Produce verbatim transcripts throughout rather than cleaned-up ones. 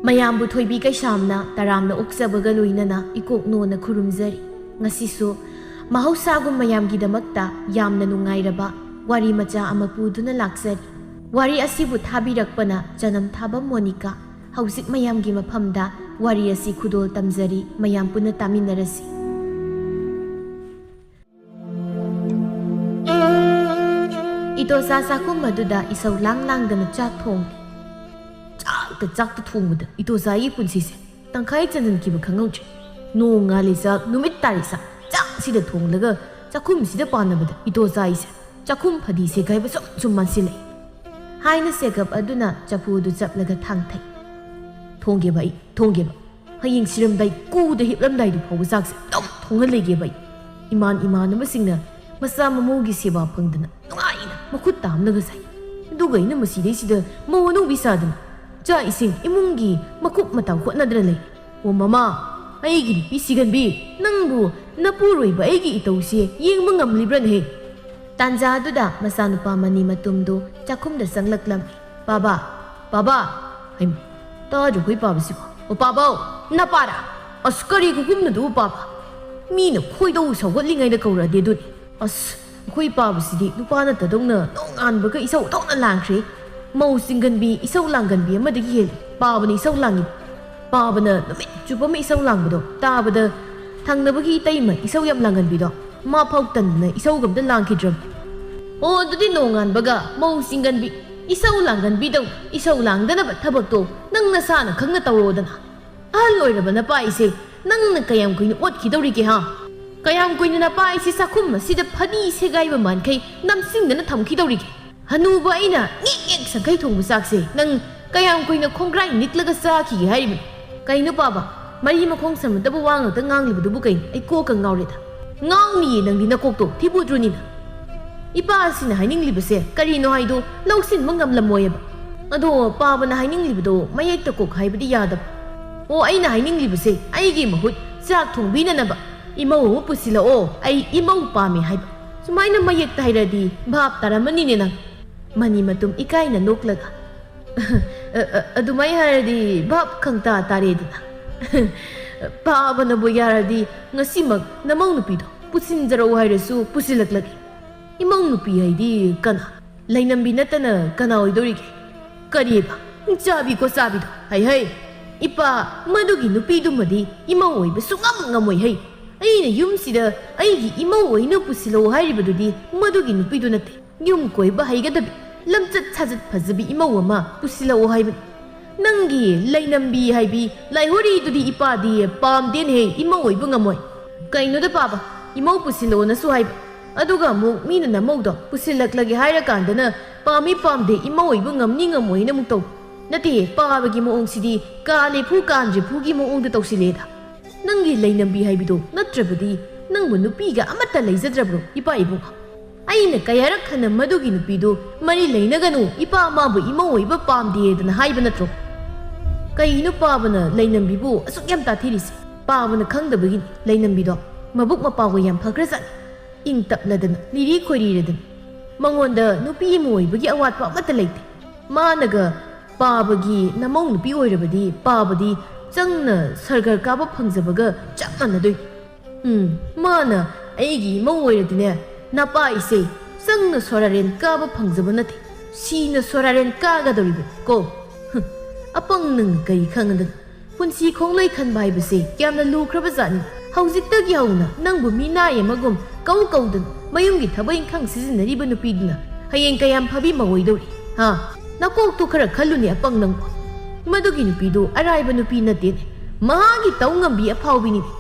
ꯃꯌꯥꯝꯕꯨ ꯊꯣꯏꯕꯤ ꯀꯩꯁꯥꯝꯅ ꯇꯔꯥꯝꯅ ꯑꯣꯛꯆꯕꯒ ꯂꯣꯏꯅꯅ ꯏꯀꯣꯛ ꯅꯣꯟꯅ ꯈꯨꯔꯨꯝꯖꯔꯤ꯫ ꯉꯁꯤꯁꯨ ꯃꯍꯧꯁꯥꯒꯨꯝ ꯃꯌꯥꯝꯒꯤꯗꯃꯛꯇ ꯌꯥꯝꯅ ꯅꯨꯡꯉꯥꯏꯔꯕ ꯋꯥꯔꯤ ꯃꯆꯥ ꯑꯃ ꯄꯨꯗꯨꯅ ꯂꯥꯛꯆꯔꯤ꯫ ꯋꯥꯔꯤ ꯑꯁꯤꯕꯨ ꯊꯥꯕꯤꯔꯛꯄꯅ ꯆꯅꯝ ꯊꯥꯕꯝ ꯃꯣꯅꯤꯀꯥ꯫ ꯍꯧꯖꯤꯛ ꯃꯌꯥꯝꯒꯤ ꯃꯐꯝꯗ ꯋꯥꯔꯤ ꯑꯁꯤ ꯈꯨꯗꯣꯜ ꯇꯝꯖꯔꯤ, ꯃꯌꯥꯝ ꯄꯨꯟꯅ ꯇꯥꯃꯤꯟꯅꯔꯁꯤ꯫ ꯏꯇꯣꯆꯥ ꯆꯥꯛꯈꯨꯝ ꯑꯗꯨꯗ ꯏꯁꯧ ꯂꯥꯡ ꯂꯥꯡꯗꯅ ꯆꯥꯛ ꯊꯣꯡꯂꯤ꯫ ꯆꯥꯛꯇ ꯆꯥꯛꯇ ꯊꯣꯡꯕꯗ ꯏꯇꯣꯆꯥꯒꯤ ꯄꯨꯟꯁꯤꯁꯦ ꯇꯪꯈꯥꯏ ꯆꯟꯁꯤꯟꯈꯤꯕ ꯈꯪꯍꯧꯗ꯭ꯔꯦ꯫ ꯅꯣꯡ ꯉꯥꯜꯂꯤ ꯆꯥꯛ, ꯅꯨꯃꯤꯠ ꯇꯥꯔꯤ ꯆꯥꯛ, ꯆꯥꯛꯁꯤꯗ ꯊꯣꯡꯂꯒ ꯆꯥꯛꯈꯨꯝꯁꯤꯗ ꯄꯥꯟꯅꯕꯗ ꯏꯇꯣꯆꯥ ꯑꯩꯁꯦ ꯆꯥꯛꯈꯨꯝ ꯐꯗꯤ ꯁꯦꯒꯥꯏꯕ ꯁꯨꯝ ꯁꯨꯝ ꯃꯥꯟꯁꯤꯜꯂꯛꯏ꯫ ꯍꯥꯏꯅ ꯆꯦꯒꯞ ꯑꯗꯨꯅ ꯆꯐꯨꯗꯨ ꯆꯞꯂꯒ ꯊꯥꯡꯊꯩ꯫ "ꯊꯣꯡꯒꯦꯕ ꯑꯩ, ꯊꯣꯡꯒꯦꯕ꯫ ꯍꯌꯦꯡ ꯁꯤꯔꯝꯗꯥꯏ ꯀꯨꯗ ꯍꯤꯞꯂꯝꯗꯥꯏꯗꯨ ꯐꯥꯎꯕ ꯆꯥꯛꯁꯦ ꯑꯗꯨꯝ ꯊꯣꯡꯉ ꯂꯩꯒꯦꯕ ꯑꯩ꯫ ꯏꯃꯥꯟ ꯏꯃꯥꯟꯅꯕꯁꯤꯡꯅ ꯃꯆꯥ ꯃꯃꯧꯒꯤ ꯁꯦꯕꯥ ꯐꯪꯗꯅ ꯅꯨꯡꯉꯥꯏꯅ ꯃꯈꯨꯠ ꯇꯥꯝꯂꯒ ꯆꯥꯏ꯫ ꯑꯗꯨꯒ ꯑꯩꯅ ꯃꯁꯤꯗꯩꯁꯤꯗ ꯃꯧ ꯑꯅꯧꯕꯤ ꯁꯥꯗꯅ ꯆꯥꯛ ꯏꯁꯤꯡ ꯏꯃꯨꯡꯒꯤ ꯃꯀꯨꯞ ꯃꯇꯥ ꯍꯣꯠꯅꯗꯅ ꯂꯩ꯫ ꯑꯣ ꯃꯃꯥ, ꯑꯩꯒꯤ ꯅꯨꯄꯤ ꯁꯤꯒꯟꯕꯤ, ꯅꯪꯕꯨ ꯅꯄꯨꯔꯣꯏꯕ ꯑꯩꯒꯤ ꯏꯇꯧꯁꯦ ꯌꯦꯡꯕ ꯉꯝꯂꯤꯕ꯭ꯔꯅꯦꯍꯦ?" ꯇꯥꯟꯖꯥꯗꯨꯗ ꯃꯆꯥꯅꯨꯄꯥ ꯃꯅꯤ ꯃꯇꯨꯝꯗꯨ ꯆꯥꯛꯈꯨꯝꯗ ꯆꯪꯂꯛꯂꯝꯃꯤ꯫ "ꯄꯥꯕ, ꯄꯥꯕ!" ꯍꯩꯃꯥ, ꯇꯥꯗ꯭ꯔꯣ ꯑꯩꯈꯣꯏ ꯄꯥꯕꯁꯤꯕꯣ? "ꯑꯣ ꯄꯥꯕꯧ, ꯅꯄꯥꯔꯥ? ꯑꯁ, ꯀꯔꯤ ꯈꯨꯈꯨꯝꯅꯣ ꯑꯗꯨꯕꯨ ꯄꯥꯕ? ꯃꯤꯅ ꯈꯣꯏꯗꯧ ꯁꯧꯒꯠꯂꯤꯉꯩꯗ ꯀꯧꯔꯛꯑꯗꯤ ꯑꯗꯨꯅꯤ꯫ ꯑꯁ, ꯑꯩꯈꯣꯏ ꯄꯥꯕꯁꯤꯗꯤ ꯅꯨꯄꯥ ꯅꯠꯇꯗꯧꯅ ꯅꯣꯡꯉꯥꯟꯕꯒ ꯏꯁꯧ ꯊꯣꯛꯅ ꯂꯥꯡꯈ꯭ꯔꯦ꯫ ꯃꯧ ꯆꯤꯡꯒꯟꯕꯤ ꯏꯁꯧ ꯂꯥꯡꯒꯟꯕꯤ ꯑꯃꯗꯒꯤ ꯍꯦꯜꯂꯤ ꯄꯥꯕꯅ ꯏꯁꯧ ꯂꯥꯡꯉꯤ꯫ ꯄꯥꯕꯅ ꯅꯨꯃꯤꯠ ꯆꯨꯞꯄ ꯑꯃ ꯏꯁꯧ ꯂꯥꯡꯕꯗꯣ ꯇꯥꯕꯗ ꯊꯪꯅꯕꯒꯤ ꯏꯇꯩꯃ ꯏꯁꯧ ꯌꯥꯝ ꯂꯥꯡꯒꯟꯕꯤꯗꯣ ꯃꯥ ꯐꯥꯎ ꯇꯟꯗꯅ ꯏꯁꯧꯒ ꯑꯝꯇ ꯂꯥꯡꯈꯤꯗ꯭ꯔꯕꯅꯤ꯫ ꯑꯣ, ꯑꯗꯨꯗꯤ ꯅꯣꯡꯉꯥꯟꯕꯒ ꯃꯧ ꯆꯤꯡꯒꯟꯕꯤ ꯏꯁꯧ ꯂꯥꯡꯒꯟꯕꯤꯗꯧ ꯏꯁꯧ ꯂꯥꯡꯗꯅꯕ ꯊꯕꯛꯇꯣ ꯅꯪ ꯅꯁꯥꯅ ꯈꯪꯅ ꯇꯧꯔꯣꯗꯅ꯫ ꯑꯍꯜ ꯑꯣꯏꯔꯕ ꯅꯄꯥ ꯑꯩꯁꯦ ꯅꯪꯅ ꯀꯌꯥꯝ ꯀꯨꯏꯅ ꯑꯣꯠꯈꯤꯗꯧꯔꯤꯒꯦ ꯍꯥ? ꯀꯌꯥꯝ ꯀꯨꯏꯅ ꯅꯄꯥ ꯑꯩꯁꯦ ꯆꯥꯛꯈꯨꯝ ꯑꯁꯤꯗ ꯐꯗꯤ ꯁꯦꯒꯥꯏꯕ ꯃꯥꯟꯈꯩ ꯅꯝꯁꯤꯟꯗꯅ ꯊꯝꯈꯤꯗꯧꯔꯤꯒꯦ? ꯍꯅꯨꯕ ꯑꯩꯅ ꯉꯦꯛ ꯉꯦꯛ ꯁꯪꯈꯩ ꯊꯣꯡꯕ ꯆꯥꯛꯁꯦ ꯅꯪ ꯀꯌꯥꯝ ꯀꯨꯏꯅ ꯈꯣꯡꯒ꯭ꯔꯥꯏ ꯅꯤꯛꯂꯒ ꯆꯥꯈꯤꯒꯦ ꯍꯥꯏꯔꯤꯕꯅꯣ? ꯀꯩꯅꯣ ꯄꯥꯕ, ꯃꯔꯤ ꯃꯈꯣꯡ ꯁꯝꯅꯗꯕ ꯋꯥ ꯉꯥꯛꯇ ꯉꯥꯡꯂꯤꯕꯗꯨꯕꯨ ꯀꯩꯅꯣ? ꯑꯩ ꯀꯣꯛꯀ ꯉꯥꯎꯔꯦꯗ꯫ ꯉꯥꯎꯅꯤꯌꯦ ꯅꯪꯗꯤ ꯅꯀꯣꯛꯇꯣ ꯊꯤꯕꯨꯗ꯭ꯔꯨꯅꯤꯅ꯫ ꯏꯄꯥ ꯑꯁꯤꯅ ꯍꯥꯏꯅꯤꯡꯂꯤꯕꯁꯦ ꯀꯔꯤꯅꯣ ꯍꯥꯏꯗꯣ ꯂꯧꯁꯤꯟꯕ ꯉꯝꯂꯝꯃꯣꯏꯑꯕ꯫ ꯑꯗꯣ ꯄꯥꯕꯅ ꯍꯥꯏꯅꯤꯡꯂꯤꯕꯗꯣ ꯃꯌꯦꯛꯇ ꯀꯣꯛ ꯍꯥꯏꯕꯗꯤ ꯌꯥꯗꯕ꯫ ꯑꯣ, ꯑꯩꯅ ꯍꯥꯏꯅꯤꯡꯂꯤꯕꯁꯦ ꯑꯩꯒꯤ ꯃꯍꯨꯠ ꯆꯥꯛ ꯊꯣꯡꯕꯤꯅꯅꯕ "ꯏꯃꯧ ꯑꯃ ꯄꯨꯁꯤꯜꯂꯛꯑꯣ, ꯑꯩ ꯏꯃꯧ ꯄꯥꯝꯃꯦ" ꯍꯥꯏꯕ꯫ ꯁꯨꯃꯥꯏꯅ ꯃꯌꯦꯛꯇ ꯍꯥꯏꯔꯗꯤ ꯚꯥꯞ ꯇꯥꯔꯝꯃꯅꯤꯅꯦ ꯅꯪ꯫ ꯃꯅꯤ ꯃꯇꯨꯝ ꯏꯀꯥꯏꯅ ꯅꯣꯛꯂꯒ, "ꯑ, ꯑ, ꯑꯗꯨꯃꯥꯏ ꯍꯥꯏꯔꯗꯤ ꯚꯥꯞ ꯈꯪꯇꯥ ꯇꯥꯔꯦꯗꯅ꯫ ꯄꯥꯕꯅꯕꯨ ꯌꯥꯔꯗꯤ ꯉꯁꯤꯃꯛ ꯅꯃꯧ ꯅꯨꯄꯤꯗꯣ ꯄꯨꯁꯤꯟꯖꯔꯛꯎ ꯍꯥꯏꯔꯁꯨ ꯄꯨꯁꯤꯜꯂꯛꯂꯒꯦ꯫ ꯏꯃꯧ ꯅꯨꯄꯤ ꯍꯥꯏꯗꯤ ꯀꯅꯥ? ꯂꯩꯅꯝꯕꯤ ꯅꯠꯇꯅ ꯀꯅꯥ ꯑꯣꯏꯗꯧꯔꯤꯒꯦ?" "ꯀꯔꯤꯕ? ꯆꯥꯕꯤꯀꯣ ꯆꯥꯕꯤꯗꯣ꯫ ꯍꯩ ꯍꯩ, ꯏꯄꯥ, ꯃꯗꯨꯒꯤ ꯅꯨꯄꯤꯗꯨꯃꯗꯤ ꯏꯃꯧ ꯑꯣꯏꯕ ꯁꯨꯡꯉꯝ ꯉꯝꯃꯣꯏ ꯍꯩ꯫ ꯑꯩꯅ ꯌꯨꯝꯁꯤꯗ ꯑꯩꯒꯤ ꯏꯃꯧ ꯑꯣꯏꯅ ꯄꯨꯁꯤꯜꯂꯛꯎ ꯍꯥꯏꯔꯤꯕꯗꯨꯗꯤ ꯃꯗꯨꯒꯤ ꯅꯨꯄꯤꯗꯨ ꯅꯠꯇꯦ꯫ ꯌꯨꯝ ꯀꯣꯏꯕ ꯍꯩꯒꯗꯕꯤ, ꯂꯝꯆꯠ ꯁꯥꯖꯠ ꯐꯖꯕꯤ ꯏꯃꯧ ꯑꯃ ꯄꯨꯁꯤꯜꯂꯛꯎ ꯍꯥꯏꯕꯅꯤ꯫ ꯅꯪꯒꯤ ꯂꯩꯅꯝꯕꯤ ꯍꯥꯏꯕꯤ ꯂꯥꯏꯍꯣꯔꯤꯗꯨꯗꯤ ꯏꯄꯥꯗꯤ ꯄꯥꯝꯗꯦꯅꯦꯍꯦ, ꯏꯃꯧ ꯑꯣꯏꯕ ꯉꯝꯃꯣꯏ꯫ ꯀꯩꯅꯣꯗ ꯄꯥꯕ, ꯏꯃꯧ ꯄꯨꯁꯤꯜꯂꯛꯑꯣꯅꯁꯨ ꯍꯥꯏꯕ, ꯑꯗꯨꯒ ꯑꯃꯨꯛ ꯃꯤꯅ ꯅꯃꯧꯗꯣ ꯄꯨꯁꯤꯜꯂꯛꯂꯒꯦ ꯍꯥꯏꯔꯀꯥꯟꯗꯅ ꯄꯥꯝꯃꯤ ꯄꯥꯝꯗꯦ, ꯏꯃꯧ ꯑꯣꯏꯕ ꯉꯝꯅꯤ ꯉꯝꯃꯣꯏꯅ ꯑꯃꯨꯛ ꯇꯧ꯫ ꯅꯠꯇꯦ, ꯄꯥꯕꯒꯤ ꯃꯑꯣꯡꯁꯤꯗꯤ ꯀꯥꯂꯦꯐꯨ ꯀꯥꯟꯗ꯭ꯔꯤꯐꯨꯒꯤ ꯃꯑꯣꯡꯗ ꯇꯧꯁꯤꯜꯂꯦꯗ꯫ ꯅꯪꯒꯤ ꯂꯩꯅꯝꯕꯤ ꯍꯥꯏꯕꯤꯗꯣ ꯅꯠꯇ꯭ꯔꯕꯗꯤ ꯅꯪꯕꯨ ꯅꯨꯄꯤꯒ ꯑꯃꯠꯇ ꯂꯩꯖꯗ꯭ꯔꯕ꯭ꯔꯣ, ꯏꯄꯥ ꯏꯕꯨꯡ? ꯑꯩꯅ ꯀꯌꯥꯔꯛ ꯍꯟꯅ ꯃꯗꯨꯒꯤ ꯅꯨꯄꯤꯗꯨ ꯃꯔꯤ ꯂꯩꯅꯒꯅꯨ, ꯏꯄꯥ ꯃꯥꯕꯨ ꯏꯃꯧ ꯑꯣꯏꯕ ꯄꯥꯝꯗꯦꯗꯅ ꯍꯥꯏꯕ ꯅꯠꯇ꯭ꯔꯣ? ꯀꯩꯅꯣ ꯄꯥꯕꯅ ꯂꯩꯅꯝꯕꯤꯕꯨ ꯑꯁꯨꯛ ꯌꯥꯝ ꯇꯥꯊꯤꯔꯤꯁꯦ? ꯄꯥꯕꯅ ꯈꯪꯗꯕꯒꯤꯅꯤ꯫ ꯂꯩꯅꯝꯕꯤꯗꯣ ꯃꯕꯨꯛ ꯃꯄꯥꯎꯒ ꯌꯥꯝ ꯐꯈ꯭ꯔꯖꯥꯠꯅꯤ꯫ ꯏꯪ ꯇꯞꯂꯗꯅ, ꯂꯤꯔꯤ ꯈꯣꯏꯔꯤꯔꯗꯅ꯫ ꯃꯉꯣꯟꯗ ꯅꯨꯄꯤ ꯑꯃ ꯑꯣꯏꯕꯒꯤ ꯑꯋꯥꯠꯄ ꯑꯃꯠꯇ ꯂꯩꯇꯦ꯫ ꯃꯥꯅꯒ ꯄꯥꯕꯒꯤ ꯅꯃꯧ ꯅꯨꯄꯤ ꯑꯣꯏꯔꯕꯗꯤ ꯄꯥꯕꯗꯤ ꯆꯪꯅ ꯁꯔꯒꯔ ꯀꯥꯕ ꯐꯪꯖꯕꯒ ꯆꯞ ꯃꯥꯟꯅꯗꯣꯏꯅꯤ꯫ ꯎꯝ, ꯃꯥꯅ ꯑꯩꯒꯤ ꯏꯃꯧ ꯑꯣꯏꯔꯗꯤꯅꯦ, ꯅꯄꯥ ꯏꯆꯦ, ꯆꯪꯅ ꯁꯣꯔꯥꯔꯦꯟ ꯀꯥꯕ ꯐꯪꯖꯕ ꯅꯠꯇꯦ, ꯁꯤꯅ ꯁꯣꯔꯥꯔꯦꯟ ꯀꯥꯒꯗꯧꯔꯤꯕꯅꯤ ꯀꯣ꯫ ꯍꯨꯝ, ꯑꯄꯪ ꯅꯪꯅ ꯀꯔꯤ ꯈꯪꯗꯅ? ꯄꯨꯟꯁꯤ ꯈꯣꯡꯂꯣꯏ ꯈꯟꯕ ꯍꯥꯏꯕꯁꯦ ꯌꯥꯝꯅ ꯂꯨꯈ꯭ꯔꯕ ꯖꯥꯠꯅꯤ꯫ ꯍꯧꯖꯤꯛꯇꯒꯤ ꯍꯧꯅ ꯅꯪꯕꯨ ꯃꯤꯅꯥꯏ ꯑꯃꯒꯨꯝ ꯀꯧ ꯀꯧꯗꯅ ꯃꯌꯨꯝꯒꯤ ꯊꯕꯛ ꯏꯪꯈꯥꯡ ꯁꯤꯖꯤꯟꯅꯔꯤꯕ ꯅꯨꯄꯤꯗꯨꯅ ꯍꯌꯦꯡ ꯀꯌꯥꯝ ꯐꯕꯤ ꯃꯧ ꯑꯣꯏꯗꯧꯔꯤ? ꯍꯥ? ꯅꯀꯣꯛꯇꯨ ꯈꯔ ꯈꯜꯂꯨꯅꯦ, ꯑꯄꯪ ꯅꯪꯕꯨ꯫ ꯃꯗꯨꯒꯤ ꯅꯨꯄꯤꯗꯨ ꯑꯔꯥꯏꯕ ꯅꯨꯄꯤ ꯅꯠꯇꯦꯅꯦ꯫ ꯃꯍꯥꯛꯀꯤ ꯇꯧ ꯉꯝꯕꯤ ꯑꯐꯥꯎꯕꯤꯅꯤꯅꯦ꯫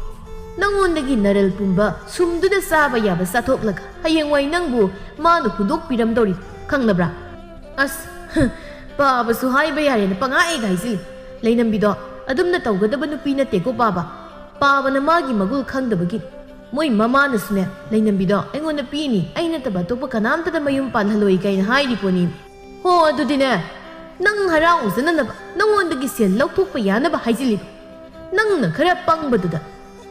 ꯅꯉꯣꯟꯗꯒꯤ ꯅꯔꯜ ꯄꯨꯝꯕ ꯁꯨꯝꯗꯨꯅ ꯆꯥꯕ ꯌꯥꯕ ꯆꯥꯊꯣꯛꯂꯒ ꯍꯌꯦꯡꯋꯥꯏ ꯅꯪꯕꯨ ꯃꯥꯅ ꯍꯨꯟꯗꯣꯛꯄꯤꯔꯝꯗꯧꯔꯤ, ꯈꯪꯂꯕ꯭ꯔꯥ? ꯑꯁ, ꯄꯥꯕꯁꯨ ꯍꯥꯏꯕ ꯌꯥꯔꯦꯅ ꯄꯪꯍꯥꯏꯗ ꯍꯥꯏꯖꯤꯜꯂꯤ꯫ ꯂꯩꯅꯝꯕꯤꯗꯣ ꯑꯗꯨꯝꯅ ꯇꯧꯒꯗꯕ ꯅꯨꯄꯤ ꯅꯠꯇꯦꯀꯣ ꯄꯥꯕ꯫ ꯄꯥꯕꯅ ꯃꯥꯒꯤ ꯃꯒꯨꯜ ꯈꯪꯗꯕꯒꯤ꯫ ꯃꯣꯏ ꯃꯃꯥꯅꯁꯨꯅꯦ, "ꯂꯩꯅꯝꯕꯤꯗꯣ ꯑꯩꯉꯣꯟꯗ ꯄꯤꯅꯤ, ꯑꯩ ꯅꯠꯇꯕ ꯑꯇꯣꯞꯄ ꯀꯅꯥꯝꯇꯗ ꯃꯌꯨꯝ ꯄꯥꯜꯍꯜꯂꯣꯏ" ꯀꯥꯏꯅ ꯍꯥꯏꯔꯤ ꯄꯣꯠꯅꯤ꯫ ꯍꯣ, ꯑꯗꯨꯗꯤꯅꯦ, ꯅꯪ ꯍꯔꯥꯎꯖꯅꯅꯕ, ꯅꯪꯉꯣꯟꯗꯒꯤ ꯁꯦꯜ ꯂꯧꯊꯣꯛꯄ ꯌꯥꯅꯕ ꯍꯥꯏꯖꯤꯜꯂꯤꯕ꯫ ꯅꯪꯅ ꯈꯔ ꯄꯪꯕꯗꯨꯗ꯫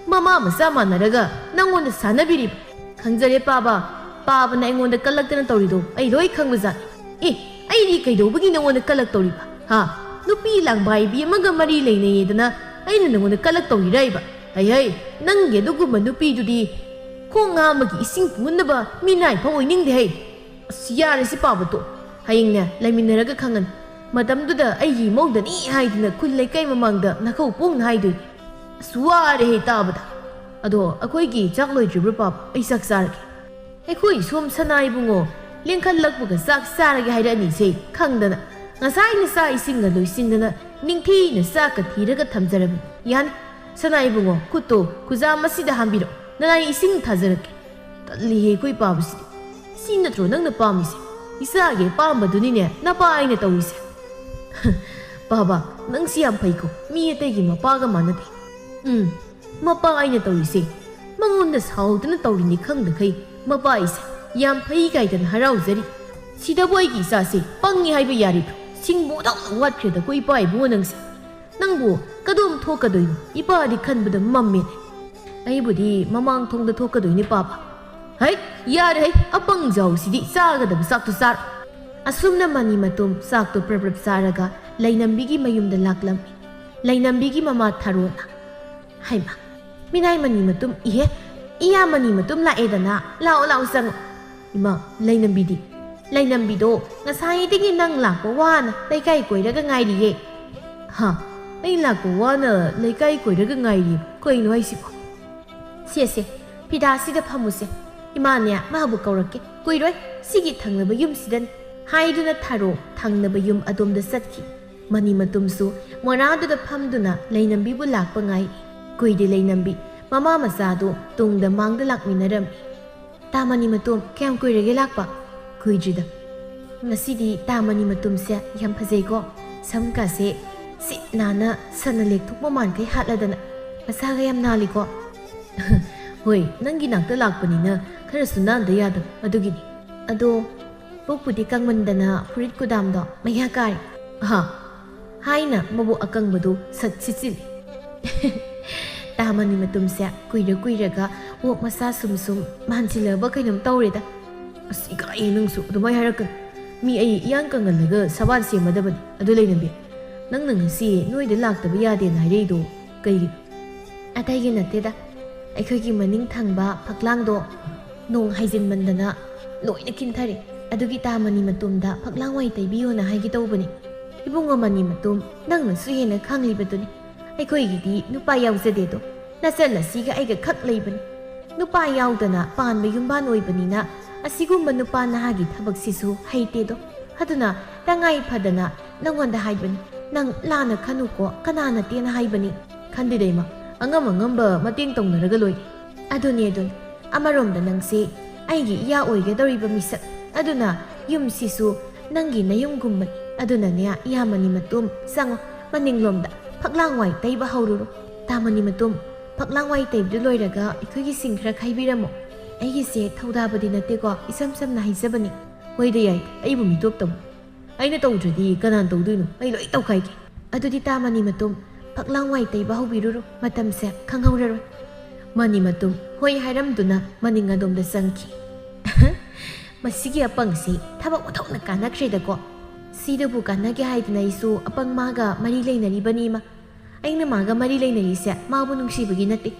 ꯃꯃꯥ ꯃꯆꯥ ꯃꯥꯟꯅꯔꯒ ꯅꯪꯉꯣꯟꯗ ꯁꯥꯟꯅꯕꯤꯔꯤꯕ? ꯈꯪꯖꯔꯦ ꯄꯥꯕ, ꯄꯥꯕꯅ ꯑꯩꯉꯣꯟꯗ ꯀꯜꯂꯛꯇꯅ ꯇꯧꯔꯤꯗꯣ ꯑꯩ ꯂꯣꯏ ꯈꯪꯕꯖꯥꯠꯅꯤ꯫ ꯑꯦ, ꯑꯩꯗꯤ ꯀꯩꯗꯧꯕꯒꯤ ꯅꯪꯉꯣꯟꯗ ꯀꯜꯂꯛꯇꯧꯔꯤꯕ? ꯍꯥ? ꯅꯨꯄꯤ ꯂꯥꯡꯕꯥꯏꯕꯤ ꯑꯃꯒ ꯃꯔꯤ ꯂꯩꯅꯩꯌꯦꯗꯅ ꯑꯩꯅ ꯅꯪꯉꯣꯟꯗ ꯀꯜꯂꯛꯇꯧꯔꯤꯔꯥꯏꯕ? ꯍꯩ ꯍꯩ, ꯅꯪꯒꯤ ꯑꯗꯨꯒꯨꯝꯕ ꯅꯨꯄꯤꯗꯨꯗꯤ ꯈꯣꯡ ꯍꯥꯝꯕꯒꯤ ꯏꯁꯤꯡ ꯄꯨꯅꯕ ꯃꯤꯅꯥꯏ ꯐꯥꯎ ꯑꯣꯏꯅꯤꯡꯗꯦ ꯍꯩ꯫ ꯑꯁ, ꯌꯥꯔꯦꯁꯦ ꯄꯥꯕ ꯇꯣꯛ꯫ ꯍꯌꯦꯡꯅꯦ ꯂꯩꯃꯤꯟꯅꯔꯒ ꯈꯪꯉꯅꯤ꯫ ꯃꯇꯝꯗꯨꯗ ꯑꯩꯒꯤ ꯏꯃꯧꯗꯅꯤ ꯍꯥꯏꯗꯅ ꯈꯨꯜ ꯂꯩꯀꯥꯏ ꯃꯃꯥꯡꯗ ꯅꯥꯈꯧ ꯄꯣꯡꯅ ꯍꯥꯏꯗꯣꯏꯅꯤ꯫ ꯑꯁ, ꯋꯥꯔꯦꯍꯦ ꯇꯥꯕꯗ꯫ ꯑꯗꯣ ꯑꯩꯈꯣꯏꯒꯤ ꯆꯥꯛ ꯂꯣꯏꯗ꯭ꯔꯤꯕ꯭ꯔꯣ ꯄꯥꯕ? ꯑꯩ ꯆꯥꯛ ꯆꯥꯔꯒꯦ꯫ ꯑꯩꯈꯣꯏ ꯁꯣꯝ ꯁꯅꯥ ꯏꯕꯨꯡꯉꯣ ꯂꯦꯡꯈꯠꯂꯛꯄꯒ ꯆꯥꯛ ꯆꯥꯔꯒꯦ ꯍꯥꯏꯔꯛꯑꯅꯤꯁꯦ ꯈꯪꯗꯅ ꯉꯁꯥꯏꯅ ꯆꯥꯛ ꯏꯁꯤꯡꯒ ꯂꯣꯏꯁꯤꯟꯗꯅ ꯅꯤꯡꯊꯤꯅ ꯆꯥꯛꯀ ꯊꯤꯔꯒ ꯊꯝꯖꯔꯕꯅꯤ꯫ ꯌꯥꯅꯤ, ꯁꯅꯥ ꯏꯕꯨꯡꯉꯣ, ꯈꯨꯠꯇꯣ ꯈꯨꯖꯥ ꯃꯁꯤꯗ ꯍꯥꯝꯕꯤꯔꯣ, ꯅꯅꯥꯏ ꯏꯁꯤꯡ ꯊꯥꯖꯔꯛꯀꯦ꯫ ꯇꯜꯂꯤꯍꯦ ꯑꯩꯈꯣꯏ ꯄꯥꯕꯁꯤꯗꯤ꯫ ꯁꯤ ꯅꯠꯇ꯭ꯔꯣ ꯅꯪꯅ ꯄꯥꯝꯃꯤꯁꯦ? ꯏꯆꯥꯒꯤ ꯑꯄꯥꯝꯕꯗꯨꯅꯤꯅꯦ ꯅꯄꯥ ꯑꯩꯅ ꯇꯧꯔꯤꯁꯦ꯫ ꯄꯥꯕ, ꯅꯪꯁꯤ ꯌꯥꯝ ꯐꯩꯀꯣ, ꯃꯤ ꯑꯇꯩꯒꯤ ꯃꯄꯥꯒ ꯃꯥꯟꯅꯗꯦ꯫ ꯎꯝ, ꯃꯄꯥ ꯑꯩꯅ ꯇꯧꯔꯤꯁꯦ ꯃꯉꯣꯟꯗ ꯁꯥꯎꯗꯅ ꯇꯧꯔꯤꯅꯤ ꯈꯪꯗꯈꯩ ꯃꯄꯥ ꯑꯩꯁꯦ ꯌꯥꯝ ꯐꯩ ꯀꯥꯏꯗꯅ ꯍꯔꯥꯎꯖꯔꯤ꯫ ꯁꯤꯗꯕꯨ ꯑꯩꯒꯤ ꯏꯆꯥꯁꯦ ꯄꯪꯉꯤ ꯍꯥꯏꯕ ꯌꯥꯔꯤꯕ꯭ꯔꯣ? ꯁꯤꯡꯕꯣꯗꯧꯅ ꯋꯥꯠꯈ꯭ꯔꯦꯗꯀꯣ ꯏꯄꯥ ꯏꯕꯨꯡꯉꯣ ꯅꯪꯁꯦ꯫ ꯅꯪꯕꯨ ꯀꯗꯣꯝ ꯊꯣꯛꯀꯗꯣꯏꯅꯣ? ꯏꯄꯥꯗꯤ ꯈꯟꯕꯗ ꯃꯝꯃꯦꯅꯦ꯫ ꯑꯩꯕꯨꯗꯤ ꯃꯃꯥꯡ ꯊꯣꯡꯗ ꯊꯣꯛꯀꯗꯣꯏꯅꯦ ꯄꯥꯕ꯫ ꯍꯩꯠ, ꯌꯥꯔꯦ ꯍꯩ, ꯑꯄꯪ ꯖꯥꯎꯁꯤꯗꯤ ꯆꯥꯒꯗꯕ ꯆꯥꯛꯇꯨ ꯆꯥꯔꯣ꯫ ꯑꯁꯨꯝꯅ ꯃꯅꯤ ꯃꯇꯨꯝ ꯆꯥꯛꯇꯨ ꯄ꯭ꯔꯞ ꯄ꯭ꯔꯞ ꯆꯥꯔꯒ ꯂꯩꯅꯝꯕꯤꯒꯤ ꯃꯌꯨꯝꯗ ꯂꯥꯛꯂꯝꯃꯤ꯫ ꯂꯩꯅꯝꯕꯤꯒꯤ ꯃꯃꯥ ꯊꯥꯔꯣꯅ, ꯍꯩꯃ, ꯃꯤꯅꯥꯏ ꯃꯅꯤ ꯃꯇꯨꯝ, ꯏꯍꯦ, ꯏꯌꯥ ꯃꯅꯤ ꯃꯇꯨꯝ ꯂꯥꯛꯑꯦꯗꯅ, ꯂꯥꯛꯑꯣ ꯂꯥꯛꯑꯣ ꯆꯪꯉꯣ꯫ ꯏꯃꯥ, ꯂꯩꯅꯝꯕꯤꯗꯤ? ꯂꯩꯅꯝꯕꯤꯗꯣ ꯉꯁꯥꯏꯗꯒꯤ ꯅꯪ ꯂꯥꯛꯄ ꯋꯥꯅ ꯂꯩꯀꯥꯏ ꯀꯣꯏꯔꯒ ꯉꯥꯏꯔꯤꯌꯦ꯫ ꯍꯥ? ꯑꯩ ꯂꯥꯛꯄ ꯋꯥꯅ ꯂꯩꯀꯥꯏ ꯀꯣꯏꯔꯒ ꯉꯥꯏꯔꯤ? ꯀꯩꯅꯣ ꯍꯥꯏꯁꯤꯕꯣ? ꯁꯦ ꯁꯦ, ꯐꯤꯗꯥꯁꯤꯗ ꯐꯝꯃꯨꯁꯦ꯫ ꯏꯃꯥꯅꯦ ꯃꯥꯕꯨ ꯀꯧꯔꯛꯀꯦ꯫ ꯀꯨꯏꯔꯣꯏ, ꯁꯤꯒꯤ ꯊꯪꯅꯕ ꯌꯨꯝꯁꯤꯗꯅꯤ꯫ ꯍꯥꯏꯗꯨꯅ ꯊꯥꯔꯣ ꯊꯪꯅꯕ ꯌꯨꯝ ꯑꯗꯣꯝꯗ ꯆꯠꯈꯤ꯫ ꯃꯅꯤ ꯃꯇꯨꯝꯁꯨ ꯃꯣꯔꯥꯗꯨꯗ ꯐꯝꯗꯨꯅ ꯂꯩꯅꯝꯕꯤꯕꯨ ꯂꯥꯛꯄ ꯉꯥꯏ꯫ ꯀꯨꯏꯗꯦ ꯂꯩꯅꯝꯕꯤ ꯃꯃꯥ ꯃꯆꯥꯗꯨ ꯇꯨꯡꯗ ꯃꯥꯡꯗ ꯂꯥꯛꯃꯤꯟꯅꯔꯝꯃꯤ꯫ ꯇꯥ ꯃꯅꯤ ꯃꯇꯨꯝ, ꯀꯌꯥꯝ ꯀꯨꯏꯔꯒꯦ ꯂꯥꯛꯄ? ꯀꯨꯏꯗ꯭ꯔꯤꯗ꯫ ꯉꯁꯤꯗꯤ ꯇꯥ ꯃꯅꯤ ꯃꯇꯨꯝꯁꯦ ꯌꯥꯝ ꯐꯖꯩꯀꯣ꯫ ꯁꯝꯀꯥꯁꯦ ꯁꯤꯠ ꯅꯥꯟꯅ ꯁꯟꯅ ꯂꯦꯛꯊꯣꯛꯄ ꯃꯥꯟꯈꯩ ꯍꯥꯠꯂꯗꯅ꯫ ꯃꯁꯥꯒ ꯌꯥꯝ ꯅꯥꯜꯂꯤꯀꯣ꯫ ꯍꯣꯏ, ꯅꯪꯒꯤ ꯅꯥꯛꯇ ꯂꯥꯛꯄꯅꯤꯅ ꯈꯔꯁꯨ ꯅꯥꯟꯗ ꯌꯥꯗꯕ ꯑꯗꯨꯒꯤꯅꯤ꯫ ꯑꯗꯣ ꯄꯨꯛꯄꯨꯗꯤ ꯀꯪꯃꯟꯗꯅ ꯐꯨꯔꯤꯠ ꯀꯨꯗꯥꯝꯗꯣ ꯃꯌꯥ ꯀꯥꯔꯦ꯫ ꯑꯍꯥ, ꯍꯥꯏꯅ ꯃꯕꯨꯛ ꯑꯀꯪꯕꯗꯨ ꯁꯠ ꯁꯤꯠꯆꯤꯜꯂꯤ꯫ ꯇꯥ ꯃꯅꯤ ꯃꯇꯨꯝꯁꯦ ꯀꯨꯏꯔ ꯀꯨꯏꯔꯒ ꯑꯣꯛ ꯃꯁꯥ ꯁꯨꯝ ꯁꯨꯝ ꯃꯥꯟꯁꯤꯜꯂꯛꯑꯕ ꯀꯩꯅꯣꯝ ꯇꯧꯔꯦꯗ꯫ ꯑꯁ, ꯏꯀꯥꯏꯌꯦ ꯅꯪꯁꯨ, ꯑꯗꯨꯃꯥꯏ ꯍꯥꯏꯔꯛꯀꯅꯨ꯫ ꯃꯤ ꯑꯩ ꯏꯌꯥꯡ ꯀꯪꯍꯜꯂꯒ ꯁꯕꯥꯟ ꯁꯦꯝꯃꯗꯕꯅꯤ꯫ ꯑꯗꯨ ꯂꯩꯅꯕꯤ, ꯅꯪꯅ ꯉꯁꯤ ꯅꯣꯏꯗ ꯂꯥꯛꯇꯕ ꯌꯥꯗꯦꯅ ꯍꯥꯏꯔꯛꯏꯗꯣ ꯀꯩꯒꯤꯅꯣ? ꯑꯇꯩꯒꯤ ꯅꯠꯇꯦꯗ, ꯑꯩꯈꯣꯏꯒꯤ ꯃꯅꯤꯡ ꯊꯪꯕ ꯐꯛꯂꯥꯡꯗꯣ ꯅꯣꯡ ꯍꯥꯏꯖꯤꯟꯃꯟꯗꯅ ꯂꯣꯏꯅ ꯀꯤꯟꯊꯔꯦ꯫ ꯑꯗꯨꯒꯤ ꯇꯥ ꯃꯅꯤ ꯃꯇꯨꯝꯗ ꯐꯛꯂꯥꯡ ꯋꯥꯏ ꯇꯩꯕꯤꯌꯣꯅ ꯍꯥꯏꯒꯦ ꯇꯧꯕꯅꯤ꯫ ꯏꯕꯨꯡꯉꯣ ꯃꯅꯤ ꯃꯇꯨꯝ, ꯅꯪꯅꯁꯨ ꯍꯦꯟꯅ ꯈꯪꯂꯤꯕꯗꯨꯅꯤ꯫ ꯑꯩꯈꯣꯏꯒꯤꯗꯤ ꯅꯨꯄꯥ ꯌꯥꯎꯖꯗꯦꯗꯣ, ꯅꯆꯜ ꯑꯁꯤꯒ ꯑꯩꯒ ꯈꯛ ꯂꯩꯕꯅꯤ꯫ ꯅꯨꯄꯥ ꯌꯥꯎꯗꯅ ꯄꯥꯟꯕ ꯌꯨꯝꯕꯥꯟ ꯑꯣꯏꯕꯅꯤꯅ ꯑꯁꯤꯒꯨꯝꯕ ꯅꯨꯄꯥ ꯅꯍꯥꯒꯤ ꯊꯕꯛꯁꯤꯁꯨ ꯍꯩꯇꯦꯗꯣ꯫ ꯑꯗꯨꯅ ꯇꯉꯥꯏ ꯐꯗꯅ ꯅꯪꯉꯣꯟꯗ ꯍꯥꯏꯕꯅꯤ꯫ ꯅꯪ ꯂꯥꯟꯅ ꯈꯟꯅꯨꯀꯣ, ꯀꯅꯥ ꯅꯠꯇꯦꯅ ꯍꯥꯏꯕꯅꯤ꯫ ꯈꯟꯗꯦꯗ ꯏꯃꯥ, ꯑꯉꯝ ꯑꯉꯝꯕ ꯃꯇꯦꯡ ꯇꯧꯅꯔꯒ ꯂꯣꯏꯔꯦ꯫ ꯑꯗꯨꯅꯦ ꯑꯗꯨꯅꯦ, ꯑꯃꯔꯣꯝꯗ ꯅꯪꯁꯦ ꯑꯩꯒꯤ ꯏꯌꯥ ꯑꯣꯏꯒꯗꯧꯔꯤꯕ ꯃꯤꯁꯛ꯫ ꯑꯗꯨꯅ ꯌꯨꯝꯁꯤꯁꯨ ꯅꯪꯒꯤ ꯅꯌꯨꯝꯒꯨꯝꯕꯅꯤ꯫ ꯑꯗꯨꯅꯅꯦ, ꯏꯌꯥ ꯃꯅꯤ ꯃꯇꯨꯝ, ꯆꯪꯉꯣ, ꯃꯅꯤꯡꯂꯣꯝꯗ ꯐꯛꯂꯥꯡ ꯋꯥꯏ ꯇꯩꯕ ꯍꯧꯔꯨꯔꯣ꯫ ꯇꯥ ꯃꯅꯤ ꯃꯇꯨꯝ, ꯐꯛꯂꯥꯡ ꯋꯥꯏ ꯇꯩꯕꯗꯨ ꯂꯣꯏꯔꯒ ꯑꯩꯈꯣꯏꯒꯤ ꯁꯤꯡ ꯈꯔ ꯈꯥꯏꯕꯤꯔꯝꯃꯣ꯫ ꯑꯩꯒꯤꯁꯦ ꯊꯧꯗꯥꯕꯗꯤ ꯅꯠꯇꯦꯀꯣ, ꯏꯁꯝ ꯁꯝꯅ ꯍꯥꯏꯖꯕꯅꯤ꯫ ꯍꯣꯏꯗ ꯌꯥꯏ, ꯑꯩꯕꯨ ꯃꯤꯇꯣꯞ ꯇꯧ꯫ ꯑꯩꯅ ꯇꯧꯗ꯭ꯔꯗꯤ ꯀꯅꯥꯅ ꯇꯧꯗꯣꯏꯅꯣ? ꯑꯩ ꯂꯣꯏ ꯇꯧꯈꯥꯏꯒꯦ꯫ ꯑꯗꯨꯗꯤ ꯇꯥ ꯃꯅꯤ ꯃꯇꯨꯝ, ꯐꯛꯂꯥꯡ ꯋꯥꯏ ꯇꯩꯕ ꯍꯧꯕꯤꯔꯨꯔꯣ, ꯃꯇꯝꯁꯦ ꯈꯪꯍꯧꯔꯔꯣꯏ꯫ ꯃꯅꯤ ꯃꯇꯨꯝ ꯍꯣꯏ ꯍꯥꯏꯔꯝꯗꯨꯅ ꯃꯅꯤꯡ ꯑꯗꯣꯝꯗ ꯆꯪꯈꯤ꯫ ꯃꯁꯤꯒꯤ ꯑꯄꯪꯁꯤ ꯊꯕꯛ ꯑꯣꯟꯊꯣꯛꯅ ꯀꯥꯟꯅꯈ꯭ꯔꯦꯗꯀꯣ꯫ ꯁꯤꯗꯕꯨ ꯀꯥꯟꯅꯒꯦ ꯍꯥꯏꯗꯅ ꯑꯩꯁꯨ ꯑꯄꯪ ꯃꯥꯒ ꯃꯔꯤ ꯂꯩꯅꯔꯤꯕꯅꯤ ꯏꯃꯥ꯫ ꯑꯩꯅ ꯃꯥꯒ ꯃꯔꯤ ꯂꯩꯅꯔꯤꯁꯦ ꯃꯥꯕꯨ ꯅꯨꯡꯁꯤꯕꯒꯤ ꯅꯠꯇꯦ꯫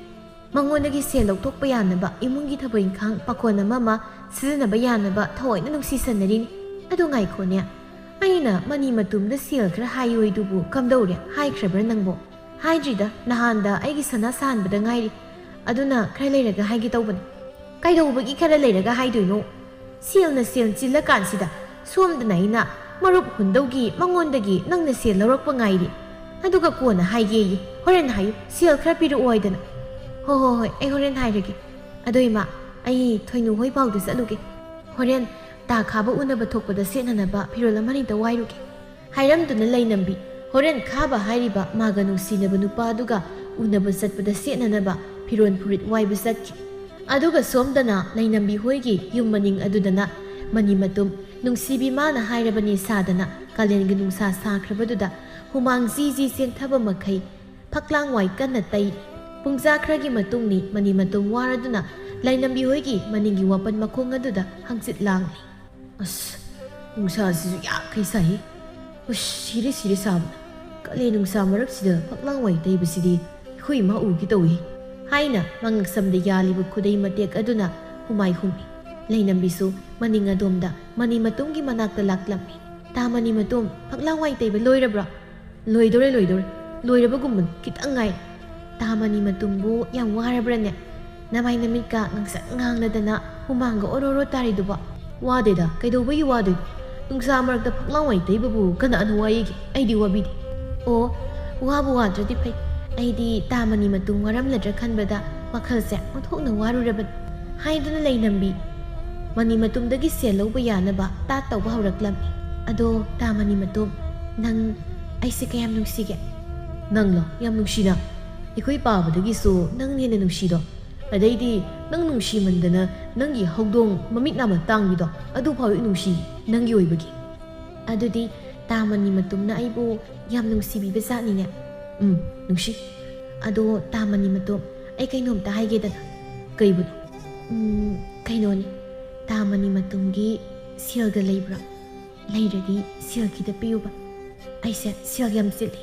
ꯃꯉꯣꯟꯗꯒꯤ ꯁꯦꯜ ꯂꯧꯊꯣꯛꯄ ꯌꯥꯅꯕ, ꯏꯃꯨꯡꯒꯤ ꯊꯕꯛ ꯏꯪꯈꯥꯡ ꯄꯥꯈꯣꯟ ꯑꯃ ꯑꯃ ꯁꯤꯖꯤꯟꯅꯕ ꯌꯥꯅꯕ ꯊꯑꯣꯏꯅ ꯅꯨꯡꯁꯤꯁꯟꯅꯔꯤꯅꯤ꯫ ꯑꯗꯨ ꯉꯥꯏꯈꯣꯅꯦ, ꯑꯩꯅ ꯃꯅꯤ ꯃꯇꯨꯝꯗ ꯁꯦꯜ ꯈꯔ ꯍꯥꯏꯌꯣꯏꯗꯨꯕꯨ ꯀꯝꯗꯧꯔꯦ? ꯍꯥꯏꯈ꯭ꯔꯕ꯭ꯔꯥ ꯅꯪꯕꯣ? ꯍꯥꯏꯗ꯭ꯔꯤꯗ, ꯅꯍꯥꯟꯗ ꯑꯩꯒꯤ ꯁꯅꯥ ꯁꯥꯍꯟꯕꯗ ꯉꯥꯏꯔꯤ꯫ ꯑꯗꯨꯅ ꯈꯔ ꯂꯩꯔꯒ ꯍꯥꯏꯒꯦ ꯇꯧꯕꯅꯤ꯫ ꯀꯩꯗꯧꯕꯒꯤ ꯈꯔ ꯂꯩꯔꯒ ꯍꯥꯏꯗꯣꯏꯅꯣ? ꯁꯦꯜꯅ ꯁꯦꯜ ꯆꯤꯜꯂꯀꯥꯟꯁꯤꯗ ꯁꯣꯝꯗꯅ ꯑꯩꯅ ꯃꯔꯨꯞ ꯍꯨꯟꯗꯧꯒꯤ ꯃꯉꯣꯟꯗꯒꯤ ꯅꯪꯅ ꯁꯦꯜ ꯂꯧꯔꯛꯄ ꯉꯥꯏꯔꯤ꯫ ꯑꯗꯨꯒ ꯀꯣꯟꯅ ꯍꯥꯏꯒꯦꯌꯦ꯫ ꯍꯣꯔꯦꯟ ꯍꯥꯏꯌꯨ, ꯁꯦꯜ ꯈꯔ ꯄꯤꯔꯛꯑꯣ ꯍꯥꯏꯗꯅ꯫ ꯍꯣ ꯍꯣ ꯍꯣꯏ, ꯑꯩ ꯍꯣꯔꯦꯟ ꯍꯥꯏꯔꯒꯦ꯫ ꯑꯗꯣ ꯏꯃꯥ, ꯑꯩ ꯊꯣꯏꯅꯨ ꯍꯣꯏ ꯄꯥꯎꯗ ꯆꯠꯂꯨꯒꯦ꯫ ꯍꯣꯔꯦꯟ ꯇꯥ ꯈꯥꯕ ꯎꯅꯕ ꯊꯣꯛꯄꯗ ꯁꯦꯠꯅꯅꯕ ꯐꯤꯔꯣꯜ ꯑꯃꯅꯤꯇ ꯋꯥꯏꯔꯨꯒꯦ꯫ ꯍꯥꯏꯔꯝꯗꯨꯅ ꯂꯩꯅꯝꯕꯤ ꯍꯣꯔꯦꯟ ꯈꯥꯕ ꯍꯥꯏꯔꯤꯕ ꯃꯥꯒ ꯅꯨꯡꯁꯤꯅꯕ ꯅꯨꯄꯥ ꯑꯗꯨꯒ ꯎꯅꯕ ꯆꯠꯄꯗ ꯁꯦꯠꯅꯅꯕ ꯐꯤꯔꯣꯜ ꯐꯨꯔꯤꯠ ꯋꯥꯏꯕ ꯆꯠꯈꯤ꯫ ꯑꯗꯨꯒ ꯁꯣꯝꯗꯅ ꯂꯩꯅꯝꯕꯤ ꯍꯣꯏꯒꯤ ꯌꯨꯝ ꯃꯅꯤꯡ ꯑꯗꯨꯗꯅ ꯃꯅꯤ ꯃꯇꯨꯝ, ꯅꯨꯡꯁꯤꯕꯤ ꯃꯥꯅ ꯍꯥꯏꯔꯕꯅꯤ ꯁꯥꯗꯅ ꯀꯥꯂꯦꯟꯒꯤ ꯅꯨꯡꯁꯥ ꯁꯥꯈ꯭ꯔꯕꯗꯨꯗ ꯍꯨꯃꯥꯡ ꯖꯤ ꯖꯤ ꯆꯦꯟꯊꯕ ꯃꯈꯩ ꯐꯛꯂꯥꯡ ꯋꯥꯏ ꯀꯟꯅ ꯇꯩ꯫ ꯄꯨꯡꯖꯥ ꯈꯔꯒꯤ ꯃꯇꯨꯡꯅꯤ ꯃꯅꯤ ꯃꯇꯨꯝ ꯋꯥꯔꯗꯨꯅ ꯂꯥꯏꯅꯝꯕꯤ ꯍꯣꯏꯒꯤ ꯃꯅꯤꯡꯒꯤ ꯋꯥꯄꯟ ꯃꯈꯣꯡ ꯑꯗꯨꯗ ꯍꯪꯆꯤꯠ ꯂꯥꯡꯂꯤ꯫ ꯑꯁ, ꯅꯨꯡꯁꯥꯁꯤꯁꯨ ꯌꯥꯝꯈꯩ ꯁꯥꯏ꯫ ꯎꯁ, ꯁꯤꯔꯦ ꯁꯤꯔꯦ ꯁꯥꯕꯅ꯫ ꯀꯥꯂꯦꯟ ꯅꯨꯡꯁꯥ ꯃꯔꯛꯁꯤꯗ ꯐꯛꯂꯥꯡ ꯋꯥꯏ ꯇꯩꯕꯁꯤꯗꯤ ꯑꯩꯈꯣꯏ ꯏꯃꯥ ꯎꯒꯦ ꯇꯧꯏ꯫ ꯍꯥꯏꯅ ꯃꯉꯛꯁꯝꯗ ꯌꯥꯜꯂꯤꯕ ꯈꯨꯗꯩ ꯃꯇꯦꯛ ꯑꯗꯨꯅ ꯍꯨꯃꯥꯏ ꯍꯨꯝꯃꯤ꯫ ꯂꯩꯅꯝꯕꯤꯁꯨ ꯃꯅꯤꯡ ꯑꯗꯣꯝꯗ ꯃꯅꯤ ꯃꯇꯨꯝꯒꯤ ꯃꯅꯥꯛꯇ ꯂꯥꯛꯂꯝꯃꯤ꯫ "ꯇꯥ ꯃꯅꯤ ꯃꯇꯨꯝ, ꯐꯛꯂꯥꯡ ꯋꯥꯏ ꯇꯩꯕ ꯂꯣꯏꯔꯕ꯭ꯔꯣ?" "ꯂꯣꯏꯗꯧꯔꯦ, ꯂꯣꯏꯗꯧꯔꯦ꯫ ꯂꯣꯏꯔꯕꯒꯨꯝꯕꯅꯤ, ꯈꯤꯇꯪ ꯉꯥꯏꯔꯦ꯫" "ꯇꯥ ꯃꯅꯤ ꯃꯇꯨꯝꯕꯨ ꯌꯥꯝ ꯋꯥꯔꯕ꯭ꯔꯅꯦ? ꯅꯃꯥꯏ ꯅꯃꯤꯠꯀ ꯉꯥꯡꯁꯪ ꯉꯥꯡꯂꯗꯅ ꯍꯨꯃꯥꯡꯒ ꯑꯣꯔꯣ ꯑꯣꯔꯣ ꯇꯥꯔꯤꯗꯨꯕꯣ?" "ꯋꯥꯗꯦꯗ, ꯀꯩꯗꯧꯕꯒꯤ ꯋꯥꯗꯣꯏꯅꯣ? ꯅꯨꯡꯁꯥ ꯃꯔꯛꯇ ꯐꯛꯂꯥꯡ ꯋꯥꯏ ꯇꯩꯕꯕꯨ ꯀꯅꯥꯅ ꯋꯥꯏꯒꯦ? ꯑꯩꯗꯤ ꯋꯥꯕꯤꯗꯦ꯫" "ꯑꯣ, ꯋꯥꯕꯨ ꯋꯥꯗ꯭ꯔꯗꯤ ꯐꯩ꯫ ꯑꯩꯗꯤ ꯇꯥ ꯃꯅꯤ ꯃꯇꯨꯝ ꯋꯥꯔꯝꯂꯗ꯭ꯔꯥ ꯈꯟꯕꯗ ꯋꯥꯈꯜꯁꯦ ꯑꯣꯟꯊꯣꯛꯅ ꯋꯥꯔꯨꯔꯕꯅꯤ꯫" ꯍꯥꯏꯗꯨꯅ ꯂꯩꯅꯝꯕꯤ ꯃꯅꯤ ꯃꯇꯨꯝꯗꯒꯤ ꯁꯦꯜ ꯂꯧꯕ ꯌꯥꯅꯕ ꯇꯥꯠ ꯇꯧꯕ ꯍꯧꯔꯛꯂꯝꯃꯤ꯫ "ꯑꯗꯣ ꯇꯥ ꯃꯅꯤ ꯃꯇꯨꯝ, ꯅꯪ ꯑꯩꯁꯦ ꯀꯌꯥꯝ ꯅꯨꯡꯁꯤꯒꯦ?" "ꯅꯪꯂꯣ? ꯌꯥꯝ ꯅꯨꯡꯁꯤꯅ꯫ ꯑꯩꯈꯣꯏ ꯄꯥꯕꯗꯒꯤꯁꯨ ꯅꯪꯅ ꯍꯦꯟꯅ ꯅꯨꯡꯁꯤꯗꯣ꯫ ꯑꯗꯩꯗꯤ ꯅꯪ ꯅꯨꯡꯁꯤꯃꯟꯗꯅ ꯅꯪꯒꯤ ꯍꯧꯗꯣꯡ ꯃꯃꯤꯠ ꯅꯥꯃ ꯇꯥꯡꯕꯤꯗꯣ ꯑꯗꯨꯐꯥꯎ ꯍꯦꯛ ꯅꯨꯡꯁꯤ, ꯅꯪꯒꯤ ꯑꯣꯏꯕꯒꯤ꯫" "ꯑꯗꯨꯗꯤ ꯇꯥ ꯃꯅꯤ ꯃꯇꯨꯝꯅ ꯑꯩꯕꯨ ꯌꯥꯝ ꯅꯨꯡꯁꯤꯕꯤꯕ ꯖꯥꯠꯅꯤꯅꯦ꯫" "ꯎꯝ, ꯅꯨꯡꯁꯤ꯫" "ꯑꯗꯣ ꯇꯥ ꯃꯅꯤ ꯃꯇꯨꯝ, ꯑꯩ ꯀꯩꯅꯣꯝꯇ ꯍꯥꯏꯒꯦꯗꯅ꯫" "ꯀꯩꯕꯨꯅꯣ?" "ꯎꯝ, ꯀꯩꯅꯣꯅꯤ, ꯇꯥ ꯃꯅꯤ ꯃꯇꯨꯝꯒꯤ ꯁꯦꯜꯒ ꯂꯩꯕ꯭ꯔꯥ? ꯂꯩꯔꯗꯤ ꯁꯦꯜ ꯈꯤꯇ ꯄꯤꯌꯨꯕ꯫ ꯑꯩꯁꯦ ꯁꯦꯜ ꯌꯥꯝ ꯆꯤꯜꯂꯤ꯫"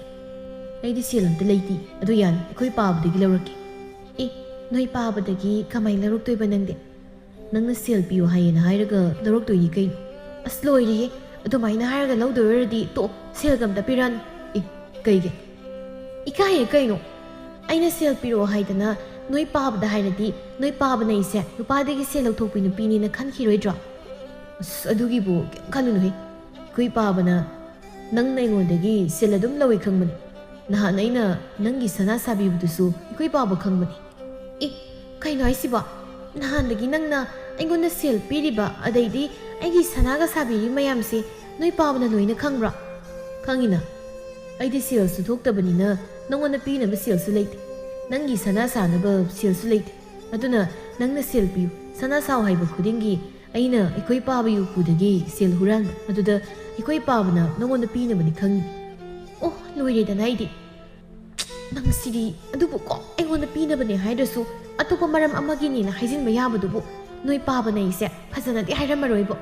"ꯑꯩꯗꯤ ꯁꯦꯜ ꯑꯝꯇ ꯂꯩꯇꯦ꯫ ꯑꯗꯨ ꯌꯥꯅꯤ, ꯑꯩꯈꯣꯏ ꯄꯥꯕꯗꯒꯤ ꯂꯧꯔꯛꯀꯦ꯫" "ꯑꯦ, ꯅꯣꯏ ꯄꯥꯕꯗꯒꯤ ꯀꯃꯥꯏꯅ ꯂꯧꯔꯛꯇꯣꯏꯕ ꯅꯪꯗꯤ? ꯅꯪꯅ ꯁꯦꯜ ꯄꯤꯌꯨ ꯍꯥꯏꯌꯦꯅ ꯍꯥꯏꯔꯒ ꯂꯧꯔꯛꯇꯣꯏꯅꯤ ꯀꯩꯅꯣ꯫" "ꯑꯁ, ꯂꯣꯏꯔꯦꯍꯦ꯫ ꯑꯗꯨꯃꯥꯏꯅ ꯍꯥꯏꯔꯒ ꯂꯧꯗꯣꯏ ꯑꯣꯏꯔꯗꯤ ꯇꯣꯛꯑꯣ, ꯁꯦꯜꯒ ꯑꯝꯇ ꯄꯤꯔꯛꯑꯅꯨ꯫" "ꯑꯦ, ꯀꯩꯒꯤ?" "ꯏꯀꯥꯏꯌꯦ ꯀꯩꯅꯣ꯫ ꯑꯩꯅ ꯁꯦꯜ ꯄꯤꯔꯛꯑꯣ ꯍꯥꯏꯗꯅ ꯅꯣꯏ ꯄꯥꯕꯗ ꯍꯥꯏꯔꯗꯤ ꯅꯣꯏ ꯄꯥꯕꯅ ꯑꯩꯁꯦ ꯅꯨꯄꯥꯗꯒꯤ ꯁꯦꯜ ꯂꯧꯊꯣꯛꯄꯤ ꯅꯨꯄꯤꯅꯦꯅ ꯈꯟꯈꯤꯔꯣꯏꯗ꯭ꯔꯣ?" "ꯑꯁ, ꯑꯗꯨꯒꯤꯕꯨ ꯀꯩꯝ ꯈꯜꯂꯨꯅꯨꯍꯦ꯫ ꯑꯩꯈꯣꯏ ꯄꯥꯕꯅ ꯅꯪꯅ ꯑꯩꯉꯣꯟꯗꯒꯤ ꯁꯦꯜ ꯑꯗꯨꯝ ꯂꯧꯏ ꯈꯪꯕꯅꯤ꯫ ꯅꯍꯥꯟ ꯑꯩꯅ ꯅꯪꯒꯤ ꯁꯅꯥ ꯁꯥꯕꯤꯕꯗꯨꯁꯨ ꯑꯩꯈꯣꯏ ꯄꯥꯕ ꯈꯪꯕꯅꯤ꯫" "ꯑꯦ, ꯀꯩꯅꯣ ꯍꯥꯏꯁꯤꯕꯣ? ꯅꯍꯥꯟꯗꯒꯤ ꯅꯪꯅ ꯑꯩꯉꯣꯟꯗ ꯁꯦꯜ ꯄꯤꯔꯤꯕ, ꯑꯗꯩꯗꯤ ꯑꯩꯒꯤ ꯁꯅꯥꯒ ꯁꯥꯕꯤꯔꯤꯕ ꯃꯌꯥꯝꯁꯦ ꯅꯣꯏ ꯄꯥꯕꯅ ꯂꯣꯏꯅ ꯈꯪꯕ꯭ꯔꯣ?" "ꯈꯪꯉꯤꯅ꯫ ꯑꯩꯗꯤ ꯁꯦꯜꯁꯨ ꯊꯣꯛꯇꯕꯅꯤꯅ ꯅꯪꯉꯣꯟꯗ ꯄꯤꯅꯕ ꯁꯦꯜꯁꯨ ꯂꯩꯇꯦ꯫ ꯅꯪꯒꯤ ꯁꯅꯥ ꯁꯥꯅꯕ ꯁꯦꯜꯁꯨ ꯂꯩꯇꯦ꯫ ꯑꯗꯨꯅ ꯅꯪꯅ ꯁꯦꯜ ꯄꯤꯌꯨ, ꯁꯅꯥ ꯁꯥꯎ ꯍꯥꯏꯕ ꯈꯨꯗꯤꯡꯒꯤ ꯑꯩꯅ ꯑꯩꯈꯣꯏ ꯄꯥꯕ ꯌꯨꯄꯨꯗꯒꯤ ꯁꯦꯜ ꯍꯨꯔꯥꯟꯕ꯫ ꯑꯗꯨꯗ ꯑꯩꯈꯣꯏ ꯄꯥꯕꯅ ꯅꯪꯉꯣꯟꯗ ꯄꯤꯅꯕꯅꯤ ꯈꯪꯉꯤ꯫" "ꯑꯣ, ꯂꯣꯏꯔꯦꯗꯅ ꯑꯩꯗꯤ꯫ ꯅꯪ ꯁꯤꯗꯤ ꯑꯗꯨꯕꯨ ꯀꯣ ꯑꯩꯉꯣꯟꯗ ꯄꯤꯅꯕꯅꯦ ꯍꯥꯏꯗ꯭ꯔꯁꯨ ꯑꯇꯣꯞꯄ ꯃꯔꯝ ꯑꯃꯒꯤꯅꯦꯅ ꯍꯥꯏꯖꯤꯟꯕ ꯌꯥꯕꯗꯨꯕꯨ ꯅꯣꯏ ꯄꯥꯕꯅ ꯑꯩꯁꯦ ꯐꯖꯅꯗꯤ ꯍꯥꯏꯔꯝꯃꯔꯣꯏꯕꯣ꯫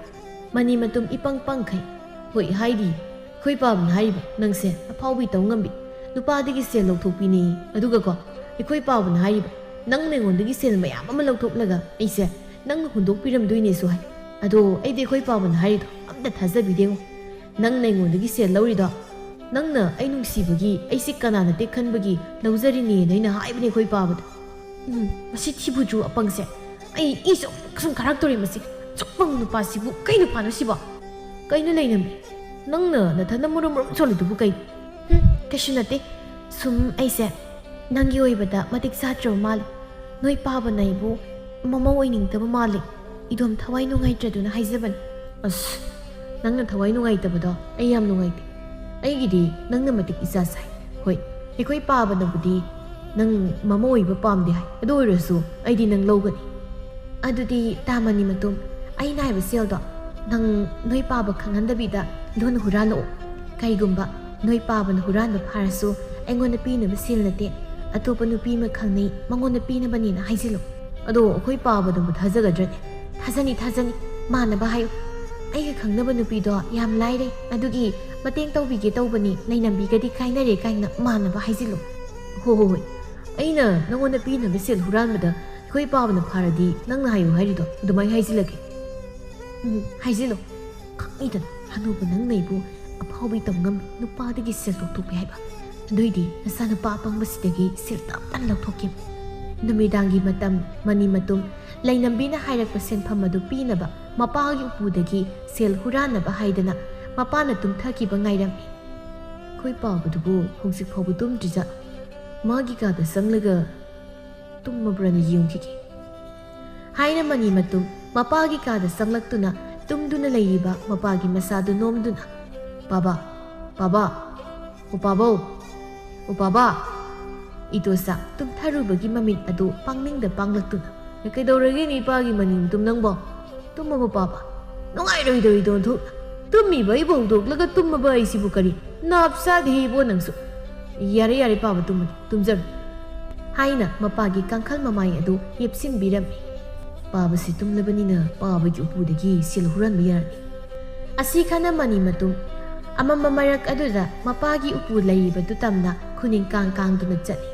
ꯃꯅꯤ ꯃꯇꯨꯝ ꯏꯄꯪ ꯄꯪꯈꯩ꯫ ꯍꯣꯏ ꯍꯥꯏꯗꯤ, ꯑꯩꯈꯣꯏ ꯄꯥꯕꯅ ꯍꯥꯏꯔꯤꯕ ꯅꯪꯁꯦ ꯑꯐꯥꯎꯕꯤ ꯇꯧ ꯉꯝꯕꯤ, ꯅꯨꯄꯥꯗꯒꯤ ꯁꯦꯜ ꯂꯧꯊꯣꯛꯄꯤꯅꯦ꯫ ꯑꯗꯨꯒꯀꯣ, ꯑꯩꯈꯣꯏ ꯄꯥꯕꯅ ꯍꯥꯏꯔꯤꯕ ꯅꯪꯅ ꯑꯩꯉꯣꯟꯗꯒꯤ ꯁꯦꯜ ꯃꯌꯥꯝ ꯑꯃ ꯂꯧꯊꯣꯛꯂꯒ ꯑꯩꯁꯦ ꯅꯪꯅ ꯍꯨꯟꯗꯣꯛꯄꯤꯔꯝꯗꯣꯏꯅꯦꯁꯨ ꯍꯥꯏ꯫ ꯑꯗꯣ ꯑꯩꯗꯤ ꯑꯩꯈꯣꯏ ꯄꯥꯕꯅ ꯍꯥꯏꯔꯤꯗꯣ ꯑꯝꯇ ꯊꯥꯖꯕꯤꯗꯦꯉꯣ꯫ ꯅꯪꯅ ꯑꯩꯉꯣꯟꯗꯒꯤ ꯁꯦꯜ ꯂꯧꯔꯤꯗꯣ, ꯅꯪꯅ ꯑꯩ ꯅꯨꯡꯁꯤꯕꯒꯤ, ꯑꯩꯁꯦ ꯀꯅꯥ ꯅꯠꯇꯦ ꯈꯟꯕꯒꯤ ꯂꯧꯖꯔꯤꯅꯦꯅ ꯑꯩꯅ ꯍꯥꯏꯕꯅꯦ ꯑꯩꯈꯣꯏ ꯄꯥꯕꯗ꯫ ꯎꯝ, ꯃꯁꯤ ꯊꯤꯕꯨꯖꯨ ꯑꯄꯪꯁꯦ꯫ ꯑꯩ ꯏꯁꯨ ꯁꯨꯝ ꯀꯥꯔꯛꯇꯣꯔꯦ ꯃꯁꯤ꯫ ꯁꯨꯛꯄꯪ ꯅꯨꯄꯥꯁꯤꯕꯨ ꯀꯩ ꯅꯨꯄꯥꯅꯣ ꯁꯤꯕꯣ? ꯀꯩꯅꯣ ꯂꯩꯅꯝꯕꯤ? ꯅꯪꯅ ꯅꯊꯟꯗ ꯃꯨꯔꯨꯝ ꯃꯨꯔꯨꯝ ꯁꯣꯜꯂꯤꯗꯨꯕꯨ ꯀꯩ? ꯍꯨꯝ, ꯀꯩꯁꯨ ꯅꯠꯇꯦ꯫ ꯁꯨꯝ ꯑꯩꯁꯦ ꯅꯪꯒꯤ ꯑꯣꯏꯕꯗ ꯃꯇꯤꯛ ꯆꯥꯗ꯭ꯔꯕ ꯃꯥꯜꯂꯦ꯫ ꯅꯣꯏ ꯄꯥꯕꯅ ꯑꯩꯕꯨ ꯃꯃꯧ ꯑꯣꯏꯅꯤꯡꯗꯕ ꯃꯥꯜꯂꯦ꯫ ꯏꯗꯣꯝ ꯊꯋꯥꯏ ꯅꯨꯡꯉꯥꯏꯇ꯭ꯔꯗꯨꯅ ꯍꯥꯏꯖꯕꯅꯤ꯫ ꯑꯁ, ꯅꯪꯅ ꯊꯋꯥꯏ ꯅꯨꯡꯉꯥꯏꯇꯕꯗꯣ ꯑꯩ ꯌꯥꯝ ꯅꯨꯡꯉꯥꯏꯇꯦ꯫ ꯑꯩꯒꯤꯗꯤ ꯅꯪꯅ ꯃꯇꯤꯛ ꯏꯆꯥ ꯆꯥꯏ꯫ ꯍꯣꯏ, ꯑꯩꯈꯣꯏ ꯄꯥꯕꯅꯕꯨꯗꯤ ꯅꯪ ꯃꯃꯧ ꯑꯣꯏꯕ ꯄꯥꯝꯗꯦ ꯍꯥꯏ꯫ ꯑꯗꯨ ꯑꯣꯏꯔꯁꯨ ꯑꯩꯗꯤ ꯅꯪ ꯂꯧꯒꯅꯤ꯫ ꯑꯗꯨꯗꯤ ꯇꯥ ꯃꯅꯤ ꯃꯇꯨꯝ, ꯑꯩꯅ ꯍꯥꯏꯕ ꯁꯦꯜꯗꯣ ꯅꯪ ꯅꯣꯏ ꯄꯥꯕ ꯈꯪꯍꯟꯗꯕꯤꯗ ꯂꯣꯟꯅ ꯍꯨꯔꯥꯜꯂꯛꯑꯣ꯫ ꯀꯩꯒꯨꯝꯕ ꯅꯣꯏ ꯄꯥꯕꯅ ꯍꯨꯔꯥꯟꯕ ꯐꯥꯔꯁꯨ ꯑꯩꯉꯣꯟꯗ ꯄꯤꯅꯕ ꯁꯦꯜ ꯅꯠꯇꯦ, ꯑꯇꯣꯞꯄ ꯅꯨꯄꯤ ꯑꯃ ꯈꯪꯅꯩ, ꯃꯉꯣꯟꯗ ꯄꯤꯅꯕꯅꯦꯅ ꯍꯥꯏꯖꯤꯜꯂꯨ꯫ ꯑꯗꯣ ꯑꯩꯈꯣꯏ ꯄꯥꯕꯗꯨꯕꯨ ꯊꯥꯖꯒꯗ꯭ꯔꯅꯦ? ꯊꯥꯖꯅꯤ, ꯊꯥꯖꯅꯤ꯫ ꯃꯥꯟꯅꯕ ꯍꯥꯏꯌꯨ꯫ ꯑꯩꯒ ꯈꯪꯅꯕ ꯅꯨꯄꯤꯗꯣ ꯌꯥꯝ ꯂꯥꯏꯔꯩ, ꯑꯗꯨꯒꯤ ꯃꯇꯦꯡ ꯇꯧꯕꯤꯒꯦ ꯇꯧꯕꯅꯤ, ꯂꯩꯅꯝꯕꯤꯒꯗꯤ ꯀꯥꯏꯅꯔꯦ ꯀꯥꯏꯅ ꯃꯥꯟꯅꯕ ꯍꯥꯏꯖꯤꯜꯂꯨ꯫ ꯍꯣ, ꯍꯣ, ꯍꯣꯏ꯫ ꯑꯩꯅ ꯅꯉꯣꯟꯗ ꯄꯤꯅꯕ ꯁꯦꯜ ꯍꯨꯔꯥꯟꯕꯗ ꯑꯩꯈꯣꯏ ꯄꯥꯕꯅ ꯐꯥꯔꯗꯤ ꯅꯪꯅ ꯍꯥꯏꯌꯨ ꯍꯥꯏꯔꯤꯗꯣ ꯑꯗꯨꯃꯥꯏꯅ ꯍꯥꯏꯖꯤꯜꯂꯒꯦ꯫ ꯎꯝ, ꯍꯥꯏꯖꯤꯜꯂꯣ꯫ ꯈꯪꯉꯤꯗꯅ ꯍꯅꯨꯕ ꯅꯪꯅ ꯑꯩꯕꯨ ꯑꯐꯥꯎꯕꯤ ꯇꯧ ꯉꯝꯃꯤ, ꯅꯨꯄꯥꯗꯒꯤ ꯁꯦꯜ ꯂꯧꯊꯣꯛꯄꯤ ꯍꯥꯏꯕ꯫ ꯑꯗꯨꯏꯗꯤ ꯅꯆꯥꯅꯨꯄꯥ ꯑꯄꯪꯕꯁꯤꯗꯒꯤ ꯁꯦꯜ ꯇꯞ ꯇꯞꯅ ꯂꯧꯊꯣꯛꯀꯦ꯫ ꯅꯨꯃꯤꯗꯥꯡꯒꯤ ꯃꯇꯝ ꯃꯅꯤ ꯃꯇꯨꯝ, ꯂꯩꯅꯝꯕꯤꯅ ꯍꯥꯏꯔꯛꯄ ꯁꯦꯟꯐꯝ ꯑꯗꯨ ꯄꯤꯅꯕ ꯃꯄꯥꯒꯤ ꯎꯄꯨꯗꯒꯤ ꯁꯦꯜ ꯍꯨꯔꯥꯟꯅꯕ ꯍꯥꯏꯗꯅ ꯃꯄꯥꯅ ꯇꯨꯝꯊꯈꯤꯕ ꯉꯥꯏꯔꯝꯃꯤ꯫ ꯑꯩꯈꯣꯏ ꯄꯥꯕꯗꯨꯕꯨ ꯍꯧꯖꯤꯛ ꯐꯥꯎꯕ ꯇꯨꯝꯗ꯭ꯔꯤꯖꯥꯠ? ꯃꯥꯒꯤ ꯀꯥꯗ ꯆꯪꯂꯒ ꯇꯨꯝꯃꯕ꯭ꯔꯅ ꯌꯦꯡꯈꯤꯒꯦ꯫ ꯍꯥꯏꯅ ꯃꯅꯤ ꯃꯇꯨꯝ ꯃꯄꯥꯒꯤ ꯀꯥꯗ ꯆꯪꯂꯛꯇꯨꯅ ꯇꯨꯝꯗꯨꯅ ꯂꯩꯔꯤꯕ ꯃꯄꯥꯒꯤ ꯃꯁꯥꯗꯨ ꯅꯣꯝꯗꯨꯅ, "ꯄꯥꯕꯥ, ꯄꯥꯕꯥ, ꯑꯣ ꯄꯥꯕꯧ, ꯑꯣ ꯄꯥꯕꯥ!" ꯏꯇꯣꯆꯥ ꯇꯨꯝꯊꯔꯨꯕꯒꯤ ꯃꯃꯤꯠ ꯑꯗꯨ ꯄꯥꯡꯅꯤꯡꯗ ꯄꯥꯡꯂꯛꯇꯨꯅ, "ꯀꯩꯗꯧꯔꯒꯦꯅꯦ ꯏꯄꯥꯒꯤ ꯃꯅꯤ ꯃꯇꯨꯝ ꯅꯪꯕꯣ? ꯇꯨꯝꯃꯕꯣ ꯄꯥꯕꯥ? ꯅꯨꯡꯉꯥꯏꯔꯣꯏꯗꯧꯔꯤꯗꯣ ꯑꯣꯟꯊꯣꯛꯅ꯫ ꯇꯨꯝꯃꯤꯕ ꯑꯩꯕꯨ ꯍꯧꯗꯣꯛꯂꯒ ꯇꯨꯝꯃꯕ ꯑꯩꯁꯤꯕꯨ ꯀꯔꯤ ꯅꯥꯞ ꯆꯥꯗꯦꯍꯦ ꯏꯕꯣ ꯅꯪꯁꯨ꯫ ꯌꯥꯔꯦ, ꯌꯥꯔꯦ ꯄꯥꯕ, ꯇꯨꯝꯃꯅꯤ, ꯇꯨꯝꯖꯔꯣ꯫" ꯍꯥꯏꯅ ꯃꯄꯥꯒꯤ ꯀꯥꯡꯈꯜ ꯃꯃꯥꯏ ꯑꯗꯨ ꯌꯦꯞꯁꯤꯟꯕꯤꯔꯝꯃꯤ꯫ "ꯄꯥꯕꯁꯤ ꯇꯨꯝꯂꯕꯅꯤꯅ ꯄꯥꯕꯒꯤ ꯎꯄꯨꯗꯒꯤ ꯁꯦꯜ ꯍꯨꯔꯥꯟꯕ ꯌꯥꯔꯅꯤ꯫" ꯑꯁꯤ ꯈꯟꯅ ꯃꯅꯤ ꯃꯇꯨꯝ ꯑꯃꯝꯕ ꯃꯔꯛ ꯑꯗꯨꯗ ꯃꯄꯥꯒꯤ ꯎꯄꯨ ꯂꯩꯔꯤꯕꯗꯨ ꯇꯝꯅ ꯈꯨꯅꯤꯡ ꯀꯥꯡ ꯀꯥꯡꯗꯨꯅ ꯆꯠꯂꯤ꯫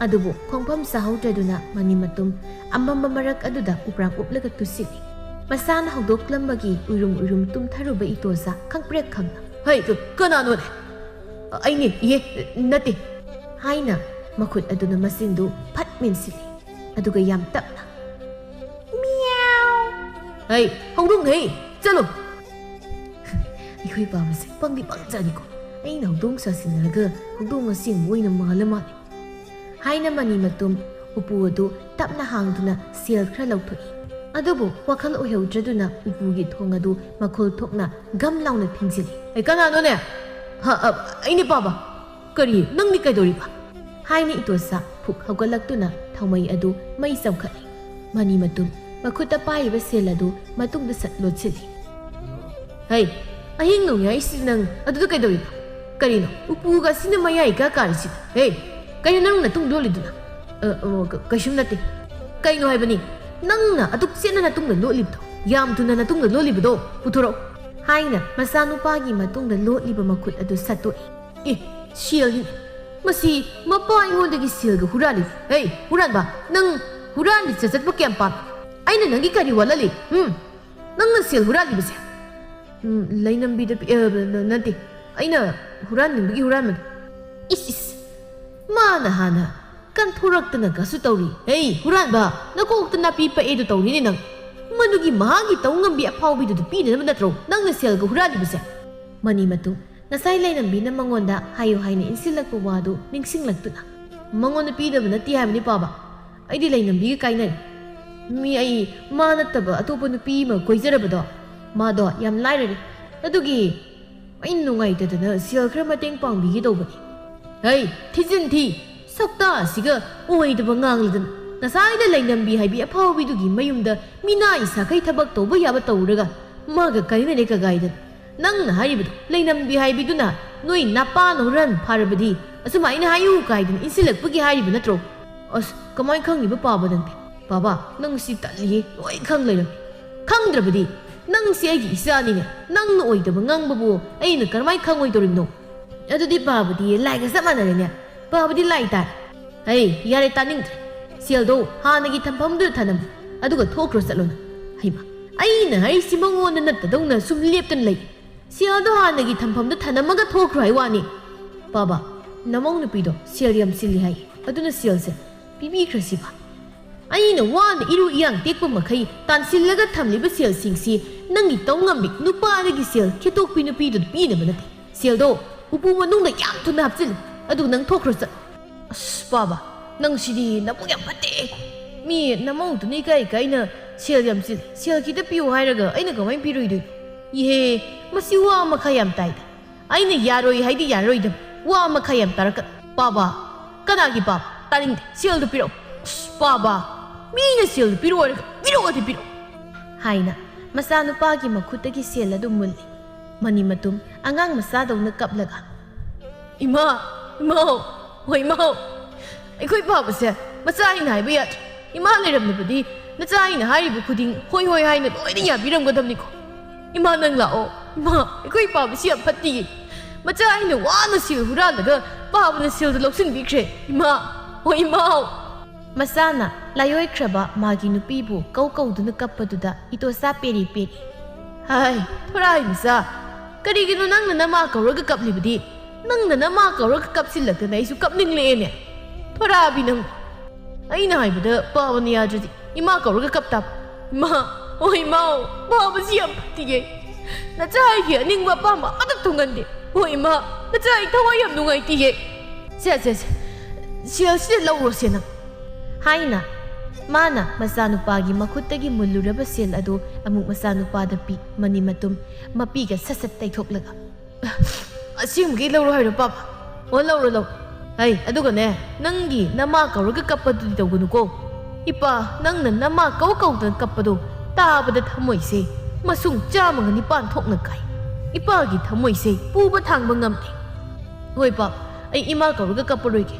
ꯑꯗꯨꯕꯨ ꯈꯣꯡꯐꯝ ꯆꯥꯍꯧꯗ꯭ꯔꯗꯨꯅ ꯃꯅꯤ ꯃꯇꯨꯝ ꯑꯃꯝꯕ ꯃꯔꯛ ꯑꯗꯨꯗ ꯎꯄ꯭ꯔꯥꯡ ꯎꯞꯂꯒ ꯇꯨꯁꯤꯜꯂꯤ꯫ ꯃꯁꯥꯅ ꯍꯧꯗꯣꯛꯂꯝꯕꯒꯤ ꯎꯏꯔꯨꯝ ꯎꯏꯔꯨꯝ ꯇꯨꯝꯊꯔꯨꯕ ꯏꯇꯣꯆꯥ ꯈꯪꯄ꯭ꯔꯦꯛ ꯈꯪꯅ "ꯍꯩ, ꯀ-, ꯀꯅꯥꯅꯣꯅꯦ?" "ꯑꯩꯅꯦ, ꯏꯍꯦ, ꯅꯠꯇꯦ," ꯍꯥꯏꯅ ꯃꯈꯨꯠ ꯑꯗꯨꯅ ꯃꯆꯤꯟꯗꯨ ꯐꯠ ꯃꯦꯟꯁꯤꯜꯂꯤ꯫ ꯑꯗꯨꯒ ꯌꯥꯝ ꯇꯞꯅ, "ꯃꯤꯌꯥꯎ!" "ꯍꯩ, ꯍꯧꯗꯣꯡ, ꯍꯩ, ꯆꯠꯂꯣ!" ꯑꯩꯈꯣꯏ ꯄꯥꯕꯁꯦ ꯄꯪꯗꯤ ꯄꯪꯖꯥꯠꯅꯤꯀꯣ꯫ ꯑꯩꯅ ꯍꯧꯗꯣꯡ ꯁꯥꯁꯤꯟꯅꯔꯒ ꯍꯧꯗꯣꯡ ꯑꯁꯦꯡꯕ ꯑꯣꯏꯅ ꯃꯥꯜꯂ ꯃꯥꯜꯂꯦ꯫ ꯍꯥꯏꯅ ꯃꯅꯤ ꯃꯇꯨꯝ ꯎꯄꯨ ꯑꯗꯨ ꯇꯞꯅ ꯍꯥꯡꯗꯨꯅ ꯁꯦꯜ ꯈꯔ ꯂꯧꯊꯣꯛꯏ꯫ ꯑꯗꯨꯕꯨ ꯋꯥꯈꯜ ꯑꯣꯏꯍꯧꯗ꯭ꯔꯗꯨꯅ ꯎꯄꯨꯒꯤ ꯊꯣꯡ ꯑꯗꯨ ꯃꯈꯣꯜ ꯊꯣꯛꯅ ꯒꯝ ꯂꯥꯎꯅ ꯊꯤꯡꯖꯤꯜꯂꯤ꯫ "ꯑꯦ, ꯀꯅꯥꯅꯣꯅꯦ?" "ꯍ, ꯑ, ꯑꯩꯅꯦ ꯄꯥꯕ꯫ ꯀꯔꯤ, ꯅꯪꯗꯤ ꯀꯩꯗꯧꯔꯤꯕ?" ꯍꯥꯏꯅ ꯏꯇꯣꯆꯥ ꯐꯨꯛ ꯍꯧꯒꯠꯂꯛꯇꯨꯅ ꯊꯥꯎꯃꯩ ꯑꯗꯨ ꯃꯩ ꯆꯝꯈꯠꯂꯤ꯫ ꯃꯅꯤ ꯃꯇꯨꯝ ꯃꯈꯨꯠꯇ ꯄꯥꯏꯔꯤꯕ ꯁꯦꯜ ꯑꯗꯨ ꯃꯇꯨꯡꯗ ꯁꯠ ꯂꯣꯠꯁꯤꯜꯂꯤ꯫ "ꯍꯩ, ꯑꯍꯤꯡ ꯅꯣꯡꯌꯥꯏꯁꯤꯗ ꯅꯪ ꯑꯗꯨꯗ ꯀꯩꯗꯧꯔꯤꯕ? ꯀꯔꯤꯅꯣ, ꯎꯄꯨꯒ ꯑꯁꯤꯅ ꯃꯌꯥꯏ ꯏꯀꯥ ꯀꯥꯔꯤꯁꯤꯕ? ꯍꯦ, ꯀꯩꯅꯣ ꯅꯪ ꯅꯇꯨꯡ ꯂꯣꯠꯂꯤꯗꯨꯅ?" "ꯑ, ꯑ, ꯀ-, ꯀꯩꯁꯨꯝ ꯅꯠꯇꯦ꯫ ꯀꯩꯅꯣ ꯍꯥꯏꯕꯅꯤ, ꯅꯪꯅ ꯑꯗꯨꯛ ꯆꯦꯠꯅ ꯅꯇꯨꯡꯗ ꯂꯣꯠꯂꯤꯕꯗꯣ, ꯌꯥꯝ ꯊꯨꯅ ꯅꯇꯨꯡꯗ ꯂꯣꯠꯂꯤꯕꯗꯣ ꯄꯨꯊꯣꯔꯛꯎ," ꯍꯥꯏꯅ ꯃꯆꯥꯅꯨꯄꯥꯒꯤ ꯃꯇꯨꯡꯗ ꯂꯣꯠꯂꯤꯕ ꯃꯈꯨꯠ ꯑꯗꯨ ꯁꯠꯇꯣꯛꯏ꯫ "ꯑꯦ, ꯁꯦꯜꯅꯤ꯫ ꯃꯁꯤ ꯃꯄꯥ ꯑꯩꯉꯣꯟꯗꯒꯤ ꯁꯦꯜꯒ ꯍꯨꯔꯥꯜꯂꯤ꯫ ꯍꯦ, ꯍꯨꯔꯥꯟꯕ, ꯅꯪ ꯍꯨꯔꯥꯟꯕꯤ ꯆꯠꯄ ꯀꯌꯥꯝ ꯄꯥꯝꯃꯤ? ꯑꯩꯅ ꯅꯪꯒꯤ ꯀꯔꯤ ꯋꯥꯠꯍꯜꯂꯤ? ꯎꯝ? ꯅꯪꯅ ꯁꯦꯜ ꯍꯨꯔꯥꯜꯂꯤꯕꯁꯦ?" "ꯎꯝ, ꯂꯩꯅꯝꯕꯤꯗ ꯄꯤ-, ꯑ, ꯅ-, ꯅꯠꯇꯦ, ꯑꯩꯅ ꯍꯨꯔꯥꯟꯅꯤꯡꯕꯒꯤ ꯍꯨꯔꯥꯟꯕꯅꯤ꯫" "ꯏꯁ, ꯏꯁ, ꯃꯥꯅ ꯍꯥꯟꯅ ꯀꯟꯊꯣꯔꯛꯇꯅꯒꯁꯨ ꯇꯧꯔꯤ꯫ ꯍꯦ, ꯍꯨꯔꯥꯟꯕ, ꯅꯀꯣꯛꯇ ꯅꯥꯄꯤ ꯄꯛꯑꯦꯗꯣ ꯇꯧꯔꯤꯅꯦ ꯅꯪ꯫ ꯃꯗꯨꯒꯤ ꯃꯍꯥꯛꯀꯤ ꯇꯧ ꯉꯝꯕꯤ ꯑꯐꯥꯎꯕꯤꯗꯨꯗ ꯄꯤꯅꯅꯕ ꯅꯠꯇ꯭ꯔꯣ ꯅꯪꯅ ꯁꯦꯜꯒ ꯍꯨꯔꯥꯜꯂꯤꯕꯁꯦ?" ꯃꯅꯤ ꯃꯇꯨꯡ ꯉꯁꯥꯏ ꯂꯩꯅꯝꯕꯤꯅ ꯃꯉꯣꯟꯗ ꯍꯥꯏꯌꯨ ꯍꯥꯏꯅ ꯏꯟꯁꯤꯜꯂꯛꯄ ꯋꯥꯗꯨ ꯅꯤꯡꯁꯤꯡꯂꯛꯇꯨꯅ, "ꯃꯉꯣꯟꯗ ꯄꯤꯗꯕ ꯅꯠꯇꯦ ꯍꯥꯏꯕꯅꯤ ꯄꯥꯕ꯫ ꯑꯩꯗꯤ ꯂꯩꯅꯝꯕꯤꯒ ꯀꯥꯏꯅꯔꯦ꯫ ꯃꯤ ꯑꯩ ꯃꯥ ꯅꯠꯇꯕ ꯑꯇꯣꯞꯄ ꯅꯨꯄꯤ ꯑꯃ ꯀꯣꯏꯖꯔꯕꯗꯣ, ꯃꯥꯗꯣ ꯌꯥꯝ ꯂꯥꯏꯔꯔꯦ꯫ ꯑꯗꯨꯒꯤ ꯑꯩ ꯅꯨꯡꯉꯥꯏꯇꯗꯅ ꯁꯦꯜ ꯈꯔ ꯃꯇꯦꯡ ꯄꯥꯡꯕꯤꯒꯦ ꯇꯧꯕꯅꯤ꯫" "ꯍꯩ, ꯊꯤꯖꯤꯟ ꯊꯤ! ꯁꯛꯇꯥ ꯑꯁꯤꯒ ꯑꯣꯏꯗꯕ ꯉꯥꯡꯂꯗꯅ꯫ ꯉꯁꯥꯏꯗ ꯂꯩꯅꯝꯕꯤ ꯍꯥꯏꯕꯤ ꯑꯐꯥꯎꯕꯤꯗꯨꯒꯤ ꯃꯌꯨꯝꯗ ꯃꯤꯅꯥꯏ ꯁꯥꯈꯩ ꯊꯕꯛ ꯇꯧꯕ ꯌꯥꯕ ꯇꯧꯔꯒ ꯃꯥꯒ ꯀꯥꯏꯅꯔꯦ ꯀꯒꯥꯏꯗꯅ꯫ ꯅꯪꯅ ꯍꯥꯏꯔꯤꯕꯗꯣ ꯂꯩꯅꯝꯕꯤ ꯍꯥꯏꯕꯤꯗꯨꯅ ꯅꯣꯏ ꯅꯄꯥꯅ ꯍꯨꯔꯥꯟ ꯐꯥꯔꯕꯗꯤ ꯑꯁꯨꯃꯥꯏꯅ ꯍꯥꯏꯌꯨ ꯀꯥꯏꯗꯅ ꯏꯟꯁꯤꯜꯂꯛꯄꯒꯤ ꯍꯥꯏꯔꯤꯕ ꯅꯠꯇ꯭ꯔꯣ?" ꯑꯁ, ꯀꯃꯥꯏ ꯈꯪꯉꯤꯕ ꯄꯥꯕ ꯅꯪꯗꯤ? ꯄꯥꯕ, ꯅꯪ ꯁꯤ ꯇꯜꯂꯤꯍꯦ, ꯂꯣꯏ ꯈꯪ ꯂꯩꯔꯝꯃꯤ꯫ ꯈꯪꯗ꯭ꯔꯕꯗꯤ? ꯅꯪꯁꯦ ꯑꯩꯒꯤ ꯏꯆꯥꯅꯤꯅꯦ, ꯅꯪꯅ ꯑꯣꯏꯗꯕ ꯉꯥꯡꯕꯕꯨ ꯑꯩꯅ ꯀꯔꯝꯍꯥꯏ ꯈꯪꯉꯣꯏꯗꯧꯔꯤꯕꯅꯣ? ꯑꯗꯨꯗꯤ ꯄꯥꯕꯗꯤ ꯂꯥꯏꯒ ꯆꯞ ꯃꯥꯟꯅꯔꯦꯅꯦ꯫ ꯄꯥꯕꯗꯤ ꯂꯥꯏ ꯇꯥꯔꯦ꯫ ꯍꯩ, ꯌꯥꯔꯦ, ꯇꯥꯅꯤꯡꯗ꯭ꯔꯦ꯫ ꯁꯦꯜꯗꯣ ꯍꯥꯟꯅꯒꯤ ꯊꯝꯐꯝꯗꯨꯗ ꯊꯅꯝꯃꯨ, ꯑꯗꯨꯒ ꯊꯣꯛꯈ꯭ꯔꯣ ꯆꯠꯂꯣꯅ꯫ ꯍꯩꯃꯥ, ꯑꯩꯅ ꯍꯥꯏꯔꯤꯁꯤ ꯃꯉꯣꯟꯗ ꯅꯠꯇꯗꯧꯅ ꯁꯨꯝ ꯂꯦꯞꯇꯅ ꯂꯩ꯫ ꯁꯦꯜꯗꯣ ꯍꯥꯟꯅꯒꯤ ꯊꯝꯐꯝꯗ ꯊꯅꯝꯃꯒ ꯊꯣꯛꯈ꯭ꯔꯣ ꯍꯥꯏ ꯋꯥꯅꯤ꯫ ꯄꯥꯕ, ꯅꯃꯧ ꯅꯨꯄꯤꯗꯣ ꯁꯦꯜ ꯌꯥꯝ ꯆꯤꯜꯂꯤ ꯍꯥꯏ, ꯑꯗꯨꯅ ꯁꯦꯜꯁꯦ ꯄꯤꯕꯤꯈ꯭ꯔꯁꯤꯕ꯫ ꯑꯩꯅ ꯋꯥꯅ ꯏꯔꯨ ꯏꯌꯥꯡ ꯇꯦꯛꯄ ꯃꯈꯩ ꯇꯥꯟꯁꯤꯜꯂꯒ ꯊꯝꯂꯤꯕ ꯁꯦꯜꯁꯤꯡꯁꯤ ꯅꯪꯒꯤ ꯇꯧ ꯉꯝꯕꯤ ꯅꯨꯄꯥꯗꯒꯤ ꯁꯦꯜ ꯈꯦꯠꯇꯣꯛꯄꯤ ꯅꯨꯄꯤꯗꯨꯗ ꯄꯤꯅꯕ ꯅꯠꯇꯦ꯫ ꯁꯦꯜꯗꯣ ꯎꯄꯨ ꯃꯅꯨꯡꯗ ꯌꯥꯝ ꯊꯨꯅ ꯍꯥꯞꯆꯤꯜꯂꯨ, ꯑꯗꯨꯒ ꯅꯪ ꯊꯣꯛꯈ꯭ꯔꯣ ꯆꯠꯂꯣ꯫ ꯑꯁ, ꯄꯥꯕ, ꯅꯪ ꯁꯤꯗꯤ ꯅꯕꯨꯛ ꯌꯥꯝ ꯐꯠꯇꯦ꯫ ꯃꯤ ꯅꯃꯧꯗꯨꯅ ꯏꯀꯥꯏ ꯏꯀꯥꯏꯅ ꯁꯦꯜ ꯌꯥꯝ ꯆꯤꯜꯂꯤ, ꯁꯦꯜ ꯈꯤꯇ ꯄꯤꯌꯨ ꯍꯥꯏꯔꯒ ꯑꯩꯅ ꯀꯃꯥꯏꯅ ꯄꯤꯔꯣꯏꯗꯣꯏꯅꯣ? ꯏꯍꯦ, ꯃꯁꯤ ꯋꯥ ꯃꯈꯥ ꯌꯥꯝ ꯇꯥꯏꯗ꯫ ꯑꯩꯅ ꯌꯥꯔꯣꯏ ꯍꯥꯏꯗꯤ ꯌꯥꯔꯣꯏꯗꯕ, ꯋꯥ ꯃꯈꯥ ꯌꯥꯝ ꯇꯥꯔꯛꯀꯅꯨ꯫ ꯄꯥꯕ, ꯀꯅꯥꯒꯤ ꯄꯥꯕ? ꯇꯥꯅꯤꯡꯗꯦ꯫ ꯁꯦꯜꯗꯨ ꯄꯤꯔꯛꯑꯣ꯫ ꯑꯁ, ꯄꯥꯕ, ꯃꯤꯅ ꯁꯦꯜꯗꯨ ꯄꯤꯔꯛꯑꯣ ꯍꯥꯏꯔꯒ ꯄꯤꯔꯛꯑꯣꯗꯤ ꯄꯤꯔꯛꯑꯣ꯫ ꯍꯥꯏꯅ ꯃꯆꯥꯅꯨꯄꯥꯒꯤ ꯃꯈꯨꯠꯇꯒꯤ ꯁꯦꯜ ꯑꯗꯨ ꯃꯨꯜꯂꯤ꯫ ꯃꯅꯤ ꯃꯇꯨꯝ ꯑꯉꯥꯡ ꯃꯆꯥꯗꯧꯅ ꯀꯞꯂꯒ, "ꯏꯃꯥ, ꯏꯃꯥꯎ, ꯍꯣꯏ ꯏꯃꯥꯎ, ꯑꯩꯈꯣꯏ ꯄꯥꯕꯁꯦ ꯃꯆꯥ ꯑꯩꯅ ꯍꯥꯏꯕ ꯌꯥꯗ꯭ꯔꯦ꯫ ꯏꯃꯥ ꯂꯩꯔꯝꯂꯕꯗꯤ ꯅꯆꯥ ꯑꯩꯅ ꯍꯥꯏꯔꯤꯕ ꯈꯨꯗꯤꯡ ꯍꯣꯏ ꯍꯣꯏ ꯍꯥꯏꯅ ꯂꯣꯏꯅ ꯌꯥꯕꯤꯔꯝꯒꯗꯕꯅꯤꯀꯣ꯫ ꯏꯃꯥ, ꯅꯪ ꯂꯥꯛꯑꯣ꯫ ꯏꯃꯥ, ꯑꯩꯈꯣꯏ ꯄꯥꯕꯁꯤ ꯌꯥꯝ ꯐꯠꯇꯤꯌꯦ꯫ ꯃꯆꯥ ꯑꯩꯅ ꯋꯥꯅ ꯁꯦꯜ ꯍꯨꯔꯥꯜꯂꯒ ꯄꯥꯕꯅ ꯁꯦꯜꯗꯨ ꯂꯧꯁꯤꯟꯕꯤꯈ꯭ꯔꯦ꯫ ꯏꯃꯥ, ꯍꯣꯏ ꯏꯃꯥꯎ꯫" ꯃꯆꯥꯅ ꯂꯥꯏꯑꯣꯏꯈ꯭ꯔꯕ ꯃꯥꯒꯤ ꯅꯨꯄꯤꯕꯨ ꯀꯧ ꯀꯧꯗꯨꯅ ꯀꯞꯄꯗꯨꯗ ꯏꯇꯣꯆꯥ ꯄꯦꯔꯤ ꯄꯦꯔꯤ꯫ "ꯍꯥꯏ, ꯊꯣꯔꯥꯏ ꯃꯆꯥ, ꯀꯔꯤꯒꯤꯅꯣ ꯅꯪꯅ ꯅꯃꯥ ꯀꯧꯔꯒ ꯀꯞꯂꯤꯕꯗꯤ? ꯅꯪꯅ ꯅꯃꯥ ꯀꯧꯔꯒ ꯀꯞꯁꯤꯜꯂꯛꯇꯅ ꯑꯩꯁꯨ ꯀꯞꯅꯤꯡꯂꯛꯑꯦꯅꯦ꯫ ꯊꯣꯔꯥꯕꯤ ꯅꯪ꯫ ꯑꯩꯅ ꯍꯥꯏꯕꯗ ꯄꯥꯕꯅ ꯌꯥꯗ꯭ꯔꯗꯤ ꯏꯃꯥ ꯀꯧꯔꯒ ꯀꯞ ꯇꯥꯕ꯫ ꯏꯃꯥ, ꯍꯣꯏ ꯏꯃꯥꯎ, ꯄꯥꯕꯁꯤ ꯌꯥꯝ ꯐꯠꯇꯤꯌꯦ꯫ ꯅꯆꯥ ꯑꯩꯒꯤ ꯑꯅꯤꯡꯕ ꯑꯄꯥꯝꯕ ꯑꯃꯠꯇ ꯊꯨꯡꯍꯟꯗꯦ꯫ ꯍꯣꯏ ꯏꯃꯥ, ꯅꯆꯥ ꯑꯩ ꯊꯋꯥꯏ ꯌꯥꯝ ꯅꯨꯡꯉꯥꯏꯇꯤꯌꯦ꯫ ꯁꯦ, ꯁꯦ, ꯁꯦ, ꯁꯦꯜꯁꯤꯗ ꯂꯧꯔꯣꯁꯦ ꯅꯪ꯫" ꯍꯥꯏꯅ ꯃꯥꯅ ꯃꯆꯥꯅꯨꯄꯥꯒꯤ ꯃꯈꯨꯠꯇꯒꯤ ꯃꯨꯜꯂꯨꯔꯕ ꯁꯦꯜ ꯑꯗꯨ ꯑꯃꯨꯛ ꯃꯆꯥꯅꯨꯄꯥꯗ ꯄꯤ꯫ ꯃꯅꯤ ꯃꯇꯨꯝ ꯃꯄꯤꯒ ꯁꯠ ꯁꯠ ꯇꯩꯊꯣꯛꯂꯒ, "ꯑꯁꯦꯡꯕꯒꯤ ꯂꯧꯔꯣ ꯍꯥꯏꯔꯣ ꯄꯥꯕ? ꯑꯣ, ꯂꯧꯔꯣ, ꯂꯧꯔꯣ꯫ ꯍꯩ, ꯑꯗꯨꯒꯅꯦ, ꯅꯪꯒꯤ ꯅꯃꯥ ꯀꯧꯔꯒ ꯀꯞꯄꯗꯨꯗꯤ ꯇꯧꯒꯅꯨꯀꯣ꯫ ꯏꯄꯥ, ꯅꯪꯅ ꯅꯃꯥ ꯀꯧ ꯀꯧꯗꯅ ꯀꯞꯄꯗꯣ ꯇꯥꯕꯗ ꯊꯃꯣꯏꯁꯦ ꯃꯁꯨꯡ ꯆꯥꯝꯃꯒ ꯅꯤꯄꯥꯟ ꯊꯣꯛꯅ ꯀꯥꯏ꯫ ꯏꯄꯥꯒꯤ ꯊꯃꯣꯏꯁꯦ ꯄꯨꯕ ꯊꯥꯡꯕ ꯉꯝꯗꯦ꯫ ꯍꯣꯏ ꯄꯥꯕ, ꯑꯩ ꯏꯃꯥ ꯀꯧꯔꯒ ꯀꯞꯄꯔꯣꯏꯒꯦ꯫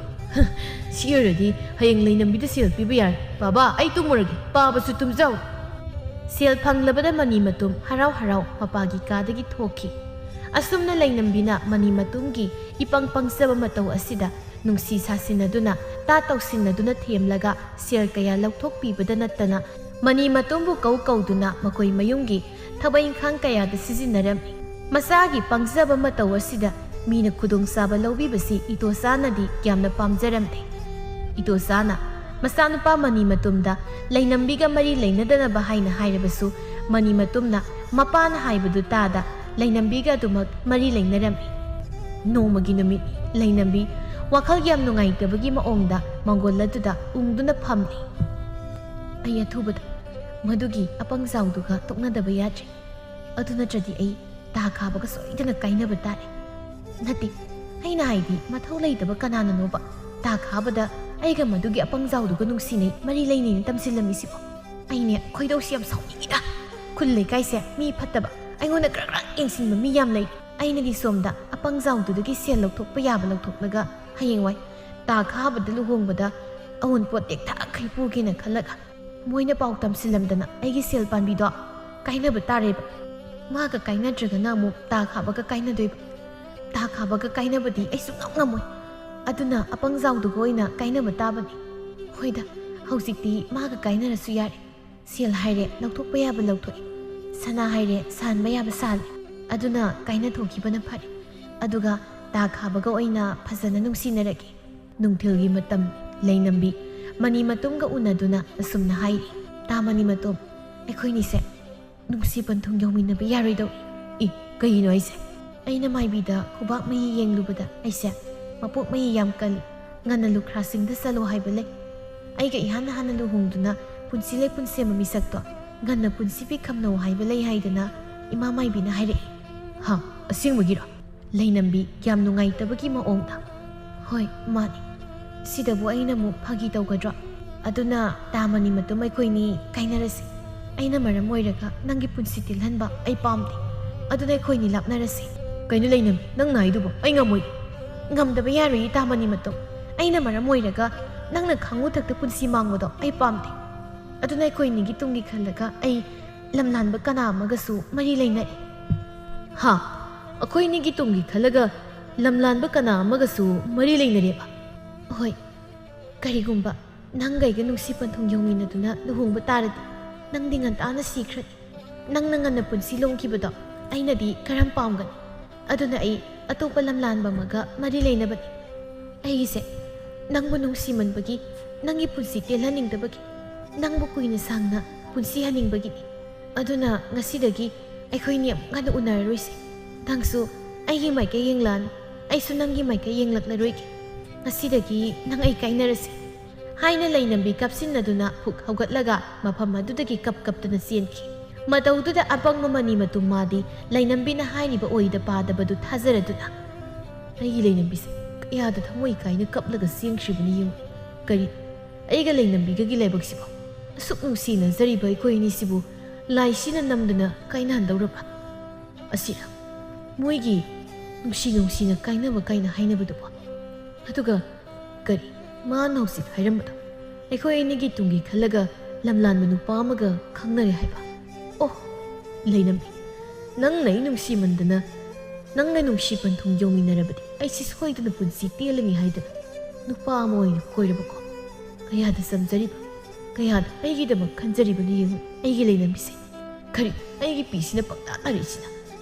"ꯁꯤ ꯑꯣꯏꯔꯗꯤ ꯍꯌꯦꯡ ꯂꯩꯅꯝꯕꯤꯗ ꯁꯦꯜ ꯄꯤꯕ ꯌꯥꯔꯦ꯫ ꯕꯥꯕꯥ, ꯑꯩ ꯇꯨꯝꯃꯨꯔꯒꯦ, ꯄꯥꯕꯁꯨ ꯇꯨꯝꯖꯧ꯫" ꯁꯦꯜ ꯐꯪꯂꯕꯗ ꯃꯅꯤ ꯃꯇꯨꯝ ꯍꯔꯥꯎ ꯍꯔꯥꯎ ꯃꯄꯥꯒꯤ ꯀꯥꯗꯒꯤ ꯊꯣꯛꯈꯤ꯫ ꯑꯁꯨꯝꯅ ꯂꯩꯅꯝꯕꯤꯅ ꯃꯅꯤ ꯃꯇꯨꯝꯒꯤ ꯏꯄꯪ ꯄꯪꯖꯕ ꯃꯇꯧ ꯑꯁꯤꯗ ꯅꯨꯡꯁꯤ ꯁꯥꯁꯤꯟꯅꯗꯨꯅ, ꯇꯥ ꯇꯧꯁꯤꯟꯅꯗꯨꯅ ꯊꯦꯝꯂꯒ ꯁꯦꯜ ꯀꯌꯥ ꯂꯧꯊꯣꯛꯄꯤꯕꯗ ꯅꯠꯇꯅ, ꯃꯅꯤ ꯃꯇꯨꯝꯕꯨ ꯀꯧ ꯀꯧꯗꯨꯅ ꯃꯈꯣꯏ ꯃꯌꯨꯝꯒꯤ ꯊꯕꯛ ꯏꯪꯈꯥꯡ ꯀꯌꯥꯗ ꯁꯤꯖꯤꯟꯅꯔꯝꯃꯤ꯫ ꯃꯆꯥꯒꯤ ꯄꯪꯖꯕ ꯃꯇꯧ ꯑꯁꯤꯗ ꯃꯤꯅ ꯈꯨꯗꯣꯡꯆꯥꯕ ꯂꯧꯕꯤꯕꯁꯤ ꯏꯇꯣꯆꯥꯅꯗꯤ ꯌꯥꯝꯅ ꯄꯥꯝꯖꯔꯝꯗꯦ꯫ ꯏꯇꯣꯆꯥꯅ ꯃꯆꯥꯅꯨꯄꯥ ꯃꯅꯤ ꯃꯇꯨꯝꯗ ꯂꯩꯅꯝꯕꯤꯒ ꯃꯔꯤ ꯂꯩꯅꯗꯅꯕ ꯍꯥꯏꯅ ꯍꯥꯏꯔꯕꯁꯨ, ꯃꯅꯤ ꯃꯇꯨꯝꯅ ꯃꯄꯥꯅ ꯍꯥꯏꯕꯗꯨ ꯇꯥꯗ ꯂꯩꯅꯝꯕꯤꯒ ꯑꯗꯨꯃꯛ ꯃꯔꯤ ꯂꯩꯅꯔꯝꯃꯤ꯫ ꯅꯣꯡꯃꯒꯤ ꯅꯨꯃꯤꯠ ꯂꯩꯅꯝꯕꯤ ꯋꯥꯈꯜ ꯌꯥꯝ ꯅꯨꯡꯉꯥꯏꯇꯕꯒꯤ ꯃꯑꯣꯡꯗ ꯃꯪꯒꯣꯜ ꯑꯗꯨꯗ ꯎꯪꯗꯨꯅ ꯐꯝꯂꯤ꯫ "ꯑꯩ ꯑꯊꯨꯕꯗ ꯃꯗꯨꯒꯤ ꯑꯄꯪꯖꯥꯎꯗꯨꯒ ꯇꯣꯛꯅꯗꯕ ꯌꯥꯗ꯭ꯔꯦ꯫ ꯑꯗꯨ ꯅꯠꯇ꯭ꯔꯗꯤ ꯑꯩ ꯇꯥ ꯈꯥꯕꯒ ꯁꯣꯏꯗꯅ ꯀꯥꯏꯅꯕ ꯇꯥꯔꯦ꯫ ꯅꯠꯇꯦ, ꯑꯩꯅ ꯍꯥꯏꯗꯤ ꯃꯊꯧ ꯂꯩꯇꯕ ꯀꯅꯥꯅꯅꯣꯕ ꯇꯥ ꯈꯥꯕꯗ ꯑꯩꯒ ꯃꯗꯨꯒꯤ ꯑꯄꯪꯖꯥꯎꯗꯨꯒ ꯅꯨꯡꯁꯤꯅꯩ, ꯃꯔꯤ ꯂꯩꯅꯩꯅ ꯇꯝꯁꯤꯜꯂꯝꯃꯤꯁꯤꯕꯣ? ꯑꯩꯅꯦ ꯈꯣꯏꯗꯧꯁꯤ ꯌꯥꯝ ꯁꯥꯎꯅꯤꯡꯉꯤꯗ꯫ ꯈꯨꯜ ꯂꯩꯀꯥꯏꯁꯦ ꯃꯤ ꯐꯠꯇꯕ, ꯑꯩꯉꯣꯟꯗ ꯀ꯭ꯔꯛ ꯀ꯭ꯔꯛ ꯌꯦꯡꯁꯤꯟꯕ ꯃꯤ ꯌꯥꯝ ꯂꯩ꯫ ꯑꯩꯅꯗꯤ ꯁꯣꯝꯗ ꯑꯄꯪꯖꯥꯎꯗꯨꯗꯒꯤ ꯁꯦꯜ ꯂꯧꯊꯣꯛꯄ ꯌꯥꯕ ꯂꯧꯊꯣꯛꯂꯒ ꯍꯌꯦꯡꯋꯥꯏ ꯇꯥ ꯈꯥꯕꯗ ꯂꯨꯍꯣꯡꯕꯗ ꯑꯋꯨꯟꯄꯣꯠ ꯇꯦꯛꯊꯈꯩ ꯄꯨꯒꯦꯅ ꯈꯜꯂꯒ ꯃꯣꯏꯅ ꯄꯥꯎ ꯇꯝꯁꯤꯜꯂꯝꯗꯅ ꯑꯩꯒꯤ ꯁꯦꯜ ꯄꯥꯟꯕꯤꯗꯣ ꯀꯥꯏꯅꯕ ꯇꯥꯔꯦꯕ꯫ ꯃꯥꯒ ꯀꯥꯏꯅꯗ꯭ꯔꯒꯅ ꯑꯃꯨꯛ ꯇꯥ ꯈꯥꯕꯒ ꯀꯥꯏꯅꯗꯣꯏꯕ꯫ ꯇꯥ ꯈꯥꯕꯒ ꯀꯥꯏꯅꯕꯗꯤ ꯑꯩ ꯁꯨꯡꯉꯝ ꯉꯝꯃꯣꯏ꯫ ꯑꯗꯨꯅ ꯑꯄꯪꯖꯥꯎꯗꯨꯒ ꯑꯣꯏꯅ ꯀꯥꯏꯅꯕ ꯇꯥꯕꯅꯤ꯫ ꯍꯣꯏꯗ, ꯍꯧꯖꯤꯛꯇꯤ ꯃꯥꯒ ꯀꯥꯏꯅꯔꯁꯨ ꯌꯥꯔꯦ꯫ ꯁꯦꯜ ꯍꯥꯏꯔꯦ ꯂꯧꯊꯣꯛꯄ ꯌꯥꯕ ꯂꯧꯊꯣꯛꯏ, ꯁꯅꯥ ꯍꯥꯏꯔꯦ ꯁꯥꯍꯟꯕ ꯌꯥꯕ ꯁꯥꯍꯜꯂꯦ꯫ ꯑꯗꯨꯅ ꯀꯥꯏꯅ ꯊꯣꯛꯈꯤꯕꯅ ꯐꯔꯦ꯫ ꯑꯗꯨꯒ ꯇꯥ ꯈꯥꯕꯒ ꯑꯣꯏꯅ ꯐꯖꯅ ꯅꯨꯡꯁꯤꯅꯔꯒꯦ꯫ ꯅꯨꯡꯊꯤꯜꯒꯤ ꯃꯇꯝ꯫ ꯂꯩꯅꯝꯕꯤ ꯃꯅꯤ ꯃꯇꯨꯝꯒ ꯎꯅꯗꯨꯅ ꯑꯁꯨꯝꯅ ꯍꯥꯏꯔꯤ, "ꯇꯥ ꯃꯅꯤ ꯃꯇꯨꯝ, ꯑꯩꯈꯣꯏꯅꯤꯁꯦ ꯅꯨꯡꯁꯤ ꯄꯟꯊꯨꯡ ꯌꯧꯃꯤꯟꯅꯕ ꯌꯥꯔꯣꯏꯗꯧꯔꯤ꯫" "ꯏ, ꯀꯩꯒꯤꯅꯣ ꯍꯥꯏꯁꯦ?" ꯑꯩꯅ ꯃꯥꯏꯕꯤꯗ ꯈꯨꯕꯥꯛ ꯃꯍꯤ ꯌꯦꯡꯂꯨꯕꯗ ꯑꯩꯁꯦ ꯃꯄꯣꯛ ꯃꯍꯤ ꯌꯥꯝ ꯀꯜꯂꯤ꯫ ꯉꯟꯅ ꯂꯨꯈ꯭ꯔꯥꯁꯤꯡꯗ ꯆꯠꯂꯣ ꯍꯥꯏꯕ ꯂꯩ꯫ ꯑꯩꯒ ꯏꯍꯥꯟ ꯍꯥꯟꯅ ꯂꯨꯍꯣꯡꯗꯨꯅ ꯄꯨꯟꯁꯤ ꯂꯩꯄꯨꯟ ꯁꯦꯝꯕ ꯃꯤꯁꯛꯇꯣ ꯉꯟꯅ ꯄꯨꯟꯁꯤ ꯄꯤꯈꯝꯅꯧ ꯍꯥꯏꯕ ꯂꯩ ꯍꯥꯏꯗꯅ ꯏꯃꯥ ꯃꯥꯏꯕꯤꯅ ꯍꯥꯏꯔꯛꯏ꯫ "ꯍꯥ, ꯑꯁꯦꯡꯕꯒꯤꯔꯣ?" ꯂꯩꯅꯝꯕꯤ ꯌꯥꯝ ꯅꯨꯡꯉꯥꯏꯇꯕꯒꯤ ꯃꯑꯣꯡꯗ, "ꯍꯣꯏ, ꯃꯥꯅꯤ꯫ ꯁꯤꯗꯕꯨ ꯑꯩꯅ ꯑꯃꯨꯛ ꯐꯥꯒꯤ ꯇꯧꯒꯗ꯭ꯔꯣ? ꯑꯗꯨꯅ ꯇꯥ ꯃꯅꯤ ꯃꯇꯨꯝ ꯑꯩꯈꯣꯏꯅꯤ ꯀꯥꯏꯅꯔꯁꯤ꯫ ꯑꯩꯅ ꯃꯔꯝ ꯑꯣꯏꯔꯒ ꯅꯪꯒꯤ ꯄꯨꯟꯁꯤ ꯇꯤꯜꯍꯟꯕ ꯑꯩ ꯄꯥꯝꯗꯦ꯫ ꯑꯗꯨꯅ ꯑꯩꯈꯣꯏꯅꯤ ꯂꯥꯞꯅꯔꯁꯤ꯫" "ꯀꯩꯅꯣ ꯂꯩꯅꯝꯕꯤ, ꯅꯪꯅ ꯍꯥꯏꯗꯨꯕꯣ? ꯑꯩ ꯉꯝꯃꯣꯏ꯫" "ꯉꯝꯗꯕ ꯌꯥꯔꯣꯏꯌꯦ ꯇꯥ ꯃꯅꯤ ꯃꯇꯨꯝ꯫ ꯑꯩꯅ ꯃꯔꯝ ꯑꯣꯏꯔꯒ ꯅꯪꯅ ꯈꯥꯡꯉꯨꯊꯛꯇ ꯄꯨꯟꯁꯤ ꯃꯥꯡꯕꯗꯣ ꯑꯩ ꯄꯥꯝꯗꯦ꯫ ꯑꯗꯨꯅ ꯑꯩꯈꯣꯏ ꯑꯅꯤꯒꯤ ꯇꯨꯡꯒꯤ ꯈꯜꯂꯒ ꯑꯩ ꯂꯝꯂꯥꯟꯕ ꯀꯅꯥ ꯑꯃꯒꯁꯨ ꯃꯔꯤ ꯂꯩꯅꯔꯦ꯫ ꯍꯥ? ꯑꯩꯈꯣꯏ ꯑꯅꯤꯒꯤ ꯇꯨꯡꯒꯤ ꯈꯜꯂꯒ ꯂꯝꯂꯥꯟꯕ ꯀꯅꯥ ꯑꯃꯒꯁꯨ ꯃꯔꯤ ꯂꯩꯅꯔꯦꯕ? ꯍꯣꯏ꯫ ꯀꯔꯤꯒꯨꯝꯕ ꯅꯪꯒ ꯑꯩꯒ ꯅꯨꯡꯁꯤ ꯄꯟꯊꯨꯡ ꯌꯧꯃꯤꯟꯅꯗꯨꯅ ꯂꯨꯍꯣꯡꯕ ꯇꯥꯔꯗꯤ, ꯅꯪꯗꯤ ꯉꯟꯇꯥꯅ ꯁꯤꯈ꯭ꯔꯅꯤ꯫ ꯅꯪꯅ ꯉꯟꯅ ꯄꯨꯟꯁꯤ ꯂꯣꯝꯈꯤꯕꯗꯣ ꯑꯩꯅꯗꯤ ꯀꯔꯝ ꯄꯥꯝꯒꯅꯤ? ꯑꯗꯨꯅ ꯑꯩ ꯑꯇꯣꯞꯄ ꯂꯝꯂꯥꯟꯕ ꯑꯃꯒ ꯃꯔꯤ ꯂꯩꯅꯕꯅꯤ꯫ ꯑꯩꯒꯤꯁꯦ ꯅꯪꯕꯨ ꯅꯨꯡꯁꯤꯃꯟꯕꯒꯤ, ꯅꯪꯒꯤ ꯄꯨꯟꯁꯤ ꯇꯦꯜꯍꯟꯅꯤꯡꯗꯕꯒꯤ, ꯅꯪꯕꯨ ꯀꯨꯏꯅ ꯁꯥꯡꯅ ꯄꯨꯟꯁꯤ ꯍꯟꯅꯤꯡꯕꯒꯤꯅꯤ꯫ ꯑꯗꯨꯅ ꯉꯁꯤꯗꯒꯤ ꯑꯩꯈꯣꯏꯅꯤ ꯑꯃꯨꯛ ꯍꯟꯅ ꯎꯅꯔꯔꯣꯏꯁꯦ꯫ ꯅꯪꯁꯨ ꯑꯩꯒꯤ ꯃꯥꯏꯀꯩ ꯌꯦꯡꯂꯛꯑꯅꯨ, ꯑꯩꯁꯨ ꯅꯪꯒꯤ ꯃꯥꯏꯀꯩ ꯌꯦꯡꯂꯛꯂꯔꯣꯏꯒꯦ꯫ ꯉꯁꯤꯗꯒꯤ ꯅꯪ ꯑꯩ ꯀꯥꯏꯅꯔꯁꯦ, ꯍꯥꯏꯅ ꯂꯩꯅꯝꯕꯤ ꯀꯞꯁꯤꯟꯅꯗꯨꯅ ꯐꯨꯛ ꯍꯧꯒꯠꯂꯒ ꯃꯐꯝ ꯑꯗꯨꯗꯒꯤ ꯀꯞ ꯀꯞꯇꯨꯅ ꯆꯦꯟꯈꯤ꯫ ꯃꯇꯧꯗꯨꯗ ꯑꯄꯪꯕ ꯃꯅꯤ ꯃꯇꯨꯝ ꯃꯥꯗꯤ ꯂꯩꯅꯝꯕꯤꯅ ꯍꯥꯏꯔꯤꯕ ꯑꯣꯏꯗ ꯄꯥꯗꯕꯗꯨ ꯊꯥꯖꯔꯗꯨꯅ, "ꯑꯩꯒꯤ ꯂꯩꯅꯝꯕꯤꯁꯦ ꯀꯌꯥꯗ ꯊꯃꯣꯏ ꯀꯥꯏꯅ ꯀꯞꯂꯒ ꯆꯦꯟꯈ꯭ꯔꯤꯕꯅꯤ ꯌꯦꯡꯉꯨ꯫ ꯀꯔꯤ, ꯑꯩꯒ ꯂꯩꯅꯝꯕꯤꯒꯒꯤ ꯂꯥꯏꯕꯛꯁꯤꯕꯣ? ꯑꯁꯨꯛ ꯅꯨꯡꯁꯤꯅꯖꯔꯤꯕ ꯑꯩꯈꯣꯏ ꯑꯅꯤꯁꯤꯕꯨ ꯂꯥꯏꯁꯤꯅ ꯅꯝꯗꯨꯅ ꯀꯥꯏꯅꯍꯟꯗꯧꯔꯕ? ꯑꯁꯤꯔ ꯃꯣꯏꯒꯤ ꯅꯨꯡꯁꯤ ꯅꯨꯡꯁꯤꯅ ꯀꯥꯏꯅꯕ ꯀꯥꯏꯅ ꯍꯥꯏꯅꯕꯗꯨꯕꯣ? ꯑꯗꯨꯒ ꯀꯔꯤ, ꯃꯥꯅ ꯍꯧꯖꯤꯛ ꯍꯥꯏꯔꯝꯕꯗꯣ ꯑꯩꯈꯣꯏ ꯑꯅꯤꯒꯤ ꯇꯨꯡꯒꯤ ꯈꯜꯂꯒ ꯂꯝꯂꯥꯟꯕ ꯅꯨꯄꯥ ꯑꯃꯒ ꯈꯪꯅꯔꯦ ꯍꯥꯏꯕ? ꯑꯣ, ꯂꯩꯅꯝꯕꯤ, ꯅꯪꯅ ꯑꯩ ꯅꯨꯡꯁꯤꯃꯟꯗꯅ, ꯅꯪꯅ ꯅꯨꯡꯁꯤ ꯄꯟꯊꯨꯡ ꯌꯧꯃꯤꯟꯅꯔꯕꯗꯤ ꯑꯩꯁꯤ ꯁꯣꯏꯗꯅ ꯄꯨꯟꯁꯤ ꯇꯦꯜꯂꯅꯤ ꯍꯥꯏꯗꯅ ꯅꯨꯄꯥ ꯑꯃ ꯑꯣꯏꯅ ꯀꯣꯏꯔꯕꯀꯣ꯫ ꯀꯌꯥꯗ ꯆꯝꯖꯔꯤꯕ, ꯀꯌꯥꯗ ꯑꯩꯒꯤꯗꯃꯛ ꯈꯟꯖꯔꯤꯕꯅꯣ ꯌꯦꯡꯉꯨ ꯑꯩꯒꯤ ꯂꯩꯅꯝꯕꯤꯁꯦ꯫ ꯀꯔꯤ, ꯑꯩꯒꯤ ꯄꯤꯁꯤꯅ ꯄꯪꯇꯥ ꯇꯥꯔꯛꯏꯁꯤꯅ?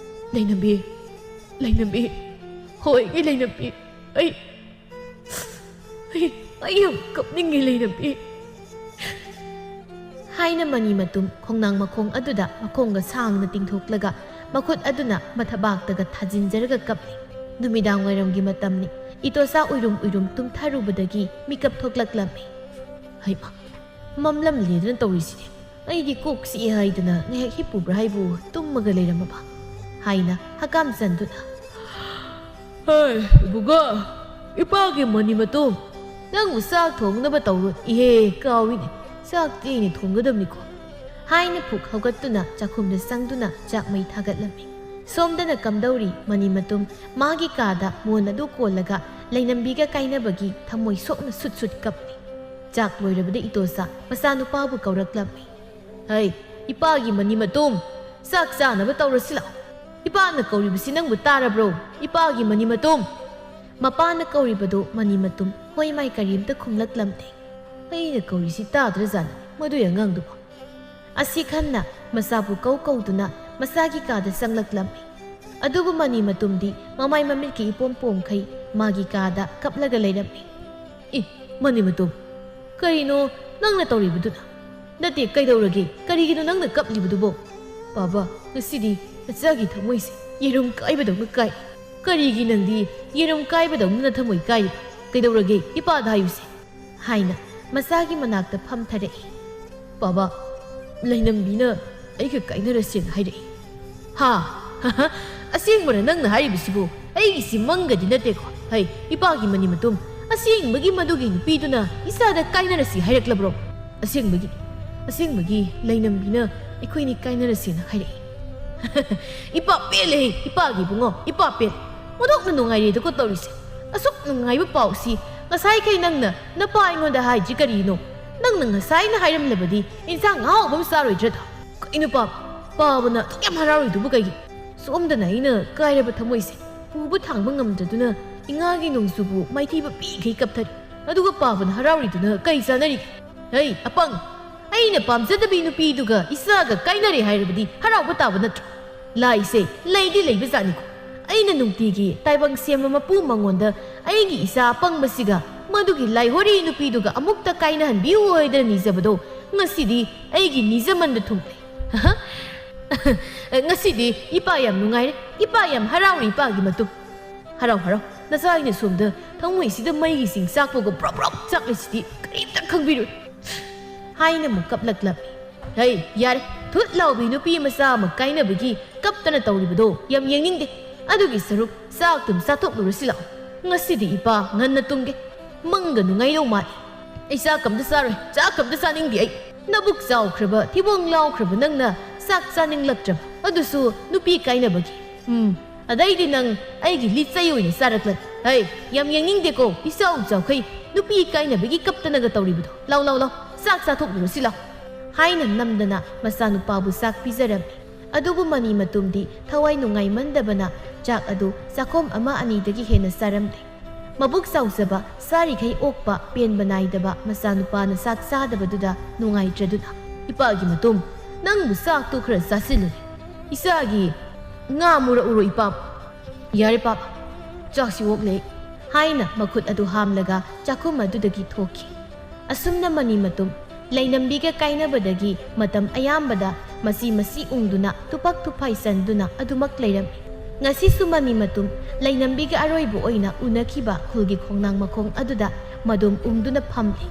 ꯂꯩꯅꯝꯕꯤ, ꯂꯩꯅꯝꯕꯤ, ꯍꯣꯏ, ꯑꯩ ꯂꯩꯅꯝꯕꯤ, ꯑꯩ, ꯑꯩ, ꯑꯩ ꯌꯥꯝ ꯀꯞꯅꯤꯡꯉꯦ ꯂꯩꯅꯝꯕꯤ꯫ ꯍꯥꯏꯅ ꯃꯅꯤ ꯃꯇꯨꯝ ꯈꯣꯡꯅꯥꯡ ꯃꯈꯣꯡ ꯑꯗꯨꯗ ꯃꯈꯣꯡꯒ ꯁꯥꯡꯅ ꯇꯤꯡꯊꯣꯛꯂꯒ ꯃꯈꯨꯠ ꯑꯗꯨꯅ ꯃꯊꯕꯥꯛꯇꯒ ꯊꯥꯖꯤꯟꯖꯔꯒ ꯀꯞꯂꯤ꯫ ꯅꯨꯃꯤꯗꯥꯡ ꯋꯥꯏꯔꯝꯒꯤ ꯃꯇꯝꯅꯤ꯫ ꯏꯇꯣꯆꯥ ꯎꯏꯔꯨꯝ ꯎꯏꯔꯨꯝ ꯇꯨꯝꯊꯔꯨꯕꯗꯒꯤ ꯃꯤꯀꯞ ꯊꯣꯛꯂꯛꯂꯝꯃꯤ꯫ "ꯍꯩꯃꯥ, ꯃꯝꯂꯝꯂꯦꯗꯅ ꯇꯧꯔꯤꯁꯤꯗꯤ꯫ ꯑꯩꯗꯤ ꯀꯣꯛ ꯆꯤꯛꯑꯦ ꯍꯥꯏꯗꯅ ꯉꯥꯏꯍꯥꯛ ꯍꯤꯞꯄꯨꯕ꯭ꯔꯥ ꯍꯥꯏꯕꯨ ꯇꯨꯝꯃꯒ ꯂꯩꯔꯝꯃꯕ?" ꯍꯥꯏꯅ ꯍꯀꯥꯝ ꯆꯟꯗꯨꯅ, "ꯍꯩ, ꯏꯕꯨꯡꯉꯣ, ꯏꯄꯥꯒꯤ ꯃꯅꯤ ꯃꯇꯨꯝ, ꯅꯪꯕꯨ ꯆꯥꯛ ꯊꯣꯡꯅꯕ ꯇꯧꯔꯣ꯫ ꯏꯍꯦ, ꯀꯥꯎꯏꯅꯦ, ꯆꯥꯛꯇꯤ ꯑꯩꯅ ꯊꯣꯡꯒꯗꯕꯅꯤꯀꯣ" ꯍꯥꯏꯅ ꯐꯨꯛ ꯍꯧꯒꯠꯇꯨꯅ ꯆꯥꯛꯈꯨꯝꯗ ꯆꯪꯗꯨꯅ ꯆꯥꯛ ꯃꯩ ꯊꯥꯒꯠꯂꯝꯃꯤ꯫ ꯁꯣꯝꯗꯅ ꯀꯝꯗꯧꯔꯤ ꯃꯅꯤ ꯃꯇꯨꯝ ꯃꯥꯒꯤ ꯀꯥꯗ ꯃꯣꯟ ꯑꯗꯨ ꯀꯣꯜꯂꯒ ꯂꯩꯅꯝꯕꯤꯒ ꯀꯥꯏꯅꯕꯒꯤ ꯊꯃꯣꯏ ꯁꯣꯛꯅ ꯁꯨꯠ ꯁꯨꯠ ꯀꯞꯂꯤ꯫ ꯆꯥꯛ ꯂꯣꯏꯔꯕꯗ ꯏꯇꯣꯆꯥ ꯃꯆꯥꯅꯨꯄꯥꯕꯨ ꯀꯧꯔꯛꯂꯝꯃꯤ꯫ "ꯍꯩ, ꯏꯄꯥꯒꯤ ꯃꯅꯤ ꯃꯇꯨꯝ, ꯆꯥꯛ ꯆꯥꯅꯕ ꯇꯧꯔꯁꯤ ꯂꯥꯛꯑꯣ꯫ ꯏꯄꯥꯅ ꯀꯧꯔꯤꯕꯁꯤ ꯅꯪꯕꯨ ꯇꯥꯔꯕ꯭ꯔꯣ? ꯏꯄꯥꯒꯤ ꯃꯅꯤ ꯃꯇꯨꯝ!" ꯃꯄꯥꯅ ꯀꯧꯔꯤꯕꯗꯨ ꯃꯅꯤ ꯃꯇꯨꯝ ꯍꯣꯏ ꯃꯥꯏ ꯀꯔꯤꯝꯇ ꯈꯨꯝꯂꯛꯂꯝꯗꯦ꯫ "ꯑꯩꯅ ꯀꯧꯔꯤꯁꯤ ꯇꯥꯗ꯭ꯔꯖꯥꯠꯅꯤ ꯃꯗꯨꯏ ꯑꯉꯥꯡꯗꯨꯕꯨ?" ꯑꯁꯤ ꯈꯟꯅ ꯃꯆꯥꯕꯨ ꯀꯧ ꯀꯧꯗꯨꯅ ꯃꯆꯥꯒꯤ ꯀꯥꯗ ꯆꯪꯂꯛꯂꯝꯃꯤ꯫ ꯑꯗꯨꯕꯨ ꯃꯅꯤ ꯃꯇꯨꯝꯗꯤ ꯃꯃꯥꯏ ꯃꯃꯤꯠꯀꯤ ꯏꯄꯣꯝ ꯄꯣꯝꯈꯩ ꯃꯥꯒꯤ ꯀꯥꯗ ꯀꯞꯂꯒ ꯂꯩꯔꯝꯃꯤ꯫ "ꯏ, ꯃꯅꯤ ꯃꯇꯨꯝ, ꯀꯔꯤꯅꯣ ꯅꯪꯅ ꯇꯧꯔꯤꯕꯗꯨꯅ? ꯅꯠꯇꯦ, ꯀꯩꯗꯧꯔꯒꯦ? ꯀꯔꯤꯒꯤꯅꯣ ꯅꯪꯅ ꯀꯞꯂꯤꯕꯗꯨꯕꯣ? ꯄꯥꯕ, ꯉꯁꯤꯗꯤ ꯅꯆꯥꯒꯤ ꯊꯃꯣꯏꯁꯦ ꯌꯦꯔꯨꯝ ꯀꯥꯏꯕꯗꯧꯅ ꯀꯥꯏ꯫ ꯀꯔꯤꯒꯤ ꯅꯪꯗꯤ ꯌꯦꯔꯨꯝ ꯀꯥꯏꯕꯗꯧꯅ ꯅꯊꯃꯣꯏ ꯀꯥꯏꯔꯤꯕ? ꯀꯩꯗꯧꯔꯒꯦ? ꯏꯄꯥꯗ ꯍꯥꯏꯌꯨꯁꯦ," ꯍꯥꯏꯅ ꯃꯆꯥꯒꯤ ꯃꯅꯥꯛꯇ ꯐꯝꯊꯔꯛꯏ꯫ "ꯄꯥꯕ, ꯂꯩꯅꯝꯕꯤꯅ ꯑꯩꯒ ꯀꯥꯏꯅꯔꯁꯦꯅ ꯍꯥꯏꯔꯛꯏ꯫" "ꯍꯥ? ꯑꯁꯦꯡꯕꯔ ꯅꯪꯅ ꯍꯥꯏꯔꯤꯕꯁꯤꯕꯨ? ꯑꯩꯒꯤꯁꯤ ꯃꯪꯒꯗꯤ ꯅꯠꯇꯦꯀꯣ? ꯍꯩ, ꯏꯄꯥꯒꯤ ꯃꯅꯤ ꯃꯇꯨꯝ, ꯑꯁꯦꯡꯕꯒꯤ ꯃꯗꯨꯒꯤ ꯅꯨꯄꯤꯗꯨꯅ ꯏꯆꯥꯗ ꯀꯥꯏꯅꯔꯁꯤ ꯍꯥꯏꯔꯛꯂꯕ꯭ꯔꯣ?" "ꯑꯁꯦꯡꯕꯒꯤ, ꯑꯁꯦꯡꯕꯒꯤ ꯂꯩꯅꯝꯕꯤꯅ ꯑꯩꯈꯣꯏꯅꯤ ꯀꯥꯏꯅꯔꯁꯦꯅ ꯍꯥꯏꯔꯛꯏ꯫" "ꯏꯄꯥ ꯄꯦꯜꯂꯦꯍꯦ, ꯏꯄꯥꯒꯤ ꯏꯕꯨꯡꯉꯣ, ꯏꯄꯥ ꯄꯦꯜꯂꯦ꯫ ꯑꯣꯟꯊꯣꯛꯅ ꯅꯨꯡꯉꯥꯏꯔꯦꯗꯀꯣ ꯇꯧꯔꯤꯁꯦ꯫ ꯑꯁꯨꯛ ꯅꯨꯡꯉꯥꯏꯕ ꯄꯥꯎꯁꯤ ꯉꯁꯥꯏꯈꯩ ꯅꯪꯅ ꯅꯄꯥ ꯑꯩꯉꯣꯟꯗ ꯍꯥꯏꯗ꯭ꯔꯤ ꯀꯔꯤꯅꯣ? ꯅꯪꯅ ꯉꯁꯥꯏꯅ ꯍꯥꯏꯔꯝꯂꯕꯗꯤ ꯏꯟꯁꯥꯡ ꯑꯍꯥꯎꯕ ꯑꯃ ꯆꯥꯔꯣꯏꯗ꯭ꯔꯗ? ꯀꯩꯅꯣ ꯄꯥꯕ, ꯄꯥꯕꯅ ꯑꯗꯨꯛ ꯌꯥꯝ ꯍꯔꯥꯎꯔꯤꯗꯨꯕꯨ ꯀꯩꯒꯤ? ꯁꯣꯝꯗꯅ ꯑꯩꯅ ꯀꯥꯏꯔꯕ ꯊꯃꯣꯏꯁꯦ ꯄꯨꯕ ꯊꯥꯡꯕ ꯉꯝꯗ꯭ꯔꯗꯨꯅ ꯏꯉꯥꯒꯤ ꯅꯣꯡꯖꯨꯕꯨ ꯃꯥꯏꯊꯤꯕ ꯄꯤꯈꯩ ꯀꯞꯊꯔꯤ꯫ ꯑꯗꯨꯒ ꯄꯥꯕꯅ ꯍꯔꯥꯎꯔꯤꯗꯨꯅ ꯀꯩ ꯆꯥꯅꯔꯤꯒꯦ? ꯍꯩ, ꯑꯄꯪ! ꯑꯩꯅ ꯄꯥꯝꯖꯗꯕꯤ ꯅꯨꯄꯤꯗꯨꯒ ꯏꯆꯥꯒ ꯀꯥꯏꯅꯔꯦ ꯍꯥꯏꯔꯕꯗꯤ ꯍꯔꯥꯎꯕ ꯇꯥꯕ ꯅꯠꯇ꯭ꯔꯣ? ꯂꯥꯏꯁꯦ ꯂꯩꯗꯤ ꯂꯩꯕꯖꯥꯠꯅꯤꯀꯣ꯫ ꯑꯩꯅ ꯅꯨꯡꯇꯤꯒꯤ ꯇꯥꯏꯕꯪ ꯁꯦꯝꯕ ꯃꯄꯨ ꯃꯉꯣꯟꯗ ꯑꯩꯒꯤ ꯏꯆꯥ ꯑꯄꯪꯕꯁꯤꯒ ꯃꯗꯨꯒꯤ ꯂꯥꯏꯍꯣꯔꯤ ꯅꯨꯄꯤꯗꯨꯒ ꯑꯃꯨꯛꯇ ꯀꯥꯏꯅꯍꯟꯕꯤꯌꯨ ꯍꯥꯏꯗꯅ ꯅꯤꯖꯕꯗꯣ ꯉꯁꯤꯗꯤ ꯑꯩꯒꯤ ꯅꯤꯖꯃꯟꯗ ꯊꯨꯡꯂꯦ꯫ ꯉꯁꯤꯗꯤ ꯏꯄꯥ ꯌꯥꯝ ꯅꯨꯡꯉꯥꯏꯔꯦ, ꯏꯄꯥ ꯌꯥꯝ ꯍꯔꯥꯎꯔꯦ, ꯏꯄꯥꯒꯤ ꯃꯇꯨꯡ꯫ ꯍꯔꯥꯎ ꯍꯔꯥꯎ, ꯅꯆꯥ ꯑꯩꯅ ꯁꯣꯝꯗ ꯊꯃꯣꯏꯁꯤꯗ ꯃꯩꯒꯤ ꯆꯤꯡ ꯆꯥꯛꯄꯒꯨꯝ ꯄ꯭ꯔꯣꯛ ꯄ꯭ꯔꯣꯛ ꯆꯥꯛꯂꯤꯁꯤꯗꯤ ꯀꯔꯤꯝꯇ ꯈꯪꯕꯤꯔꯨ꯫ ꯍꯥꯏꯅ ꯑꯃꯨꯛ ꯀꯞꯂꯛꯂꯝꯃꯤ꯫ ꯍꯩ, ꯌꯥꯔꯦ, ꯊꯨꯠ ꯂꯥꯎꯕꯤ ꯅꯨꯄꯤ ꯃꯆꯥ ꯑꯃ ꯀꯥꯏꯅꯕꯒꯤ ꯀꯞꯇꯅ ꯇꯧꯔꯤꯕꯗꯣ ꯌꯥꯝ ꯌꯦꯡꯅꯤꯡꯗꯦ꯫ ꯑꯗꯨꯒꯤ ꯁꯔꯨꯛ ꯆꯥꯛ ꯇꯨꯝ ꯆꯥꯊꯣꯛꯂꯨꯔꯁꯤ ꯂꯥꯛꯑꯣ꯫ ꯉꯁꯤꯗꯤ ꯏꯄꯥ ꯉꯟꯅ ꯇꯨꯝꯒꯦ꯫ ꯃꯪꯒ ꯅꯨꯡꯉꯥꯏꯗꯧ ꯃꯥꯜꯂꯤ꯫ ꯑꯩ ꯆꯥꯛ ꯑꯝꯇ ꯆꯥꯔꯣꯏ, ꯆꯥꯛ ꯑꯝꯇ ꯆꯥꯅꯤꯡꯗꯦ ꯑꯩ꯫ ꯅꯕꯨꯛ ꯆꯥꯎꯈ꯭ꯔꯕ, ꯊꯤꯕꯣꯡ ꯂꯥꯎꯈ꯭ꯔꯕ ꯅꯪꯅ ꯆꯥꯛ ꯆꯥꯅꯤꯡꯂꯛꯇ꯭ꯔꯕ, ꯑꯗꯨꯁꯨ ꯅꯨꯄꯤ ꯀꯥꯏꯅꯕꯒꯤ꯫ ꯎꯝ, ꯑꯗꯩꯗꯤ ꯅꯪ ꯑꯩꯒꯤ ꯂꯤꯆꯩ ꯑꯣꯏꯅ ꯆꯥꯔꯛꯂꯅꯤ꯫ "ꯍꯩ, ꯌꯥꯝ ꯌꯦꯡꯅꯤꯡꯗꯦꯀꯣ, ꯏꯆꯥꯎ ꯆꯥꯎꯈꯩ, ꯅꯨꯄꯤ ꯀꯥꯏꯅꯕꯒꯤ ꯀꯞꯇꯅꯒ ꯇꯧꯔꯤꯕꯗꯣ꯫ ꯂꯥꯎ, ꯂꯥꯎ, ꯂꯥꯎ, ꯆꯥꯛ ꯆꯥꯊꯣꯛꯂꯨꯔꯁꯤ ꯂꯥꯎ", ꯍꯥꯏꯅ ꯅꯝꯗꯅ ꯃꯆꯥꯅꯨꯄꯥꯕꯨ ꯆꯥꯛ ꯄꯤꯖꯔꯝꯃꯤ꯫ ꯑꯗꯨꯕꯨ ꯃꯅꯤ ꯃꯇꯨꯝꯗꯤ ꯊꯋꯥꯏ ꯅꯨꯡꯉꯥꯏꯃꯟꯗꯕꯅ ꯆꯥꯛ ꯑꯗꯨ ꯆꯥꯛꯈꯣꯝ ꯑꯃ ꯑꯅꯤꯗꯒꯤ ꯍꯦꯟꯅ ꯆꯥꯔꯝꯗꯦ꯫ ꯃꯕꯨꯛ ꯆꯥꯎꯖꯕ, ꯆꯥꯔꯤꯈꯩ ꯑꯣꯛꯄ, ꯄꯦꯟꯕ ꯅꯥꯏꯗꯕ ꯃꯆꯥꯅꯨꯄꯥꯅ ꯆꯥꯛ ꯆꯥꯗꯕꯗꯨꯗ ꯅꯨꯡꯉꯥꯏꯇ꯭ꯔꯗꯨꯅ, "ꯏꯄꯥꯒꯤ ꯃꯇꯨꯝ, ꯅꯪꯕꯨ ꯆꯥꯛꯇꯨ ꯈꯔ ꯆꯥꯁꯤꯜꯂꯨꯅꯦ꯫ ꯏꯆꯥꯒꯤ ꯉꯥ ꯃꯨꯔꯛꯎꯔꯣ ꯏꯄꯥꯕꯨ?" "ꯌꯥꯔꯦ ꯄꯥꯕ, ꯆꯥꯛꯁꯤ ꯑꯣꯛꯂꯦ ꯑꯩ", ꯍꯥꯏꯅ ꯃꯈꯨꯠ ꯑꯗꯨ ꯍꯥꯝꯂꯒ ꯆꯥꯛꯈꯨꯝ ꯑꯗꯨꯗꯒꯤ ꯊꯣꯛꯈꯤ꯫ ꯑꯁꯨꯝꯅ ꯃꯅꯤ ꯃꯇꯨꯝ ꯂꯩꯅꯝꯕꯤꯒ ꯀꯥꯏꯅꯕꯗꯒꯤ ꯃꯇꯝ ꯑꯌꯥꯝꯕꯗ ꯃꯆꯤ ꯃꯆꯤ ꯎꯪꯗꯨꯅ ꯇꯨꯄꯛ ꯇꯨꯐꯥꯏ ꯆꯟꯗꯨꯅ ꯑꯗꯨꯃꯛ ꯂꯩꯔꯝꯃꯤ꯫ ꯉꯁꯤꯁꯨ ꯃꯅꯤ ꯃꯇꯨꯝ ꯂꯩꯅꯝꯕꯤꯒ ꯑꯔꯣꯏꯕ ꯑꯣꯏꯅ ꯎꯅꯈꯤꯕ ꯈꯨꯜꯒꯤ ꯈꯣꯡꯅꯥꯡ ꯃꯈꯣꯡ ꯑꯗꯨꯗ ꯃꯗꯨꯝ ꯎꯪꯗꯨꯅ ꯐꯝꯂꯤ꯫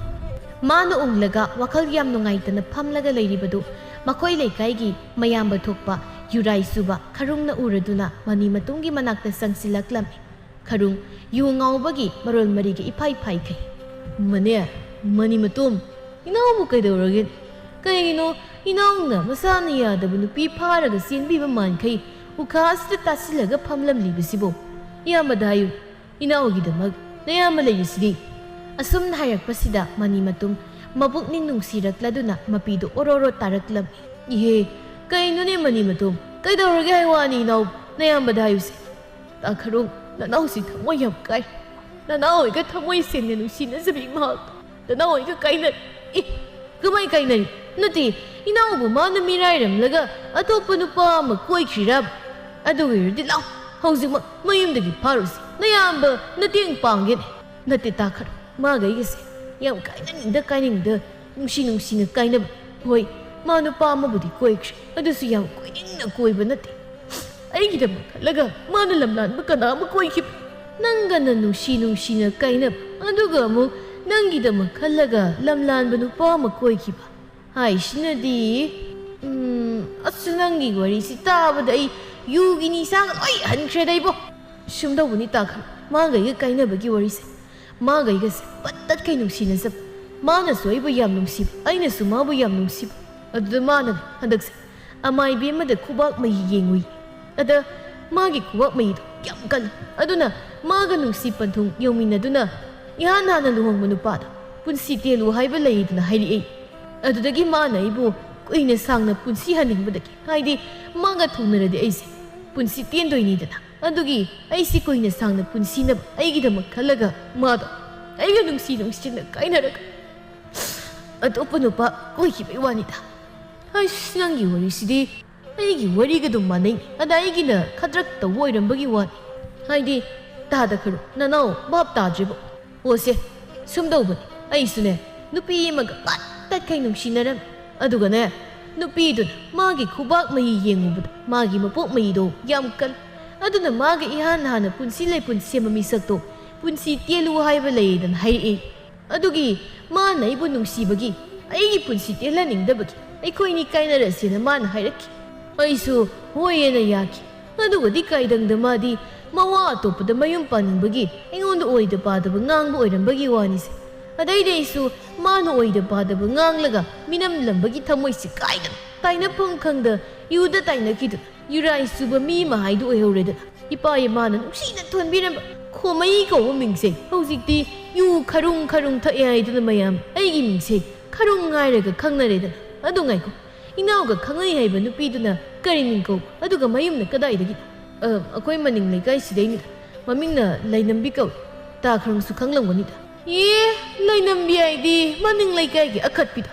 ꯃꯥꯅ ꯎꯪꯂꯒ ꯋꯥꯈꯜ ꯌꯥꯝ ꯅꯨꯡꯉꯥꯏꯇꯅ ꯐꯝꯂꯒ ꯂꯩꯔꯤꯕꯗꯨ ꯃꯈꯣꯏ ꯂꯩꯀꯥꯏꯒꯤ ꯃꯌꯥꯝꯕ ꯊꯣꯛꯄ ꯌꯨꯔꯥꯏ ꯆꯨꯕ ꯈꯔꯨꯡꯅ ꯎꯔꯗꯨꯅ ꯃꯅꯤ ꯃꯇꯨꯝꯒꯤ ꯃꯅꯥꯛꯇ ꯆꯪꯁꯤꯜꯂꯛꯂꯝꯃꯤ꯫ ꯈꯔꯨꯡ ꯌꯨ ꯉꯥꯎꯕꯒꯤ ꯃꯔꯣꯜ ꯃꯔꯤꯒ ꯏꯐꯥꯏ ꯐꯥꯏꯈꯩ꯫ "ꯃꯅꯦ, ꯃꯅꯤ ꯃꯇꯨꯝ, ꯏꯅꯥꯎꯕꯨ ꯀꯩꯗꯧꯔꯒꯦ? ꯀꯩꯒꯤꯅꯣ ꯏꯅꯥꯎꯅ ꯃꯁꯥꯅ ꯌꯥꯗꯕ ꯅꯨꯄꯤ ꯐꯥꯔꯒ ꯆꯦꯟꯕꯤꯕ ꯃꯥꯟꯈꯩ ꯎꯈꯥ ꯑꯁꯤꯗ ꯇꯥꯁꯤꯜꯂꯒ ꯐꯝꯂꯝꯂꯤꯕꯁꯤꯕꯣ? ꯏꯌꯥꯝꯕꯗ ꯍꯥꯏꯌꯨ, ꯏꯅꯥꯎꯒꯤꯗꯃꯛ ꯅꯌꯥꯝꯕ ꯂꯩꯔꯤꯁꯤꯗꯤ"꯫ ꯑꯁꯨꯝꯅ ꯍꯥꯏꯔꯛꯄꯁꯤꯗ ꯃꯅꯤ ꯃꯇꯨꯝ ꯃꯕꯨꯛꯅꯤꯡ ꯅꯨꯡꯁꯤꯔꯛꯂꯗꯨꯅ ꯃꯄꯤꯗꯨ ꯑꯣꯔꯣꯔꯣ ꯇꯥꯔꯛꯂꯝꯃꯤ꯫ "ꯏꯍꯦ, ꯀꯩꯅꯣꯅꯦ ꯃꯅꯤ ꯃꯇꯨꯝ, ꯀꯩꯗꯧꯔꯒꯦ ꯍꯥꯏ ꯋꯥꯅꯤ ꯏꯅꯥꯎ? ꯅꯌꯥꯝꯕꯗ ꯍꯥꯏꯌꯨꯁꯦ꯫ ꯇꯥ ꯈꯔꯨꯡ, ꯅꯅꯥꯎꯁꯤ ꯊꯃꯣꯏ ꯌꯥꯝ ꯀꯥꯏ꯫ ꯅꯅꯥꯎ ꯍꯣꯏꯒ ꯊꯃꯣꯏ ꯁꯦꯡꯅ ꯅꯨꯡꯁꯤꯅꯖꯕꯤ ꯃꯍꯥꯛ ꯅꯅꯥꯎ ꯍꯣꯏꯒ ꯀꯥꯏꯅꯔꯦ꯫ ꯑꯦ, ꯀꯃꯥꯏ ꯀꯥꯏꯅꯔꯤ? ꯅꯠꯇꯦ, ꯏꯅꯥꯎꯕꯨ ꯃꯥꯅ ꯃꯤꯔꯥꯏꯔꯝꯂꯒ ꯑꯇꯣꯞꯄ ꯅꯨꯄꯥ ꯑꯃ ꯀꯣꯏꯈ꯭ꯔꯤꯔꯕ? ꯑꯗꯨ ꯑꯣꯏꯔꯗꯤ ꯂꯥꯎ, ꯍꯧꯖꯤꯛꯃꯛ ꯃꯌꯨꯝꯗꯒꯤ ꯐꯥꯔꯨꯁꯤ꯫ ꯅꯌꯥꯝꯕ ꯃꯇꯦꯡ ꯄꯥꯡꯒꯦꯅꯦ꯫ ꯅꯠꯇꯦ ꯇꯥ ꯈꯔꯨꯡ, ꯃꯥꯒ ꯑꯩꯒꯁꯦ ꯌꯥꯝ ꯀꯥꯏꯅꯅꯤꯡꯗ ꯀꯥꯏꯅꯤꯡꯗ, ꯅꯨꯡꯁꯤ ꯅꯨꯡꯁꯤꯅ ꯀꯥꯏꯅꯕ꯫ ꯍꯣꯏ, ꯃꯥ ꯅꯨꯄꯥ ꯑꯃꯕꯨꯗꯤ ꯀꯣꯏꯈ꯭ꯔꯦ, ꯑꯗꯨꯁꯨ ꯌꯥꯝ ꯀꯣꯏꯅꯤꯡꯅ ꯀꯣꯏꯕ ꯅꯠꯇꯦ꯫ ꯑꯩꯒꯤꯗꯃꯛ ꯈꯜꯂꯒ ꯃꯥꯅ ꯂꯝꯂꯥꯟꯕ ꯀꯅꯥ ꯑꯃ ꯀꯣꯏꯈꯤꯕ? ꯅꯪꯒꯅ ꯅꯨꯡꯁꯤ ꯅꯨꯡꯁꯤꯅ ꯀꯥꯏꯅꯕ, ꯑꯗꯨꯒ ꯑꯃꯨꯛ ꯅꯪꯒꯤꯗꯃꯛ ꯈꯜꯂꯒ ꯂꯝꯂꯥꯟꯕ ꯅꯨꯄꯥ ꯑꯃ ꯀꯣꯏꯈꯤꯕ ꯍꯥꯏꯁꯤꯅꯗꯤ, ꯎꯝ, ꯑꯁ, ꯅꯪꯒꯤ ꯋꯥꯔꯤꯁꯤ ꯇꯥꯕꯗ ꯑꯩ ꯌꯨꯒꯤ ꯅꯤꯁꯥꯒ ꯂꯣꯏ ꯍꯟꯈ꯭ꯔꯦꯗ ꯏꯕꯣ꯫ ꯁꯨꯝꯗꯧꯕꯅꯤ ꯇꯥ ꯈꯔꯨꯡ, ꯃꯥꯒ ꯑꯩꯒ ꯀꯥꯏꯅꯕꯒꯤ ꯋꯥꯔꯤꯁꯦ꯫ ꯃꯥꯒ ꯑꯩꯒꯁꯦ ꯄꯠ ꯇꯠꯈꯩ ꯅꯨꯡꯁꯤꯅꯖꯕ꯫ ꯃꯥꯅꯁꯨ ꯑꯩꯕꯨ ꯌꯥꯝ ꯅꯨꯡꯁꯤꯕ, ꯑꯩꯅꯁꯨ ꯃꯥꯕꯨ ꯌꯥꯝ ꯅꯨꯡꯁꯤꯕ꯫ ꯑꯗꯨꯗ ꯃꯥꯅꯅꯦ ꯍꯟꯗꯛꯁꯦ ꯑꯃꯥꯏꯕꯤ ꯑꯃꯗ ꯈꯨꯕꯥꯛ ꯃꯍꯤ ꯌꯦꯡꯉꯨꯏ꯫ ꯑꯗ ꯃꯥꯒꯤ ꯈꯨꯕꯥꯛ ꯃꯍꯤꯗꯣ ꯌꯥꯝ ꯀꯜꯂꯤ꯫ ꯑꯗꯨꯅ ꯃꯥꯒ ꯅꯨꯡꯁꯤ ꯄꯟꯊꯨꯡ ꯌꯧꯃꯤꯟꯅꯗꯨꯅ ꯏꯍꯥꯟ ꯍꯥꯟꯅ ꯂꯨꯍꯣꯡꯕ ꯅꯨꯄꯥꯗ "ꯄꯨꯟꯁꯤ ꯇꯦꯜꯂꯨ ꯍꯥꯏꯕ ꯂꯩꯗꯅ" ꯍꯥꯏꯔꯛꯏ꯫ ꯑꯗꯨꯗꯒꯤ ꯃꯥꯅ ꯑꯩꯕꯨ ꯀꯨꯏꯅ ꯁꯥꯡꯅ ꯄꯨꯟꯁꯤ ꯍꯟꯅꯤꯡꯕꯗꯒꯤ, ꯍꯥꯏꯗꯤ ꯃꯥꯒ ꯊꯨꯡꯅꯔꯗꯤ ꯑꯩꯁꯦ ꯄꯨꯟꯁꯤ ꯇꯦꯟꯗꯣꯏꯅꯤꯗꯅ, ꯑꯗꯨꯒꯤ ꯑꯩꯁꯤ ꯀꯨꯏꯅ ꯁꯥꯡꯅ ꯄꯨꯟꯁꯤꯅꯕ ꯑꯩꯒꯤꯗꯃꯛ ꯈꯜꯂꯒ ꯃꯥꯗꯣ ꯑꯩꯒ ꯅꯨꯡꯁꯤ ꯅꯨꯡꯁꯤꯅ ꯀꯥꯏꯅꯔꯒ ꯑꯇꯣꯞꯄ ꯅꯨꯄꯥ ꯀꯣꯏꯈꯤꯕꯩ ꯋꯥꯅꯤꯗ꯫ ꯑꯩꯁ, ꯅꯪꯒꯤ ꯋꯥꯔꯤꯁꯤꯗꯤ ꯑꯩꯒꯤ ꯋꯥꯔꯤꯒ ꯑꯗꯨꯝ ꯃꯥꯟꯅꯩ꯫ ꯑꯗ ꯑꯩꯒꯤꯅ ꯈꯗ꯭ꯔꯛ ꯇꯧꯕ ꯑꯣꯏꯔꯝꯕꯒꯤ ꯋꯥꯅꯤ꯫ ꯍꯥꯏꯗꯤ, ꯇꯥꯗ ꯈꯔꯨ, ꯅꯅꯥꯎ ꯚꯥꯞ ꯇꯥꯗ꯭ꯔꯤꯕꯣ? ꯑꯣꯁꯦ, ꯁꯨꯝꯗꯧꯕꯅꯤ, ꯑꯩꯁꯨꯅꯦ ꯅꯨꯄꯤ ꯑꯃꯒ ꯄꯠ ꯇꯠꯈꯩ ꯅꯨꯡꯁꯤꯅꯔꯝꯃꯤ꯫ ꯑꯗꯨꯒꯅꯦ, ꯅꯨꯄꯤꯗꯨꯅ ꯃꯥꯒꯤ ꯈꯨꯕꯥꯛ ꯃꯍꯤ ꯌꯦꯡꯉꯨꯕꯗ ꯃꯥꯒꯤ ꯃꯄꯣꯛ ꯃꯍꯤꯗꯣ ꯌꯥꯝ ꯀꯜꯂꯤ꯫ ꯑꯗꯨꯅ ꯃꯥꯒ ꯏꯍꯥꯟ ꯍꯥꯟꯅ ꯄꯨꯟꯁꯤ ꯂꯩꯄꯨꯟ ꯁꯦꯝꯕ ꯃꯤꯁꯛꯇꯣ "ꯄꯨꯟꯁꯤ ꯇꯦꯜꯂꯨ ꯍꯥꯏꯕ ꯂꯩꯌꯦꯗꯅ" ꯍꯥꯏꯔꯛꯏ꯫ ꯑꯗꯨꯒꯤ ꯃꯥꯅ ꯑꯩꯕꯨ ꯅꯨꯡꯁꯤꯕꯒꯤ, ꯑꯩꯒꯤ ꯄꯨꯟꯁꯤ ꯇꯦꯜꯍꯟꯅꯤꯡꯗꯕꯒꯤ ꯑꯩꯈꯣꯏꯅꯤ ꯀꯥꯏꯅꯔꯁꯦꯅ ꯃꯥꯅ ꯍꯥꯏꯔꯛꯈꯤ꯫ ꯑꯩꯁꯨ ꯍꯣꯏꯌꯦꯅ ꯌꯥꯈꯤ꯫ ꯑꯗꯨꯒꯗꯤ ꯀꯥꯏꯗꯪꯗ ꯃꯥꯗꯤ ꯃꯋꯥ ꯑꯇꯣꯞꯄꯗ ꯃꯌꯨꯝ ꯄꯥꯅꯤꯡꯕꯒꯤ ꯑꯩꯉꯣꯟꯗ ꯑꯣꯏꯗ ꯄꯥꯗꯕ ꯉꯥꯡꯕ ꯑꯣꯏꯔꯝꯕꯒꯤ ꯋꯥꯅꯤꯁꯦ꯫ ꯑꯗꯩꯗꯤ ꯑꯩꯁꯨ ꯃꯥꯅ ꯑꯣꯏꯗ ꯄꯥꯗꯕ ꯉꯥꯡꯂꯒ ꯃꯤꯅꯝꯂꯝꯕꯒꯤ ꯊꯃꯣꯏꯁꯤ ꯀꯥꯏꯗꯅ ꯇꯥꯏꯅꯐꯝ ꯈꯪꯗ ꯌꯨꯗ ꯇꯥꯏꯅꯈꯤꯗꯨꯅ ꯌꯨꯔꯥꯏ ꯆꯨꯕ ꯃꯤ ꯑꯃ ꯍꯥꯏꯗꯨ ꯑꯣꯏꯍꯧꯔꯦꯗꯅ꯫ ꯏꯄꯥ ꯏꯃꯥꯅ ꯅꯨꯡꯁꯤꯅ ꯊꯣꯟꯕꯤꯔꯝꯕ ꯈꯣꯃꯩ ꯀꯧꯕ ꯃꯤꯡꯁꯦ ꯍꯧꯖꯤꯛꯇꯤ ꯌꯨ ꯈꯔꯨꯡ ꯈꯔꯨꯡ ꯊꯛꯑꯦ ꯍꯥꯏꯗꯨꯅ ꯃꯌꯥꯝ ꯑꯩꯒꯤ ꯃꯤꯡꯁꯦ ꯈꯔꯨꯡ ꯍꯥꯏꯔꯒ ꯈꯪꯅꯔꯦꯗꯅ꯫ ꯑꯗꯨ ꯉꯥꯏꯈꯣ, ꯏꯅꯥꯎꯒ ꯈꯪꯅꯩ ꯍꯥꯏꯕ ꯅꯨꯄꯤꯗꯨꯅ ꯀꯔꯤ ꯃꯤꯡ ꯀꯧꯕ? ꯑꯗꯨꯒ ꯃꯌꯨꯝꯅ ꯀꯗꯥꯏꯗꯒꯤ? ꯑ, ꯑꯩꯈꯣꯏ ꯃꯅꯤꯡ ꯂꯩꯀꯥꯏꯁꯤꯗꯩꯅꯤꯗ꯫ ꯃꯃꯤꯡꯅ ꯂꯩꯅꯝꯕꯤ ꯀꯧꯏ꯫ ꯇꯥ ꯈꯔꯨꯡꯁꯨ ꯈꯪꯂꯝꯒꯅꯤꯗ꯫ ꯑꯦ, ꯂꯩꯅꯝꯕꯤ ꯍꯥꯏꯗꯤ ꯃꯅꯤꯡ ꯂꯩꯀꯥꯏꯒꯤ ꯑꯈꯠꯄꯤꯗꯣ꯫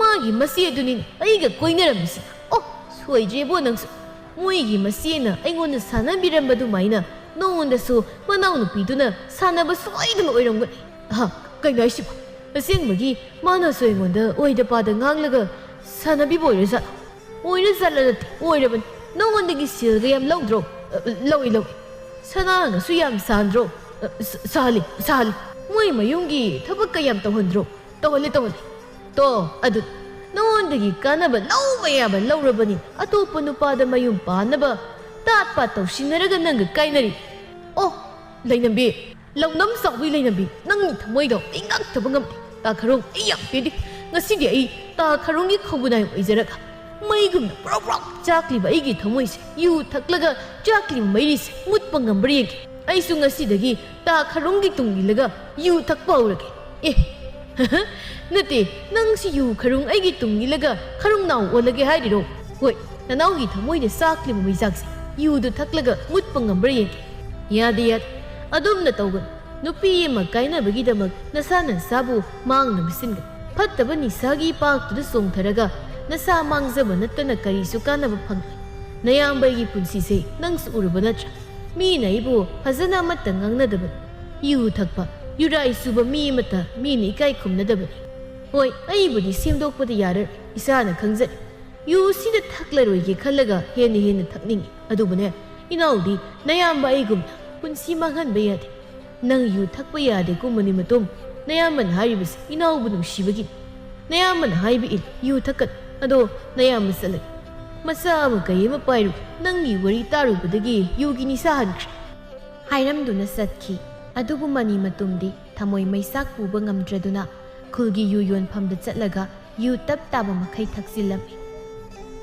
ꯃꯥꯒꯤ ꯃꯆꯦꯗꯨꯅꯤꯅꯦ ꯑꯩꯒ ꯀꯣꯏꯅꯔꯝꯃꯤꯁꯦ꯫ ꯑꯣ, ꯁꯣꯏꯗ꯭ꯔꯦꯕꯣ ꯅꯪꯁꯨ꯫ ꯃꯣꯏꯒꯤ ꯃꯆꯦꯅ ꯑꯩꯉꯣꯟꯗ ꯁꯥꯟꯅꯕꯤꯔꯝꯕ ꯑꯗꯨꯃꯥꯏꯅ ꯅꯉꯣꯟꯗꯁꯨ ꯃꯅꯥꯎꯅꯨꯄꯤꯗꯨꯅ ꯁꯥꯟꯅꯕ ꯁꯣꯏꯗꯅ ꯑꯣꯏꯔꯝꯒꯅꯤ꯫ ꯑꯍ, ꯀꯩꯅꯣ ꯍꯥꯏꯁꯤꯕꯣ? ꯑꯁꯦꯡꯕꯒꯤ ꯃꯥꯅꯁꯨ ꯑꯩꯉꯣꯟꯗ ꯑꯣꯏꯗ ꯄꯥꯗ ꯉꯥꯡꯂꯒ ꯁꯥꯟꯅꯕꯤꯕ ꯑꯣꯏꯔꯖꯥꯠꯂꯣ? ꯑꯣꯏꯔꯖꯥꯠꯂ ꯅꯠꯇꯦ, ꯑꯣꯏꯔꯕꯅꯤ꯫ ꯅꯉꯣꯟꯗꯒꯤ ꯁꯦꯜꯒ ꯌꯥꯝ ꯂꯧꯗ꯭ꯔꯣ? ꯑ, ꯂꯧꯏ, ꯂꯧꯏ꯫ ꯁꯅꯥꯅꯁꯨ ꯌꯥꯝ ꯁꯥꯟꯗ꯭ꯔꯣ? ꯑ, ꯁ-, ꯁꯥꯍꯜꯂꯤ, ꯁꯥꯍꯜꯂꯤ꯫ ꯃꯣꯏ ꯃꯌꯨꯝꯒꯤ ꯊꯕꯛꯀ ꯌꯥꯝ ꯇꯧꯍꯟꯗ꯭ꯔꯣ? ꯇꯧꯍꯜꯂꯤ, ꯇꯧꯍꯜꯂꯤ꯫ ꯇꯣ, ꯑꯗꯨ ꯅꯉꯣꯟꯗꯒꯤ ꯀꯥꯟꯅꯕ ꯂꯧꯕ ꯌꯥꯕ ꯂꯧꯔꯕꯅꯤ꯫ ꯑꯇꯣꯞꯄ ꯅꯨꯄꯥꯗ ꯃꯌꯨꯝ ꯄꯥꯟꯅꯕ ꯇꯥꯠ ꯄꯥꯠ ꯇꯧꯁꯤꯟꯅꯔꯒ ꯅꯪꯒ ꯀꯥꯏꯅꯔꯤ꯫ ꯑꯣ, ꯂꯩꯅꯝꯕꯤ, ꯂꯧꯅꯝ ꯆꯥꯎꯕꯤ ꯂꯩꯅꯝꯕꯤ, ꯅꯪꯒꯤ ꯊꯃꯣꯏꯗꯣ ꯑꯩ ꯉꯥꯛꯇꯕ ꯉꯝꯗꯦ꯫ ꯇꯥ ꯈꯔꯨꯡ, ꯑꯩ ꯌꯥꯝ ꯄꯦꯟꯗꯦ꯫ ꯉꯁꯤꯗꯤ ꯑꯩ ꯇꯥ ꯈꯔꯨꯡꯒꯤ ꯈꯧꯕꯨꯅꯥꯏ ꯑꯣꯏꯖꯔꯒ ꯃꯩꯒꯨꯝꯅ ꯄ꯭ꯔꯣꯛ ꯄ꯭ꯔꯣꯛ ꯆꯥꯛꯂꯤꯕ ꯑꯩꯒꯤ ꯊꯃꯣꯏꯁꯦ ꯌꯨ ꯊꯛꯂꯒ ꯆꯥꯛꯂꯤꯕ ꯃꯩꯔꯤꯁꯦ ꯃꯨꯠꯄ ꯉꯝꯕ꯭ꯔꯥ ꯌꯦꯡꯒꯦ꯫ ꯑꯩꯁꯨ ꯉꯁꯤꯗꯒꯤ ꯇꯥ ꯈꯔꯨꯡꯒꯤ ꯇꯨꯡ ꯏꯜꯂꯒ ꯌꯨ ꯊꯛꯄ ꯍꯧꯔꯒꯦ꯫ ꯑꯦ, ꯅꯠꯇꯦ, ꯅꯪꯁꯤ ꯌꯨ ꯈꯔꯨꯡ ꯑꯩꯒꯤ ꯇꯨꯡ ꯏꯜꯂꯒ ꯈꯔꯨꯡ ꯅꯥꯎ ꯑꯣꯜꯂꯒꯦ ꯍꯥꯏꯔꯤꯔꯣ? ꯍꯣꯏ, ꯅꯅꯥꯎꯒꯤ ꯊꯃꯣꯏꯗ ꯆꯥꯛꯂꯤꯕ ꯃꯩꯆꯥꯛꯁꯦ ꯌꯨꯗꯨ ꯊꯛꯂꯒ ꯃꯨꯠꯄ ꯉꯝꯕ꯭ꯔꯥ ꯌꯦꯡꯒꯦ꯫ ꯌꯥꯗꯦ, ꯌꯥꯗꯦ, ꯑꯗꯨꯝꯅ ꯇꯧꯒꯅꯨ꯫ ꯅꯨꯄꯤ ꯑꯃ ꯀꯥꯏꯅꯕꯒꯤꯗꯃꯛ ꯅꯁꯥ ꯅꯁꯥꯕꯨ ꯃꯥꯡꯅꯕ ꯁꯤꯟꯒꯅꯨ꯫ ꯐꯠꯇꯕ ꯅꯤꯁꯥꯒꯤ ꯄꯥꯛꯇꯨꯗ ꯆꯣꯡꯊꯔꯒ ꯅꯁꯥ ꯃꯥꯡꯖꯕ ꯅꯠꯇꯅ ꯀꯔꯤꯁꯨ ꯀꯥꯟꯅꯕ ꯐꯪꯂꯣꯏ꯫ ꯅꯌꯥꯝꯕꯒꯤ ꯄꯨꯟꯁꯤꯁꯦ ꯅꯪꯁꯨ ꯎꯔꯕ ꯅꯠꯇ꯭ꯔꯥ? ꯃꯤꯅ ꯑꯩꯕꯨ ꯐꯖꯅ ꯑꯃꯠꯇ ꯉꯥꯡꯅꯗꯕꯅꯤ꯫ ꯌꯨ ꯊꯛꯄ, ꯌꯨꯔꯥꯏ ꯁꯨꯕ ꯃꯤ ꯑꯃꯠꯇ ꯃꯤꯅ ꯏꯀꯥꯏ ꯈꯨꯝꯅꯗꯕꯅꯤ꯫ ꯍꯣꯏ, ꯑꯩꯕꯨꯗꯤ ꯁꯦꯝꯗꯣꯛꯄꯗꯤ ꯌꯥꯔꯔꯣꯏ, ꯏꯁꯥꯅ ꯈꯪꯖꯔꯦ꯫ ꯌꯨꯁꯤꯗ ꯊꯛꯂꯔꯣꯏꯒꯦ ꯈꯜꯂꯒ ꯍꯦꯟꯅ ꯍꯦꯟꯅ ꯊꯛꯅꯤꯡꯉꯤ꯫ ꯑꯗꯨꯕꯨꯅꯦ, ꯏꯅꯥꯎꯗꯤ ꯅꯌꯥꯝꯕ ꯑꯩꯒꯨꯝꯅ ꯄꯨꯟꯁꯤ ꯃꯥꯡꯍꯟꯕ ꯌꯥꯗꯦ꯫ ꯅꯪ ꯌꯨ ꯊꯛꯄ ꯌꯥꯗꯦ ꯀꯨꯝꯕꯅꯤ ꯃꯇꯨꯡ ꯅꯌꯥꯝꯕꯅ ꯍꯥꯏꯔꯤꯕꯁꯤ ꯏꯅꯥꯎꯕꯨ ꯅꯨꯡꯁꯤꯕꯒꯤꯅꯤ꯫ ꯅꯌꯥꯝꯕꯅ ꯍꯥꯏꯕ ꯏꯜ, ꯌꯨ ꯊꯛꯀꯅꯨ꯫ ꯑꯗꯣ ꯅꯌꯥꯝꯕ ꯆꯠꯂꯒꯦ꯫ ꯃꯆꯥ ꯑꯃ ꯀꯩ ꯑꯃ ꯄꯥꯏꯔꯨ, ꯅꯪꯒꯤ ꯋꯥꯔꯤ ꯇꯥꯔꯨꯕꯗꯒꯤ ꯌꯨꯒꯤ ꯅꯤꯁꯥ ꯍꯟꯈ꯭ꯔꯦ꯫ ꯍꯥꯏꯔꯝꯗꯨꯅ ꯆꯠꯈꯤ꯫ ꯑꯗꯨꯕꯨ ꯃꯅꯤ ꯃꯇꯨꯝꯗꯤ ꯊꯃꯣꯏ ꯃꯩꯆꯥꯛ ꯄꯨꯕ ꯉꯝꯗ꯭ꯔꯗꯨꯅ ꯈꯨꯜꯒꯤ ꯌꯨ ꯌꯣꯟꯐꯝꯗ ꯆꯠꯂꯒ ꯌꯨ ꯇꯞ ꯇꯥꯕ ꯃꯈꯩ ꯊꯛꯆꯤꯜꯂꯝꯃꯤ꯫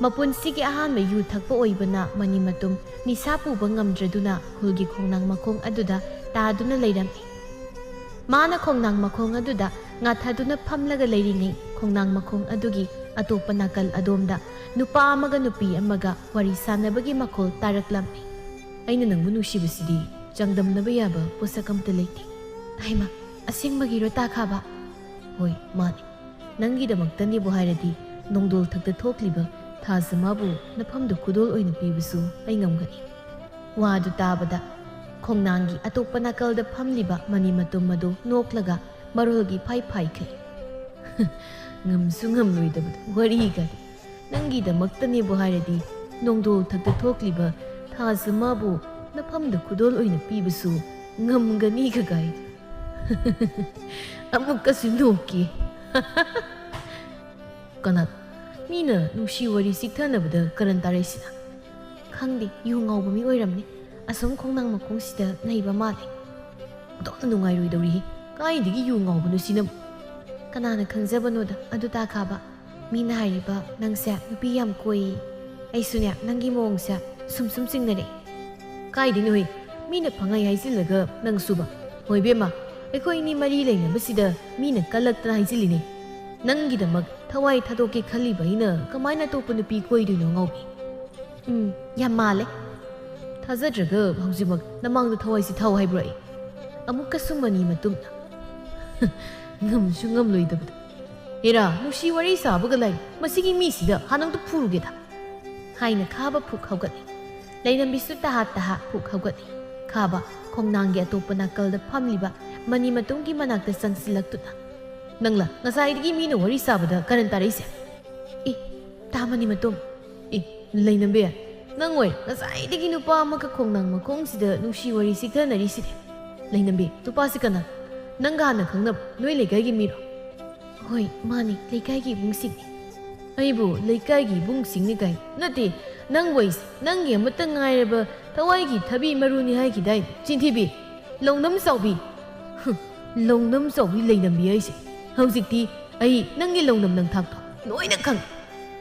ꯃꯄꯨꯟꯁꯤꯒꯤ ꯑꯍꯥꯟꯕ ꯌꯨ ꯊꯛꯄ ꯑꯣꯏꯕꯅ ꯃꯅꯤ ꯃꯇꯨꯝ ꯅꯤꯁꯥ ꯄꯨꯕ ꯉꯝꯗ꯭ꯔꯗꯨꯅ ꯈꯨꯜꯒꯤ ꯈꯣꯡꯅꯥꯡ ꯃꯈꯣꯡ ꯑꯗꯨꯗ ꯇꯥꯗꯨꯅ ꯂꯩꯔꯝꯃꯤ꯫ ꯃꯥꯅ ꯈꯣꯡꯅꯥꯡ ꯃꯈꯣꯡ ꯑꯗꯨꯗ ꯉꯥꯊꯗꯨꯅ ꯐꯝꯂꯒ ꯂꯩꯔꯤꯉꯩ, ꯈꯣꯡꯅꯥꯡ ꯃꯈꯣꯡ ꯑꯗꯨꯒꯤ ꯑꯇꯣꯞꯄ ꯅꯥꯀꯜ ꯑꯗꯣꯝꯗ ꯅꯨꯄꯥ ꯑꯃꯒ ꯅꯨꯄꯤ ꯑꯃꯒ ꯋꯥꯔꯤ ꯁꯥꯟꯅꯕꯒꯤ ꯃꯈꯣꯜ ꯇꯥꯔꯛꯂꯝꯃꯤ꯫ "ꯑꯩꯅ ꯅꯪꯕꯨ ꯅꯨꯡꯁꯤꯕꯁꯤꯗꯤ ꯆꯥꯡꯗꯝꯅꯕ ꯌꯥꯕ ꯄꯣꯠꯁꯛ ꯑꯝꯇ ꯂꯩꯇꯦ꯫" "ꯍꯩꯃꯥ, ꯑꯁꯦꯡꯕꯒꯤꯔꯣ, ꯇꯥ ꯈꯥꯕ?" "ꯍꯣꯏ, ꯃꯥꯅꯤ꯫ ꯅꯪꯒꯤꯗꯃꯛꯇꯅꯦꯕꯨ ꯍꯥꯏꯔꯗꯤ ꯅꯣꯡꯗꯣꯜ ꯊꯛꯇ ꯊꯣꯛꯂꯤꯕ ꯊꯥꯖꯃꯥꯕꯨ ꯅꯐꯝꯗ ꯈꯨꯗꯣꯜ ꯑꯣꯏꯅ ꯄꯤꯕꯁꯨ ꯑꯩ ꯉꯝꯒꯅꯤ꯫" ꯋꯥꯗꯨ ꯇꯥꯕꯗ ꯈꯣꯡꯅꯥꯡꯒꯤ ꯑꯇꯣꯞꯄ ꯅꯥꯀꯜꯗ ꯐꯝꯂꯤꯕ ꯃꯅꯤ ꯃꯇꯨꯝ ꯑꯗꯨ ꯅꯣꯛꯂꯒ ꯃꯔꯣꯜꯒꯤ ꯐꯥꯏ ꯐꯥꯏꯈꯩ꯫ "ꯉꯝꯁꯨ ꯉꯝꯂꯣꯏꯗꯕꯗ ꯋꯥꯔꯤꯒꯗꯤ꯫ ꯅꯪꯒꯤꯗꯃꯛꯇꯅꯦꯕꯨ ꯍꯥꯏꯔꯗꯤ ꯅꯣꯡꯗꯣꯜ ꯊꯛꯇ ꯊꯣꯛꯂꯤꯕ ꯊꯥꯖꯃꯥꯕꯨ ꯅꯐꯝꯗ ꯈꯨꯗꯣꯜ ꯑꯣꯏꯅ ꯄꯤꯕꯁꯨ ꯉꯝꯒꯅꯤ ꯀꯒꯥꯏ꯫" ꯑꯃꯨꯛꯀꯁꯨ ꯅꯣꯛꯀꯤ꯫ "ꯀꯅꯥ? ꯃꯤꯅ ꯅꯨꯡꯁꯤ ꯋꯥꯔꯤ ꯆꯤꯛꯊꯅꯕꯗ ꯀꯔꯟ ꯇꯥꯔꯛꯏꯁꯤꯅ?" "ꯈꯪꯗꯦ, ꯌꯨ ꯉꯥꯎꯕ ꯃꯤ ꯑꯣꯏꯔꯝꯅꯤ꯫ ꯑꯁꯨꯝ ꯈꯣꯡꯅꯥꯡ ꯃꯈꯣꯡꯁꯤꯗ ꯂꯩꯕ ꯃꯥꯜꯂꯦ꯫" "ꯑꯣꯟꯊꯣꯛꯅ ꯅꯨꯡꯉꯥꯏꯔꯣꯏꯗꯧꯔꯤꯍꯦ꯫ ꯀꯥꯏꯗꯒꯤ ꯌꯨ ꯉꯥꯎꯕꯅꯣ ꯁꯤꯅ?" "ꯀꯅꯥꯅ ꯈꯪꯖꯕꯅꯣꯗ ꯑꯗꯨ, ꯇꯥ ꯈꯥꯕ꯫ ꯃꯤꯅ ꯍꯥꯏꯔꯤꯕ ꯅꯪꯁꯦ ꯅꯨꯄꯤ ꯌꯥꯝ ꯀꯣꯏꯌꯦ꯫ ꯑꯩꯁꯨꯅꯦ ꯅꯪꯒꯤ ꯃꯑꯣꯡꯁꯦ ꯁꯨꯝ ꯁꯨꯝ ꯆꯤꯡꯅꯔꯛꯑꯦ꯫ ꯀꯥꯏꯗꯩꯅꯣꯍꯦ? ꯃꯤꯅ ꯐꯪꯉꯩ ꯍꯥꯏꯖꯤꯜꯂꯒ ꯅꯪꯁꯨꯕ? ꯍꯣꯏ ꯏꯕꯦꯝꯃ, ꯑꯩꯈꯣꯏ ꯑꯅꯤ ꯃꯔꯤ ꯂꯩꯅꯕꯁꯤꯗ ꯃꯤꯅ ꯀꯜꯂꯛꯇꯅ ꯍꯥꯏꯖꯤꯜꯂꯤꯅꯦ꯫ ꯅꯪꯒꯤꯗꯃꯛ ꯊꯋꯥꯏ ꯊꯥꯗꯣꯛꯀꯦ ꯈꯜꯂꯤꯕ ꯑꯩꯅ ꯀꯃꯥꯏꯅ ꯑꯇꯣꯞꯄ ꯅꯨꯄꯤ ꯀꯣꯏꯗꯣꯏꯅꯣ ꯉꯥꯎꯕꯤ? ꯎꯝ, ꯌꯥꯝ ꯃꯥꯜꯂꯦ꯫ ꯊꯥꯖꯗ꯭ꯔꯒ ꯍꯧꯖꯤꯛꯃꯛ ꯅꯃꯥꯡꯗ ꯊꯋꯥꯏꯁꯤ ꯊꯥꯎ ꯍꯥꯏꯕ꯭ꯔꯣ ꯑꯩ? ꯑꯃꯨꯛꯀꯁꯨ ꯃꯅꯤ ꯃꯇꯨꯝꯅ꯫ ꯉꯝꯁꯨ ꯉꯝꯂꯣꯏꯗꯕꯗ꯫ ꯍꯦꯔꯥ, ꯅꯨꯡꯁꯤ ꯋꯥꯔꯤ ꯁꯥꯕꯒ ꯂꯩ꯫ ꯃꯁꯤꯒꯤ ꯃꯤꯁꯤꯗ ꯍꯥꯟꯅ ꯑꯝꯇ ꯐꯨꯔꯨꯒꯦꯗ꯫ ꯍꯥꯏꯅ ꯈꯥꯕ ꯐꯨꯛ ꯍꯧꯒꯠꯂꯤ꯫ ꯂꯩꯔꯝꯕꯤꯁꯨ ꯇꯍꯥ ꯇꯍꯥ ꯐꯨꯛ ꯍꯧꯒꯠꯂꯤ꯫ ꯈꯥꯕ ꯈꯣꯡꯅꯥꯡꯒꯤ ꯑꯇꯣꯞꯄ ꯅꯥꯀꯜꯗ ꯐꯝꯂꯤꯕ ꯃꯅꯤ ꯃꯇꯨꯝꯒꯤ ꯃꯅꯥꯛꯇ ꯆꯪꯁꯤꯜꯂꯛꯇꯨꯅ, "ꯅꯪꯂ ꯉꯁꯥꯏꯗꯒꯤ ꯃꯤꯅ ꯋꯥꯔꯤ ꯁꯥꯕꯗ ꯀꯔꯟ ꯇꯥꯔꯛꯏꯁꯦ?" "ꯏ, ꯇꯥ ꯃꯅꯤ ꯃꯇꯨꯝ꯫ ꯏ, ꯂꯩꯅꯝꯕꯤ, ꯅꯪ ꯑꯣꯏ ꯉꯁꯥꯏꯗꯒꯤ ꯅꯨꯄꯥ ꯑꯃꯒ ꯈꯣꯡꯅꯥꯡ ꯃꯈꯣꯡꯁꯤꯗ ꯅꯨꯡꯁꯤ ꯋꯥꯔꯤ ꯁꯤꯛꯊꯅꯔꯤꯁꯤꯗꯤ꯫ ꯂꯩꯅꯝꯕꯤ, ꯅꯨꯄꯥꯁꯤ ꯀꯅꯥ? ꯅꯪꯒ ꯍꯥꯟꯅ ꯈꯪꯅꯕ? ꯅꯣꯏ ꯂꯩꯀꯥꯏꯒꯤ ꯃꯤꯔꯣ?" "ꯍꯣꯏ, ꯃꯥꯅꯤ, ꯂꯩꯀꯥꯏꯒꯤ ꯏꯕꯨꯡꯁꯤꯡꯅꯤ꯫" "ꯑꯩꯕꯨ ꯂꯩꯀꯥꯏꯒꯤ ꯏꯕꯨꯡꯁꯤꯡꯅꯤ ꯀꯥꯏꯅ? ꯅꯠꯇꯦ, ꯅꯪꯕꯨ ꯑꯩꯁꯦ ꯅꯪꯒꯤ ꯑꯃꯠꯇ ꯉꯥꯏꯔꯕ ꯊꯋꯥꯏꯒꯤ ꯊꯕꯤ ꯃꯔꯨꯅꯤ ꯍꯥꯏꯈꯤꯗꯥꯏ, ꯆꯤꯟꯊꯤꯕꯤ? ꯂꯧꯅꯝ ꯆꯥꯎꯕꯤ꯫ ꯍꯨꯝ, ꯂꯧꯅꯝ ꯆꯥꯎꯕꯤ ꯂꯩꯅꯝꯕꯤ ꯍꯥꯏꯁꯦ꯫ ꯍꯧꯖꯤꯛꯇꯤ ꯑꯩ ꯅꯪꯒꯤ ꯂꯧꯅꯝ ꯅꯝꯊꯥꯛꯇꯣ ꯂꯣꯏꯅ ꯈꯪꯉꯦ꯫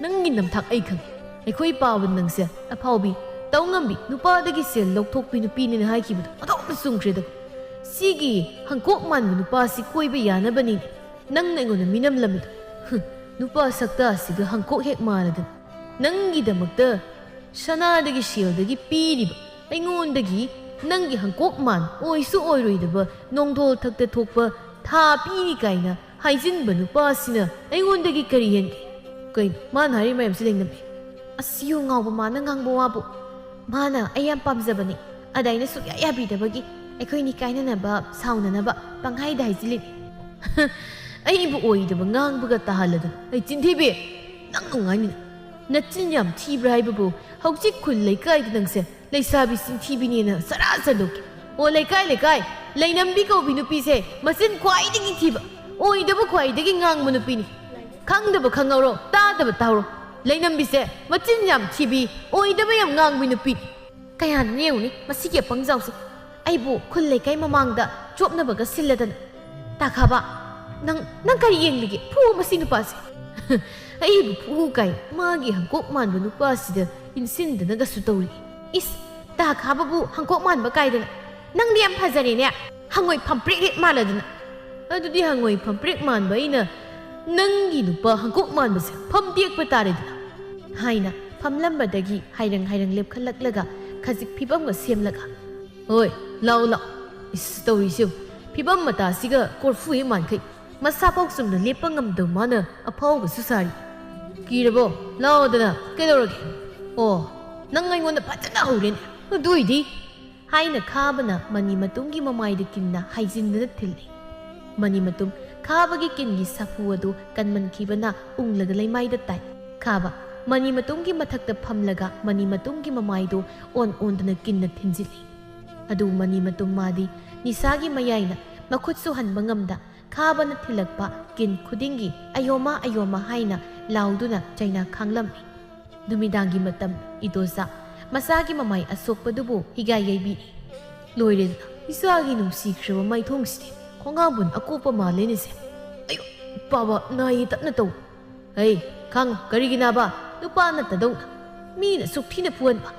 ꯅꯪꯒꯤ ꯅꯝꯊꯥꯛ ꯑꯩ ꯈꯪꯉꯦ꯫ ꯑꯩꯈꯣꯏ ꯄꯥꯕ ꯅꯪꯁꯦ ꯑꯐꯥꯎꯕꯤ, ꯇꯧ ꯉꯝꯕꯤ, ꯅꯨꯄꯥꯗꯒꯤ ꯁꯦꯜ ꯂꯧꯊꯣꯛꯄꯤ ꯅꯨꯄꯤꯅꯦꯅ ꯍꯥꯏꯈꯤꯕꯗꯣ ꯑꯗꯣꯝꯗ ꯆꯨꯝꯈ꯭ꯔꯦꯗ꯫ ꯁꯤꯒꯤ ꯍꯪꯀꯣꯛ ꯃꯥꯟꯕ ꯅꯨꯄꯥꯁꯤ ꯀꯣꯏꯕ ꯌꯥꯅꯕꯅꯤ ꯅꯪꯅ ꯑꯩꯉꯣꯟꯗ ꯃꯤꯅꯝꯂꯝꯃꯤꯗꯣ꯫ ꯍꯨꯝ, ꯅꯨꯄꯥ ꯁꯛꯇꯥꯁꯤꯒ ꯍꯪꯀꯣꯛ ꯍꯦꯛ ꯃꯥꯟꯅꯗꯅ꯫ ꯅꯪꯒꯤꯗꯃꯛꯇ ꯁꯅꯥꯗꯒꯤ ꯁꯦꯜꯗꯒꯤ ꯄꯤꯔꯤꯕ ꯑꯩꯉꯣꯟꯗꯒꯤ ꯅꯪꯒꯤ ꯍꯪꯀꯣꯛ ꯃꯥꯟ ꯑꯣꯏꯁꯨ ꯑꯣꯏꯔꯣꯏꯗꯕ ꯅꯣꯡꯗꯣꯜ ꯊꯛꯇ ꯊꯣꯛꯄ ꯊꯥ ꯄꯤꯔꯤ ꯀꯥꯏꯅ ꯍꯥꯏꯖꯤꯟꯕ ꯅꯨꯄꯥꯁꯤꯅ ꯑꯩꯉꯣꯟꯗꯒꯤ ꯀꯔꯤ ꯍꯦꯟꯒꯦ?" "ꯀꯩꯅꯣ ꯃꯥꯅ ꯍꯥꯏꯔꯤ ꯃꯌꯥꯝꯁꯤ ꯂꯩꯅꯝꯕꯤ?" "ꯑꯁꯤ ꯌꯨ ꯉꯥꯎꯕ ꯃꯥꯅ ꯉꯥꯡꯕ ꯋꯥꯕꯨ꯫ ꯃꯥꯅ ꯑꯩ ꯌꯥꯝ ꯄꯥꯝꯖꯕꯅꯤ꯫ ꯑꯗ ꯑꯩꯅ ꯁꯨꯛꯌꯥ ꯌꯥꯕꯤꯗꯕꯒꯤ ꯑꯩꯈꯣꯏꯅꯤ ꯀꯥꯏꯅꯅꯕ, ꯁꯥꯎꯅꯅꯕ ꯄꯪꯍꯥꯏꯗ ꯍꯥꯏꯖꯤꯜꯂꯤꯅꯤ꯫" "ꯑꯩꯕꯨ ꯑꯣꯏꯗꯕ ꯉꯥꯡꯕꯒ ꯇꯥꯍꯜꯂꯗꯅ꯫ ꯑꯩ ꯆꯤꯟꯊꯤꯕꯤ, ꯅꯪ ꯅꯨꯡꯉꯥꯏꯅꯤꯅ꯫ ꯅꯆꯤꯟ ꯌꯥꯝ ꯊꯤꯕ꯭ꯔꯥ ꯍꯥꯏꯕꯕꯨ ꯍꯧꯖꯤꯛ ꯈꯨꯜ ꯂꯩꯀꯥꯏꯗ ꯅꯪꯁꯦ ꯂꯩꯁꯥꯕꯤ ꯆꯤꯟꯊꯤꯕꯤꯅꯦꯅ ꯆꯔꯥ ꯆꯠꯂꯨꯒꯦ꯫ ꯑꯣ ꯂꯩꯀꯥꯏ ꯂꯩꯀꯥꯏ, ꯂꯩꯅꯝꯕꯤ ꯀꯧꯕꯤ ꯅꯨꯄꯤꯁꯦ ꯃꯆꯤꯟ ꯈ꯭ꯋꯥꯏꯗꯒꯤ ꯊꯤꯕ, ꯑꯣꯏꯗꯕ ꯈ꯭ꯋꯥꯏꯗꯒꯤ ꯉꯥꯡꯕ ꯅꯨꯄꯤꯅꯤ꯫ ꯈꯪꯗꯕ ꯈꯪꯍꯧꯔꯣ, ꯇꯥꯗꯕ ꯇꯥꯍꯧꯔꯣ꯫ ꯂꯩꯅꯝꯕꯤꯁꯦ ꯃꯆꯤꯟ ꯌꯥꯝ ꯊꯤꯕꯤ, ꯑꯣꯏꯗꯕ ꯌꯥꯝ ꯉꯥꯡꯕꯤ ꯅꯨꯄꯤꯅꯤ꯫" "ꯀꯌꯥꯅꯣ ꯌꯦꯡꯉꯨꯅꯦ ꯃꯁꯤꯒꯤ ꯑꯄꯪꯖꯥꯎꯁꯦ꯫ ꯑꯩꯕꯨ ꯈꯨꯜ ꯂꯩꯀꯥꯏ ꯃꯃꯥꯡꯗ ꯆꯣꯞꯅꯕꯒ ꯁꯤꯜꯂꯗꯅ꯫ ꯇꯥꯈꯥꯕ, ꯅꯪ, ꯅꯪ ꯀꯔꯤ ꯌꯦꯡꯂꯤꯒꯦ? ꯐꯨ ꯃꯁꯤ ꯅꯨꯄꯥꯁꯦ꯫" ꯑꯩꯕꯨ ꯐꯨ ꯀꯥꯏ ꯃꯥꯒꯤ ꯍꯪꯀꯣꯛ ꯃꯥꯟꯕ ꯅꯨꯄꯥꯁꯤꯗ ꯏꯟꯁꯤꯟꯗꯅꯒꯁꯨ ꯇꯧꯔꯤ꯫ ꯏꯁ, ꯇꯥ ꯈꯥꯕꯕꯨ ꯍꯪꯀꯣꯛ ꯃꯥꯟꯕ ꯀꯥꯏꯗꯅ꯫ ꯅꯪꯗꯤ ꯌꯥꯝ ꯐꯖꯔꯦꯅꯦ, ꯍꯪꯉꯣꯏ ꯐꯝꯄ꯭ꯔꯦꯛ ꯍꯦꯛ ꯃꯥꯜꯂꯗꯅ꯫ ꯑꯗꯨꯗꯤ ꯍꯪꯉꯣꯏ ꯐꯝꯄ꯭ꯔꯦꯛ ꯃꯥꯟꯕ ꯑꯩꯅ ꯅꯪꯒꯤ ꯅꯨꯄꯥ ꯍꯪꯀꯣꯛ ꯃꯥꯟꯕꯁꯦ ꯐꯝ ꯇꯦꯛꯄ ꯇꯥꯔꯦꯗꯅ, ꯍꯥꯏꯅ ꯐꯝꯂꯝꯕꯗꯒꯤ ꯍꯥꯏꯔꯪ ꯍꯥꯏꯔꯪ ꯂꯦꯞꯈꯠꯂꯛꯂꯒ ꯈꯖꯤꯛ ꯐꯤꯕꯝꯒ ꯁꯦꯝꯂꯒ, "ꯍꯣꯏ, ꯂꯥꯛꯑꯣ, ꯂꯥꯛꯑꯣ꯫ ꯏꯁ, ꯇꯧꯔꯤꯁꯤ ꯌꯦꯡꯉꯨ꯫ ꯐꯤꯕꯝ ꯃꯇꯥꯁꯤꯒ ꯀꯣꯔꯐꯨ ꯍꯦꯛ ꯃꯥꯟꯈꯩ꯫ ꯃꯁꯥꯐꯥꯎ ꯆꯨꯝꯅ ꯂꯦꯞꯄ ꯉꯝꯗꯕ ꯃꯥꯅ ꯑꯐꯥꯎꯕꯁꯨ ꯁꯥꯔꯤ꯫ ꯀꯤꯔꯕꯣ? ꯂꯥꯛꯑꯣꯗꯅ꯫ ꯀꯩꯗꯧꯔꯒꯦ? ꯑꯣ, ꯅꯪ ꯑꯩꯉꯣꯟꯗ ꯐꯖꯅ ꯍꯧꯔꯦꯅꯦ꯫ ꯑꯗꯨꯏꯗꯤ," ꯍꯥꯏꯅ ꯈꯥꯕꯅ ꯃꯅꯤ ꯃꯇꯨꯝꯒꯤ ꯃꯃꯥꯏꯗ ꯀꯤꯟꯅ ꯍꯥꯏꯖꯤꯟꯗꯨꯅ ꯊꯤꯜꯂꯤ꯫ ꯃꯅꯤ ꯃꯇꯨꯝ ꯈꯥꯕꯒꯤ ꯀꯤꯟꯒꯤ ꯁꯥꯐꯨ ꯑꯗꯨ ꯀꯟꯃꯟꯈꯤꯕꯅ ꯎꯪꯂꯒ ꯂꯩꯃꯥꯏꯗ ꯇꯥꯏ꯫ ꯈꯥꯕ ꯃꯅꯤ ꯃꯇꯨꯝꯒꯤ ꯃꯊꯛꯇ ꯐꯝꯂꯒ ꯃꯅꯤ ꯃꯇꯨꯝꯒꯤ ꯃꯃꯥꯏꯗꯨ ꯑꯣꯟ ꯑꯣꯟꯗꯨꯅ ꯀꯤꯟꯅ ꯊꯤꯟꯖꯤꯜꯂꯤ꯫ ꯑꯗꯨ ꯃꯅꯤ ꯃꯇꯨꯝ ꯃꯥꯗꯤ ꯅꯤꯁꯥꯒꯤ ꯃꯌꯥꯏꯅ ꯃꯈꯨꯠꯁꯨ ꯍꯟꯕ ꯉꯝꯗ ꯈꯥꯕꯅ ꯊꯤꯜꯂꯛꯄ ꯀꯤꯟ ꯈꯨꯗꯤꯡꯒꯤ "ꯑꯌꯣꯃꯥ, ꯑꯌꯣꯃꯥ" ꯍꯥꯏꯅ ꯂꯥꯎꯗꯨꯅ ꯆꯩꯅꯥ ꯈꯥꯡꯂꯝꯃꯤ꯫ ꯅꯨꯃꯤꯗꯥꯡꯒꯤ ꯃꯇꯝ ꯏꯗꯣꯆꯥ ꯃꯆꯥꯒꯤ ꯃꯃꯥꯏ ꯑꯁꯣꯛꯄꯗꯨꯕꯨ ꯍꯤꯒꯥꯏ ꯌꯩꯕꯤꯔꯤ꯫ ꯂꯣꯏꯔꯦꯗꯅ, ꯏꯆꯥꯒꯤ ꯅꯨꯡꯁꯤꯈ꯭ꯔꯕ ꯃꯥꯏꯊꯣꯡꯁꯤꯗꯤ ꯈꯣꯡꯉꯥꯝꯕꯨꯟ ꯑꯀꯣꯞꯄ ꯃꯥꯜꯂꯦꯅꯦꯁꯦ꯫ ꯑꯌꯣ, ꯄꯥꯕ, ꯅꯥꯏꯌꯦ, ꯇꯞꯅ ꯇꯧ꯫ ꯍꯩ, ꯈꯥꯡꯉꯣ, ꯀꯔꯤꯒꯤ ꯅꯥꯕ? ꯅꯨꯄꯥ ꯅꯠꯇꯗꯧꯅ ꯃꯤꯅ ꯑꯁꯨꯛ ꯊꯤꯅ ꯐꯨꯍꯟꯕ꯫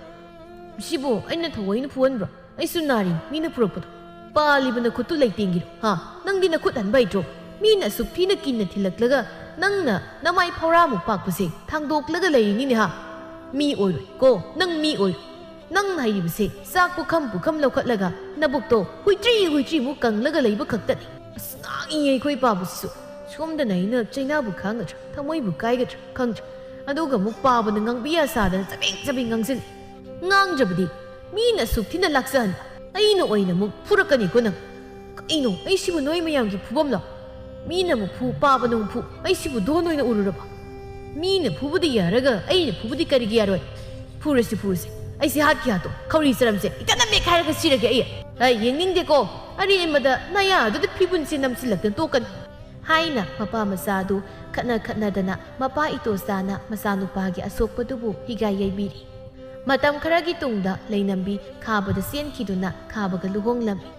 ꯁꯤꯕꯨ ꯑꯩꯅ ꯊꯑꯣꯏꯅ ꯐꯨꯍꯟꯕ꯭ꯔꯣ? ꯑꯩꯁꯨ ꯅꯥꯔꯤ, ꯃꯤꯅ ꯄꯨꯔꯛꯄꯗꯣ꯫ ꯄꯥꯜꯂꯤꯕ ꯅꯈꯨꯠꯇꯨ ꯂꯩꯇꯦꯡꯒꯤꯔꯣ, ꯍꯥ? ꯅꯪꯗꯤ ꯅꯈꯨꯠ ꯍꯟꯕ ꯍꯩꯇ꯭ꯔꯣ? ꯃꯤꯅ ꯑꯁꯨꯛ ꯊꯤꯅ ꯀꯤꯟꯅ ꯊꯤꯜꯂꯛꯂꯒ ꯅꯪꯅ ꯅꯃꯥꯏ ꯐꯧꯔꯥꯃꯨꯛ ꯄꯥꯛꯄꯁꯦ ꯊꯥꯡꯗꯣꯛꯂꯒ ꯂꯩꯔꯤꯅꯤꯅꯦ, ꯍꯥ? ꯃꯤ ꯑꯣꯏꯔꯣꯏ ꯀꯣ, ꯅꯪ ꯃꯤ ꯑꯣꯏꯔꯣꯏ꯫ ꯅꯪꯅ ꯍꯩꯔꯤꯕꯁꯦ ꯆꯥꯛ ꯄꯨꯈꯝ ꯄꯨꯈꯝ ꯂꯧꯈꯠꯂꯒ ꯅꯕꯨꯛꯇꯣ ꯍꯨꯏꯇ꯭ꯔꯤ ꯍꯨꯏꯇ꯭ꯔꯤꯃꯨꯛ ꯀꯪꯂꯒ ꯂꯩꯕ ꯈꯛꯇꯅꯤ꯫ ꯑꯁ, ꯉꯥꯡꯉꯤꯌꯦ ꯑꯩꯈꯣꯏ ꯄꯥꯕꯁꯤꯁꯨ꯫ ꯁꯣꯝꯗꯅ ꯑꯩꯅ ꯆꯩꯅꯥꯕꯨ ꯈꯥꯡꯒꯗ꯭ꯔꯥ, ꯊꯃꯣꯏꯕꯨ ꯀꯥꯏꯒꯗ꯭ꯔꯥ ꯈꯪꯗ꯭ꯔꯦ꯫ ꯑꯗꯨꯒ ꯑꯃꯨꯛ ꯄꯥꯕꯅ ꯉꯥꯡꯕꯤ ꯌꯥꯁꯥꯗꯅ ꯆꯕꯦꯡ ꯆꯕꯦꯡ ꯉꯥꯡꯁꯤꯜꯂꯤ꯫ ꯉꯥꯡꯗ꯭ꯔꯕꯗꯤ ꯃꯤꯅ ꯑꯁꯨꯛ ꯊꯤꯅ ꯂꯥꯛꯆꯍꯟꯕ, ꯑꯩꯅ ꯑꯣꯏꯅ ꯑꯃꯨꯛ ꯐꯨꯔꯛꯀꯅꯤꯀꯣ ꯅꯪ꯫ ꯀꯩꯅꯣ, ꯑꯩꯁꯤꯕꯨ ꯅꯣꯏ ꯃꯌꯥꯝꯒꯤ ꯐꯨꯐꯝꯂꯣ? ꯃꯤꯅ ꯑꯃꯨꯛ ꯐꯨ, ꯄꯥꯕꯅ ꯑꯃꯨꯛ ꯐꯨ, ꯑꯩꯁꯤꯕꯨ ꯗꯣꯟ ꯑꯣꯏꯅ ꯎꯔꯨꯔꯕ? ꯃꯤꯅ ꯐꯨꯕꯗꯤ ꯌꯥꯔꯒ ꯑꯩꯅ ꯐꯨꯕꯗꯤ ꯀꯔꯤꯒꯤ ꯌꯥꯔꯣꯏ? ꯐꯨꯔꯁꯤ, ꯐꯨꯔꯁꯤ꯫ ꯑꯩꯁꯦ ꯍꯥꯠꯀꯦ ꯍꯥꯠꯇꯣ, ꯈꯧꯔꯤ ꯆꯔꯝꯁꯦ ꯏꯀꯠꯅ ꯃꯦꯠꯈꯥꯏꯔꯒ ꯁꯤꯔꯒꯦ ꯑꯩ꯫ ꯑꯩ ꯌꯦꯡꯅꯤꯡꯗꯦꯀꯣ, ꯑꯔꯦꯝꯕꯗ ꯅꯌꯥꯗꯨꯗ ꯐꯤꯕꯨꯟꯁꯦ ꯅꯝꯁꯤꯜꯂꯛꯇꯅ ꯇꯣꯛꯀꯅꯤ꯫ ꯍꯥꯏꯅ ꯃꯄꯥ ꯃꯆꯥꯗꯨ ꯈꯠꯅ ꯈꯠꯅꯗꯅ ꯃꯄꯥ ꯏꯇꯣꯆꯥꯅ ꯃꯆꯥꯅꯨꯄꯥꯒꯤ ꯑꯁꯣꯛꯄꯗꯨꯕꯨ ꯍꯤꯒꯥꯏ ꯌꯩꯕꯤꯔꯤ꯫ ꯃꯇꯝ ꯈꯔꯒꯤ ꯇꯨꯡꯗ ꯂꯩꯅꯝꯕꯤ ꯈꯥꯕꯗ ꯆꯦꯟꯈꯤꯗꯨꯅ ꯈꯥꯕꯒ ꯂꯨꯍꯣꯡꯂꯝꯃꯤ꯫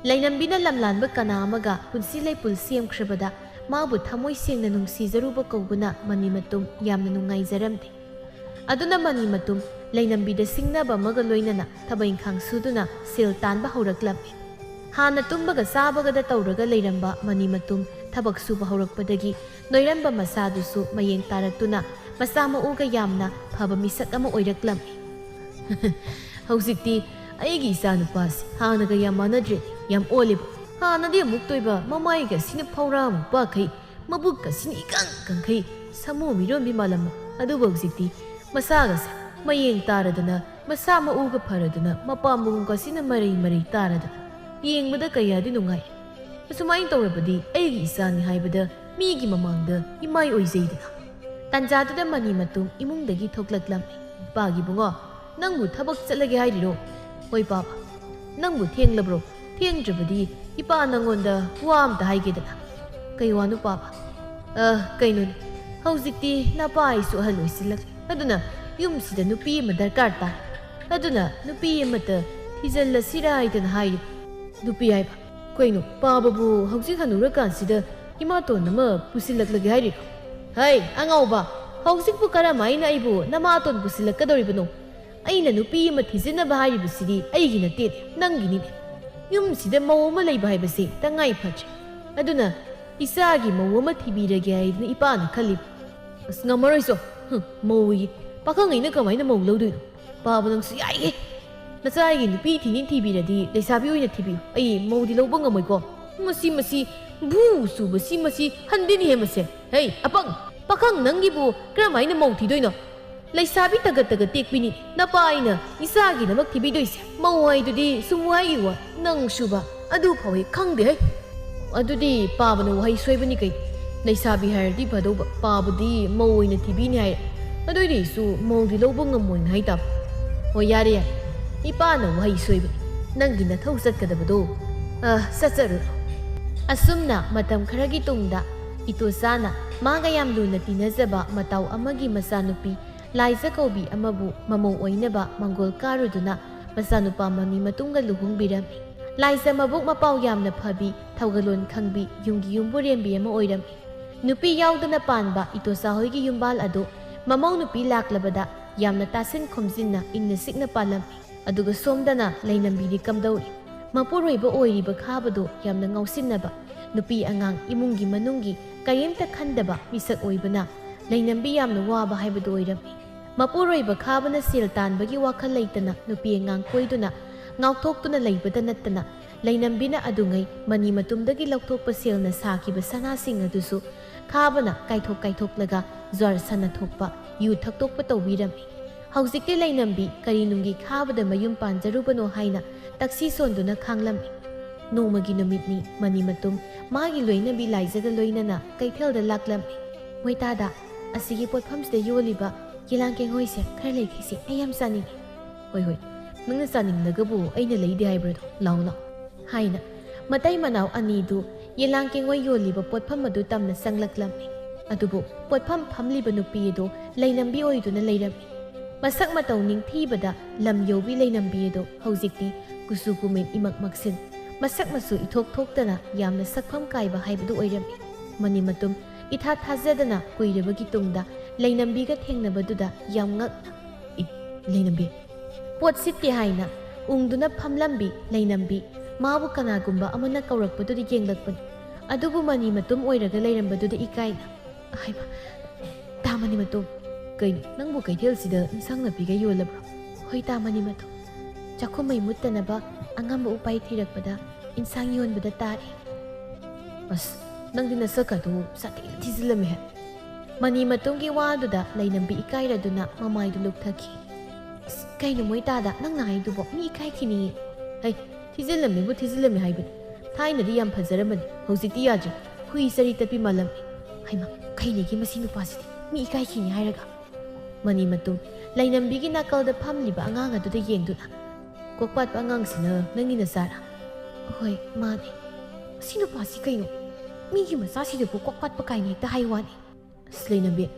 ꯂꯩꯅꯝꯕꯤꯅ ꯂꯝꯂꯥꯟꯕ ꯀꯅꯥ ꯑꯃꯒ ꯄꯨꯟꯁꯤ ꯂꯩꯄꯨꯜ ꯁꯦꯝꯈ꯭ꯔꯕꯗ ꯃꯥꯕꯨ ꯊꯃꯣꯏ ꯁꯦꯡꯅ ꯅꯨꯡꯁꯤꯖꯔꯨꯕ ꯀꯧꯕꯅ ꯃꯅꯤꯃꯇꯨꯝ ꯌꯥꯝꯅ ꯅꯨꯡꯉꯥꯏꯖꯔꯝꯗꯦ꯫ ꯑꯗꯨꯅ ꯃꯅꯤꯃꯇꯨꯝ ꯂꯩꯅꯝꯕꯤꯗ ꯁꯤꯡꯅꯕ ꯑꯃꯒ ꯂꯣꯏꯅꯅ ꯊꯕꯛ ꯏꯪꯈꯥꯡ ꯁꯨꯗꯨꯅ ꯁꯦꯜ ꯇꯥꯟꯕ ꯍꯧꯔꯛꯂꯝꯃꯤ꯫ ꯍꯥꯟꯅ ꯇꯨꯝꯕꯒ ꯆꯥꯕꯒꯗ ꯇꯧꯔꯒ ꯂꯩꯔꯝꯕ ꯃꯅꯤꯃꯇꯨꯝ ꯊꯕꯛ ꯁꯨꯕ ꯍꯧꯔꯛꯄꯗꯒꯤ ꯅꯣꯏꯔꯝꯕ ꯃꯁꯥꯗꯨꯁꯨ ꯃꯌꯦꯡ ꯇꯥꯔꯛꯇꯨꯅ ꯃꯁꯥ ꯃꯎꯒ ꯌꯥꯝꯅ ꯐꯕ ꯃꯤꯁꯛ ꯑꯃ ꯑꯣꯏꯔꯛꯂꯝꯃꯤ꯫ "ꯍꯧꯖꯤꯛꯇꯤ ꯑꯩꯒꯤ ꯏꯆꯥꯅꯨꯄꯥꯁꯤ ꯍꯥꯟꯅꯒ ꯌꯥꯝ ꯃꯥꯟꯅꯗ꯭ꯔꯦ, ꯌꯥꯝ ꯑꯣꯜꯂꯦꯕ꯫ ꯍꯥꯟꯅꯗꯤ ꯑꯃꯨꯛꯇ ꯑꯣꯏꯕ ꯃꯃꯥꯏꯒꯁꯤꯅ ꯐꯧꯔꯥ ꯃꯨꯛꯄꯥꯈꯩ, ꯃꯕꯨꯛꯀꯁꯤꯅ ꯏꯀꯪ ꯀꯪꯈꯩ, ꯁꯥꯃꯨ ꯃꯤꯔꯣꯟꯕꯤ ꯃꯥꯜꯂꯝꯕ꯫ ꯑꯗꯨꯕꯨ ꯍꯧꯖꯤꯛꯇꯤ ꯃꯁꯥꯒꯁꯦ ꯃꯌꯦꯡ ꯇꯥꯔꯗꯅ, ꯃꯁꯥ ꯃꯎꯒ ꯐꯔꯗꯅ, ꯃꯄꯥ ꯃꯈꯣꯡꯒꯁꯤꯅ ꯃꯔꯩ ꯃꯔꯩ ꯇꯥꯔꯗꯅ, ꯌꯦꯡꯕꯗ ꯀꯌꯥꯗꯤ ꯅꯨꯡꯉꯥꯏ꯫ ꯑꯁꯨꯃꯥꯏꯅ ꯇꯧꯔꯕꯗꯤ ꯑꯩꯒꯤ ꯏꯆꯥꯅꯤ ꯍꯥꯏꯕꯗ ꯃꯤꯒꯤ ꯃꯃꯥꯡꯗ ꯏꯃꯥꯏ ꯑꯣꯏꯖꯩꯗꯅ"꯫ ꯇꯥꯟꯖꯥꯗꯨꯗ ꯃꯅꯤꯃꯇꯨꯝ ꯏꯃꯨꯡꯗꯒꯤ ꯊꯣꯛꯂꯛꯂꯝꯃꯤ꯫ "ꯏꯄꯥꯒꯤ ꯏꯕꯨꯡꯉꯣ, ꯅꯪꯕꯨ ꯊꯕꯛ ꯆꯠꯂꯒꯦ ꯍꯥꯏꯔꯤꯔꯣ?" "ꯍꯣꯏ ꯄꯥꯕ꯫ ꯅꯪꯕꯨ ꯊꯦꯡꯂꯕ꯭ꯔꯣ? ꯊꯦꯡꯗ꯭ꯔꯕꯗꯤ ꯏꯄꯥ ꯅꯪꯉꯣꯟꯗ ꯋꯥ ꯑꯝꯇ ꯍꯥꯏꯒꯦꯗꯅ"꯫ "ꯀꯩ ꯋꯥꯅꯣ ꯄꯥꯕ?" "ꯑ, ꯀꯩꯅꯣꯅꯦ, ꯍꯧꯖꯤꯛꯇꯤ ꯅꯄꯥ ꯑꯩꯁꯨ ꯑꯍꯜ ꯑꯣꯏꯁꯤꯜꯂꯛꯂꯦ꯫ ꯑꯗꯨꯅ ꯌꯨꯝꯁꯤꯗ ꯅꯨꯄꯤ ꯑꯃ ꯗꯔꯀꯥꯔ ꯇꯥꯏ꯫ ꯑꯗꯨꯅ ꯅꯨꯄꯤ ꯑꯃꯇ ꯊꯤꯖꯤꯜꯂꯁꯤꯔꯥ ꯍꯥꯏꯗꯅ ꯍꯥꯏꯔꯤ"꯫ "ꯅꯨꯄꯤ ꯍꯥꯏꯕ? ꯀꯩꯅꯣ, ꯄꯥꯕꯕꯨ ꯍꯧꯖꯤꯛ ꯍꯅꯨꯔꯀꯥꯟꯁꯤꯗ ꯏꯃꯥꯇꯣꯟ ꯑꯃ ꯄꯨꯁꯤꯜꯂꯛꯂꯒꯦ ꯍꯥꯏꯔꯤꯔꯣ?" "ꯍꯩ, ꯑꯉꯥꯎꯕ! ꯍꯧꯖꯤꯛꯄꯨ ꯀꯔꯝ ꯍꯥꯏꯅ ꯑꯩꯕꯨ ꯅꯃꯥꯇꯣꯟ ꯄꯨꯁꯤꯜꯂꯛꯀꯗꯧꯔꯤꯕꯅꯣ? ꯑꯩꯅ ꯅꯨꯄꯤ ꯑꯃ ꯊꯤꯖꯤꯟꯅꯕ ꯍꯥꯏꯔꯤꯕꯁꯤꯗꯤ ꯑꯩꯒꯤ ꯅꯠꯇꯦ, ꯅꯪꯒꯤꯅꯤꯅꯦ꯫ ꯌꯨꯝꯁꯤꯗ ꯃꯧ ꯑꯃ ꯂꯩꯕ ꯍꯥꯏꯕꯁꯤ ꯇꯉꯥꯏ ꯐꯗ꯭ꯔꯦ꯫ ꯑꯗꯨꯅ ꯏꯆꯥꯒꯤ ꯃꯧ ꯑꯃ ꯊꯤꯕꯤꯔꯒꯦ ꯍꯥꯏꯗꯅ ꯏꯄꯥꯅ ꯈꯜꯂꯤꯕ"꯫ "ꯑꯁ, ꯉꯝꯃꯔꯣꯏꯁꯣ꯫ ꯍꯨꯝ, ꯃꯧ ꯑꯌꯦ꯫ ꯄꯥꯈꯪ ꯑꯩꯅ ꯀꯃꯥꯏꯅ ꯃꯧ ꯂꯧꯗꯣꯏꯅꯣ? ꯄꯥꯕ, ꯅꯪꯁꯨ ꯌꯥꯏꯌꯦ꯫ ꯅꯆꯥꯒꯤ ꯅꯨꯄꯤ ꯊꯤꯅꯤ ꯊꯤꯕꯤꯔꯗꯤ ꯂꯩꯁꯥꯕꯤ ꯑꯣꯏꯅ ꯊꯤꯕꯤꯌꯨ꯫ ꯑꯩ ꯃꯧꯗꯤ ꯂꯧꯕ ꯉꯝꯃꯣꯏꯀꯣ꯫ ꯃꯁꯤ, ꯃꯁꯤ, ꯚꯨ ꯆꯨꯕꯁꯤ, ꯃꯁꯤ ꯍꯟꯗꯦꯅꯦꯍꯦ ꯃꯁꯦ꯫ ꯍꯩ, ꯑꯄꯪ! ꯄꯥꯈꯪ ꯅꯪꯒꯤꯕꯨ ꯀꯔꯝꯍꯥꯏꯅ ꯃꯧ ꯊꯤꯗꯣꯏꯅꯣ? ꯂꯩꯁꯥꯕꯤ ꯇꯒꯠ ꯇꯒꯠ ꯇꯦꯛꯄꯤꯅꯤ ꯅꯄꯥ ꯑꯩꯅ ꯏꯆꯥꯒꯤꯗꯃꯛ ꯊꯤꯕꯤꯗꯣꯏꯁꯦ꯫ ꯃꯧ ꯍꯥꯏꯗꯨꯗꯤ ꯁꯨꯝ ꯍꯥꯏꯒꯤ ꯋꯥ, ꯅꯪ ꯁꯨꯕ ꯑꯗꯨ ꯐꯥꯎ ꯍꯦꯛ ꯈꯪꯗꯦ ꯍꯩ꯫ ꯑꯗꯨꯗꯤ ꯄꯥꯕꯅ ꯋꯥꯍꯩ ꯁꯣꯏꯕꯅꯤ ꯀꯩꯅꯣ꯫ ꯂꯩꯁꯥꯕꯤ ꯍꯥꯏꯔꯗꯤ ꯐꯗꯧꯕ, ꯄꯥꯕꯗꯤ ꯃꯧ ꯑꯣꯏꯅ ꯊꯤꯕꯤꯅꯤ ꯍꯥꯏꯔꯦ꯫ ꯑꯗꯨ ꯑꯣꯏꯔꯁꯨ ꯃꯧꯗꯤ ꯂꯧꯕ ꯉꯝꯃꯣꯏꯅ ꯍꯥꯏꯇꯥꯕ꯫ ꯍꯣꯏ, ꯌꯥꯔꯦ, ꯌꯥꯔꯦ꯫ ꯏꯄꯥꯅ ꯋꯥꯍꯩ ꯁꯣꯏꯕꯅꯤ꯫ ꯅꯪꯒꯤ ꯅꯊꯧ ꯆꯠꯀꯗꯕꯗꯣ, ꯑ, ꯆꯠꯆꯔꯨꯔꯣ"꯫ ꯑꯁꯨꯝꯅ ꯃꯇꯝ ꯈꯔꯒꯤ ꯇꯨꯡꯗ ꯏꯇꯣꯆꯥꯅ ꯃꯥꯒ ꯌꯥꯝ ꯂꯨꯅ ꯇꯤꯟꯅꯖꯕ ꯃꯇꯥꯎ ꯑꯃꯒꯤ ꯃꯆꯥꯅꯨꯄꯤ ꯂꯥꯏꯖ ꯀꯧꯕꯤ ꯑꯃꯕꯨ ꯃꯃꯧ ꯑꯣꯏꯅꯕ ꯃꯪꯒꯣꯜ ꯀꯥꯔꯨꯗꯨꯅ ꯃꯆꯥꯅꯨꯄꯥ ꯃꯅꯤꯃꯇꯨꯝꯒ ꯂꯨꯍꯣꯡꯕꯤꯔꯝꯃꯤ꯫ ꯂꯥꯏꯖ ꯃꯕꯨꯛ ꯃꯄꯥꯎ ꯌꯥꯝꯅ ꯐꯕꯤ, ꯊꯧꯒꯜꯂꯣꯟ ꯈꯪꯕꯤ, ꯌꯨꯝꯒꯤ ꯌꯨꯝꯕꯨꯔꯦꯝꯕꯤ ꯑꯃ ꯑꯣꯏꯔꯝꯃꯤ꯫ ꯅꯨꯄꯤ ꯌꯥꯎꯗꯅ ꯄꯥꯟꯕ ꯏꯇꯣꯆꯥ ꯍꯣꯏꯒꯤ ꯌꯨꯝꯕꯥꯜ ꯑꯗꯨ ꯃꯃꯧ ꯅꯨꯄꯤ ꯂꯥꯛꯂꯕꯗ ꯌꯥꯝꯅ ꯇꯥꯁꯤꯟ ꯈꯣꯝꯖꯤꯟꯅ ꯏꯪꯅ ꯆꯤꯛꯅ ꯄꯥꯜꯂꯝꯃꯤ꯫ ꯑꯗꯨꯒ ꯁꯣꯝꯗꯅ ꯂꯩꯅꯝꯕꯤꯗꯤ ꯀꯝꯗꯧꯔꯤ? ꯃꯄꯨꯔꯣꯏꯕ ꯑꯣꯏꯔꯤꯕ ꯈꯥꯕꯗꯨ ꯌꯥꯝꯅ ꯉꯥꯎꯁꯤꯟꯅꯕ, ꯅꯨꯄꯤ ꯑꯉꯥꯡ ꯏꯃꯨꯡꯒꯤ ꯃꯅꯨꯡꯒꯤ ꯀꯔꯤꯝꯇ ꯈꯟꯗꯕ ꯃꯤꯁꯛ ꯑꯣꯏꯕꯅ ꯂꯩꯅꯝꯕꯤ ꯌꯥꯝꯅ ꯋꯥꯕ ꯍꯥꯏꯕꯗꯨ ꯑꯣꯏꯔꯝꯃꯤ꯫ ꯃꯄꯨꯔꯣꯏꯕ ꯈꯥꯕꯅ ꯁꯦꯜ ꯇꯥꯟꯕꯒꯤ ꯋꯥꯈꯜ ꯂꯩꯇꯅ ꯅꯨꯄꯤ ꯑꯉꯥꯡ ꯀꯣꯏꯗꯨꯅ ꯉꯥꯎꯊꯣꯛꯇꯨꯅ ꯂꯩꯕꯗ ꯅꯠꯇꯅ ꯂꯩꯅꯝꯕꯤꯅ ꯑꯗꯨꯉꯩ ꯃꯅꯤ ꯃꯇꯨꯝꯗꯒꯤ ꯂꯧꯊꯣꯛꯄ ꯁꯦꯜꯅ ꯁꯥꯈꯤꯕ ꯁꯅꯥꯁꯤꯡ ꯑꯗꯨꯁꯨ ꯈꯥꯕꯅ ꯀꯥꯏꯊꯣꯛ ꯀꯥꯏꯊꯣꯛꯂꯒ ꯖ꯭ꯋꯥꯔ ꯁꯥꯟꯅꯊꯣꯛꯄ, ꯌꯨ ꯊꯛꯇꯣꯛꯄ ꯇꯧꯕꯤꯔꯝꯃꯤ꯫ ꯍꯧꯖꯤꯛꯇꯤ ꯂꯩꯅꯝꯕꯤ ꯀꯔꯤ ꯅꯨꯡꯒꯤ ꯈꯥꯕꯗ ꯃꯌꯨꯝ ꯄꯥꯟꯖꯔꯨꯕꯅꯣ ꯍꯥꯏꯅ ꯇꯛꯁꯤ ꯁꯣꯟꯗꯨꯅ ꯈꯥꯡꯂꯝꯃꯤ꯫ ꯅꯣꯡꯃꯒꯤ ꯅꯨꯃꯤꯠꯅꯤ, ꯃꯅꯤ ꯃꯇꯨꯝ ꯃꯥꯒꯤ ꯂꯣꯏꯅꯕꯤ ꯂꯥꯏꯖꯒ ꯂꯣꯏꯅꯅ ꯀꯩꯊꯦꯜꯗ ꯂꯥꯛꯂꯝꯃꯤ꯫ "ꯃꯣꯏꯇꯥꯗ, ꯑꯁꯤꯒꯤ ꯄꯣꯠꯐꯝꯁꯤꯗ ꯌꯣꯜꯂꯤꯕ ꯌꯦꯂꯥꯡ ꯀꯦꯡꯉꯣꯏꯁꯦ ꯈꯔ ꯂꯩꯈꯤꯁꯤ, ꯑꯩ ꯌꯥꯝ ꯆꯥꯅꯤꯡꯉꯤ꯫" "ꯍꯣꯏ, ꯍꯣꯏ, ꯅꯪꯅ ꯆꯥꯅꯤꯡꯂꯒꯕꯨ ꯑꯩꯅ ꯂꯩꯗꯦ ꯍꯥꯏꯕ꯭ꯔꯗꯣ? ꯂꯥꯎ, ꯂꯥꯎ," ꯍꯥꯏꯅ ꯃꯇꯩ ꯃꯅꯥꯎ ꯑꯅꯤꯗꯨ ꯌꯦꯂꯥꯡ ꯀꯦꯡꯉꯣꯏ ꯌꯣꯜꯂꯤꯕ ꯄꯣꯠꯐꯝ ꯑꯗꯨ ꯇꯝꯅ ꯆꯪꯂꯛꯂꯝꯃꯤ꯫ ꯑꯗꯨꯕꯨ ꯄꯣꯠꯐꯝ ꯐꯝꯂꯤꯕ ꯅꯨꯄꯤ ꯑꯗꯨ ꯂꯩꯅꯝꯕꯤ ꯑꯣꯏꯗꯨꯅ ꯂꯩꯔꯝꯃꯤ꯫ ꯃꯁꯛ ꯃꯇꯧ ꯅꯤꯡꯊꯤꯕꯗ ꯂꯝ ꯌꯧꯕꯤ ꯂꯩꯅꯝꯕꯤ ꯑꯗꯨ ꯍꯧꯖꯤꯛꯇꯤ ꯀꯨꯆꯨ ꯀꯨꯃꯦꯟ ꯏꯃꯛ ꯃꯛꯁꯤꯟ, ꯃꯁꯛ ꯃꯆꯨ ꯏꯊꯣꯛ ꯊꯣꯛꯇꯅ ꯌꯥꯝꯅ ꯁꯛꯐꯝ ꯀꯥꯏꯕ ꯍꯥꯏꯕꯗꯨ ꯑꯣꯏꯔꯝꯃꯤ꯫ ꯃꯅꯤ ꯃꯇꯨꯝ ꯏꯊꯥ ꯊꯥꯖꯗꯅ ꯀꯨꯏꯔꯕꯒꯤ ꯇꯨꯡꯗ ꯂꯩꯅꯝꯕꯤꯒ ꯊꯦꯡꯅꯕꯗꯨꯗ ꯌꯥꯝ ꯉꯛꯅ, "ꯏ, ꯂꯩꯅꯝꯕꯤ!" ꯄꯣꯠ ꯁꯤꯠꯇꯦ ꯍꯥꯏꯅ ꯎꯪꯗꯨꯅ ꯐꯝꯂꯝꯕꯤ ꯂꯩꯅꯝꯕꯤ ꯃꯥꯕꯨ ꯀꯅꯥꯒꯨꯝꯕ ꯑꯃꯅ ꯀꯧꯔꯛꯄꯗꯨꯗ ꯌꯦꯡꯂꯛꯄꯅꯤ꯫ ꯑꯗꯨꯕꯨ ꯃꯅꯤ ꯃꯇꯨꯝ ꯑꯣꯏꯔꯒ ꯂꯩꯔꯝꯕꯗꯨꯗ ꯏꯀꯥꯏꯅ, "ꯍꯥꯏꯃ, ꯇꯥ ꯃꯅꯤ ꯃꯇꯨꯝ, ꯀꯩꯅꯣ ꯅꯪꯕꯨ ꯀꯩꯊꯦꯜꯁꯤꯗ ꯏꯟꯁꯥꯡ ꯅꯥꯄꯤꯒ ꯌꯣꯜꯂꯕ꯭ꯔꯣ?" "ꯍꯣꯏ ꯇꯥ ꯃꯅꯤ ꯃꯇꯨꯝ, ꯆꯥꯛꯈꯨꯝ ꯃꯩ ꯃꯨꯠꯇꯅꯕ ꯑꯉꯝꯕ ꯎꯄꯥꯏ ꯊꯤꯔꯛꯄꯗ ꯏꯟꯁꯥꯡ ꯌꯣꯟꯕꯗ ꯇꯥꯔꯦ꯫" "ꯑꯁ, ꯅꯪꯗꯤ ꯅꯁꯛꯀꯗꯨ ꯁꯥꯊꯤ ꯊꯤꯖꯤꯜꯂꯝꯃꯦꯍꯦ꯫" ꯃꯅꯤ ꯃꯇꯨꯝꯒꯤ ꯋꯥꯗꯨꯗ ꯂꯩꯅꯝꯕꯤ ꯏꯀꯥꯏꯔꯗꯨꯅ ꯃꯃꯥꯏꯗꯨ ꯂꯨꯞꯊꯈꯤ꯫ "ꯑꯁ, ꯀꯩꯅꯣ ꯃꯣꯏꯇꯥꯗ ꯅꯪꯅ ꯍꯥꯏꯗꯨꯕꯣ? ꯃꯤ ꯏꯀꯥꯏꯈꯤꯅꯤꯌꯦ꯫" "ꯍꯩ, ꯊꯤꯖꯤꯜꯂꯝꯃꯤꯕꯨ ꯊꯤꯖꯤꯜꯂꯝꯃꯤ ꯍꯥꯏꯕꯅꯤ꯫ ꯊꯥꯏꯅꯗꯤ ꯌꯥꯝ ꯐꯖꯔꯝꯕꯅꯤ, ꯍꯧꯖꯤꯛꯇꯤ ꯌꯥꯗ꯭ꯔꯦ, ꯍꯨꯏ ꯆꯔꯤ ꯇꯠꯄꯤ ꯃꯥꯜꯂꯝꯃꯤ꯫" "ꯍꯩꯃ, ꯀꯩꯅꯦꯒꯤ ꯃꯁꯤ ꯅꯨꯄꯥꯁꯤꯗꯤ ꯃꯤ ꯏꯀꯥꯏꯈꯤꯅꯤ ꯍꯥꯏꯔꯒ?" ꯃꯅꯤ ꯃꯇꯨꯝ ꯂꯩꯅꯝꯕꯤꯒꯤ ꯅꯥꯀꯜꯗ ꯐꯝꯂꯤꯕ ꯑꯉꯥꯡ ꯑꯗꯨꯗ ꯌꯦꯡꯗꯨꯅ, "ꯀꯣꯛ ꯄꯥꯠꯄ ꯑꯉꯥꯡꯁꯤꯅ ꯅꯪꯒꯤ ꯅꯆꯥꯔꯥ?" "ꯍꯣꯏ, ꯃꯥꯅꯦ꯫" "ꯃꯁꯤ ꯅꯨꯄꯥꯁꯤ ꯀꯩꯅꯣ? ꯃꯤꯒꯤ ꯃꯆꯥꯁꯤꯗꯕꯨ ꯀꯣꯛ ꯄꯥꯠꯄ ꯀꯥꯏꯅ ꯍꯦꯛꯇ ꯍꯥꯏ ꯋꯥꯅꯤ꯫" "ꯑꯁ ꯂꯩꯅꯝꯕꯤ,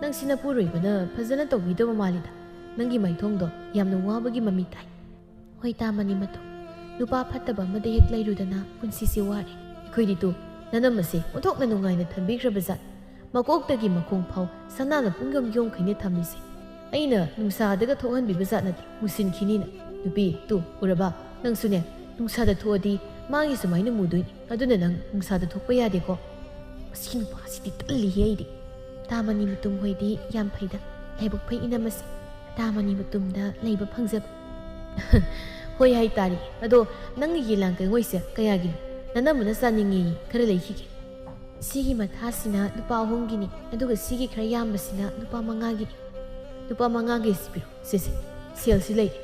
ꯅꯪꯁꯤ ꯅꯄꯨꯔꯣꯏꯕꯅ ꯐꯖꯅ ꯇꯧꯕꯤꯗꯕ ꯃꯥꯜꯂꯤꯗ꯫ ꯅꯪꯒꯤ ꯃꯥꯏꯊꯣꯡꯗꯣ ꯌꯥꯝꯅ ꯋꯥꯕꯒꯤ ꯃꯃꯤ ꯇꯥꯏ꯫" "ꯍꯣꯏ ꯇꯥ ꯃꯅꯤ ꯃꯇꯨꯝ, ꯅꯨꯄꯥ ꯐꯠꯇꯕ ꯑꯃꯗ ꯍꯦꯛ ꯂꯩꯔꯨꯗꯅ ꯄꯨꯟꯁꯤꯁꯦ ꯋꯥꯔꯦ꯫ ꯑꯩꯈꯣꯏꯗꯤ ꯇꯨ, ꯅꯅꯝꯃꯁꯦ ꯑꯣꯟꯊꯣꯛꯅ ꯅꯨꯡꯉꯥꯏꯅ ꯊꯝꯕꯤꯈ꯭ꯔꯕ ꯖꯥꯠ꯫ ꯃꯀꯣꯛꯇꯒꯤ ꯃꯈꯣꯡ ꯐꯥꯎ ꯁꯅꯥꯅ ꯄꯨꯡꯌꯣꯝ ꯌꯣꯝꯈꯩꯅ ꯊꯝꯂꯤꯁꯦ꯫ ꯑꯩꯅ ꯅꯨꯡꯁꯥꯗꯒ ꯊꯣꯛꯍꯟꯕꯤꯕ ꯖꯥꯠ ꯅꯠꯇꯦ, ꯃꯨꯁꯤꯟꯈꯤꯅꯤꯅ꯫ ꯅꯨꯄꯤ, ꯇꯨ, ꯎꯔꯕ? ꯅꯪꯁꯨꯅꯦ, ꯅꯨꯡꯁꯥꯗ ꯊꯣꯛꯑꯗꯤ ꯃꯥꯒꯤ ꯁꯨꯃꯥꯏꯅ ꯃꯨꯗꯣꯏꯅꯤ꯫ ꯑꯗꯨꯅ ꯅꯪ ꯅꯨꯡꯁꯥꯗ ꯊꯣꯛꯄ ꯌꯥꯗꯦꯀꯣ꯫ ꯑꯁꯤ ꯅꯨꯄꯥꯁꯤꯗꯤ ꯇꯜꯂꯤꯍꯦ ꯑꯩꯗꯤ꯫ ꯇꯥꯃꯅꯤ ꯃꯇꯨꯝ ꯍꯣꯏꯗꯤ ꯌꯥꯝ ꯐꯩꯗ, ꯂꯥꯏꯕꯛ ꯐꯩ ꯏꯅꯝꯃꯁꯦ꯫ ꯇꯥꯃꯅꯤ ꯃꯇꯨꯝꯗ ꯂꯩꯕ ꯐꯪꯖꯕ꯫ ꯍꯣꯏ ꯍꯥꯏꯇꯥꯔꯦ꯫ ꯑꯗꯣ ꯅꯪꯒꯤ ꯌꯦꯂꯥꯡ ꯀꯩꯉꯣꯏꯁꯦ ꯀꯌꯥꯒꯤꯅꯣ? ꯅꯅꯝꯃꯅ ꯆꯥꯅꯤꯡꯉꯦꯌꯦ, ꯈꯔ ꯂꯩꯈꯤꯒꯦ꯫ ꯁꯤꯒꯤ ꯃꯊꯥꯁꯤꯅ ꯂꯨꯄꯥ ꯑꯍꯨꯝꯒꯤꯅꯤ, ꯑꯗꯨꯒ ꯁꯤꯒꯤ ꯈꯔ ꯌꯥꯝꯕꯁꯤꯅ ꯂꯨꯄꯥ ꯃꯉꯥꯒꯤꯅꯤ꯫ ꯂꯨꯄꯥ ꯃꯉꯥꯒꯤꯁꯤ ꯄꯤꯔꯣ꯫ ꯁꯦ, ꯁꯦ, ꯁꯦꯜꯁꯤ ꯂꯩꯔꯦ꯫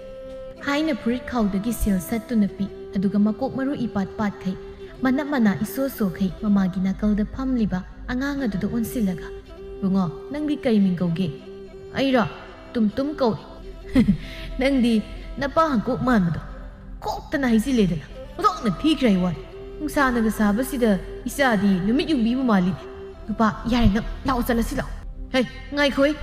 ꯍꯥꯏꯅ ꯐꯨꯔꯤꯠ ꯈꯥꯎꯗꯒꯤ ꯁꯦꯜ ꯁꯠꯇꯨꯅ ꯄꯤ, ꯑꯗꯨꯒ ꯃꯀꯣꯛ ꯃꯔꯨ ꯏꯄꯥꯠ ꯄꯥꯠꯈꯩ, ꯃꯅꯞ ꯃꯅꯥ ꯏꯁꯣ ꯁꯣꯈꯩ ꯃꯃꯥꯒꯤ ꯅꯥꯀꯜꯗ ꯐꯝꯂꯤꯕ ꯑꯉꯥꯡ ꯑꯗꯨꯗ ꯑꯣꯟꯁꯤꯜꯂꯒ, "ꯏꯕꯨꯡꯉꯣ, ꯅꯪꯗꯤ ꯀꯔꯤ ꯃꯤꯡ ꯀꯧꯒꯦ?" "ꯑꯩꯔꯣ? ꯇꯨꯝꯇꯨꯝ ꯀꯧꯏ꯫" "ꯅꯪꯗꯤ ꯅꯄꯥ ꯍꯪꯀꯣꯛ ꯃꯥꯟꯕꯗꯣ ꯀꯣꯛꯇꯅ ꯍꯩꯖꯤꯜꯂꯦꯗꯅ, ꯑꯣꯟꯊꯣꯛꯅ ꯊꯤꯈ꯭ꯔꯦ ꯍꯥꯏ ꯋꯥꯅꯤ꯫ ꯅꯨꯡꯁꯥꯅꯒ ꯁꯥꯕꯁꯤꯗ ꯏꯆꯥꯗꯤ ꯅꯨꯃꯤꯠ ꯌꯨꯡꯕꯤꯕꯨ ꯃꯥꯜꯂꯤꯅꯦ꯫ ꯅꯨꯄꯥ, ꯌꯥꯔꯦ ꯅꯪ, ꯂꯥꯛꯑꯣ ꯆꯠꯂꯁꯤ ꯂꯥꯛꯑꯣ꯫" "ꯍꯩ, ꯉꯥꯏꯈꯣꯏ,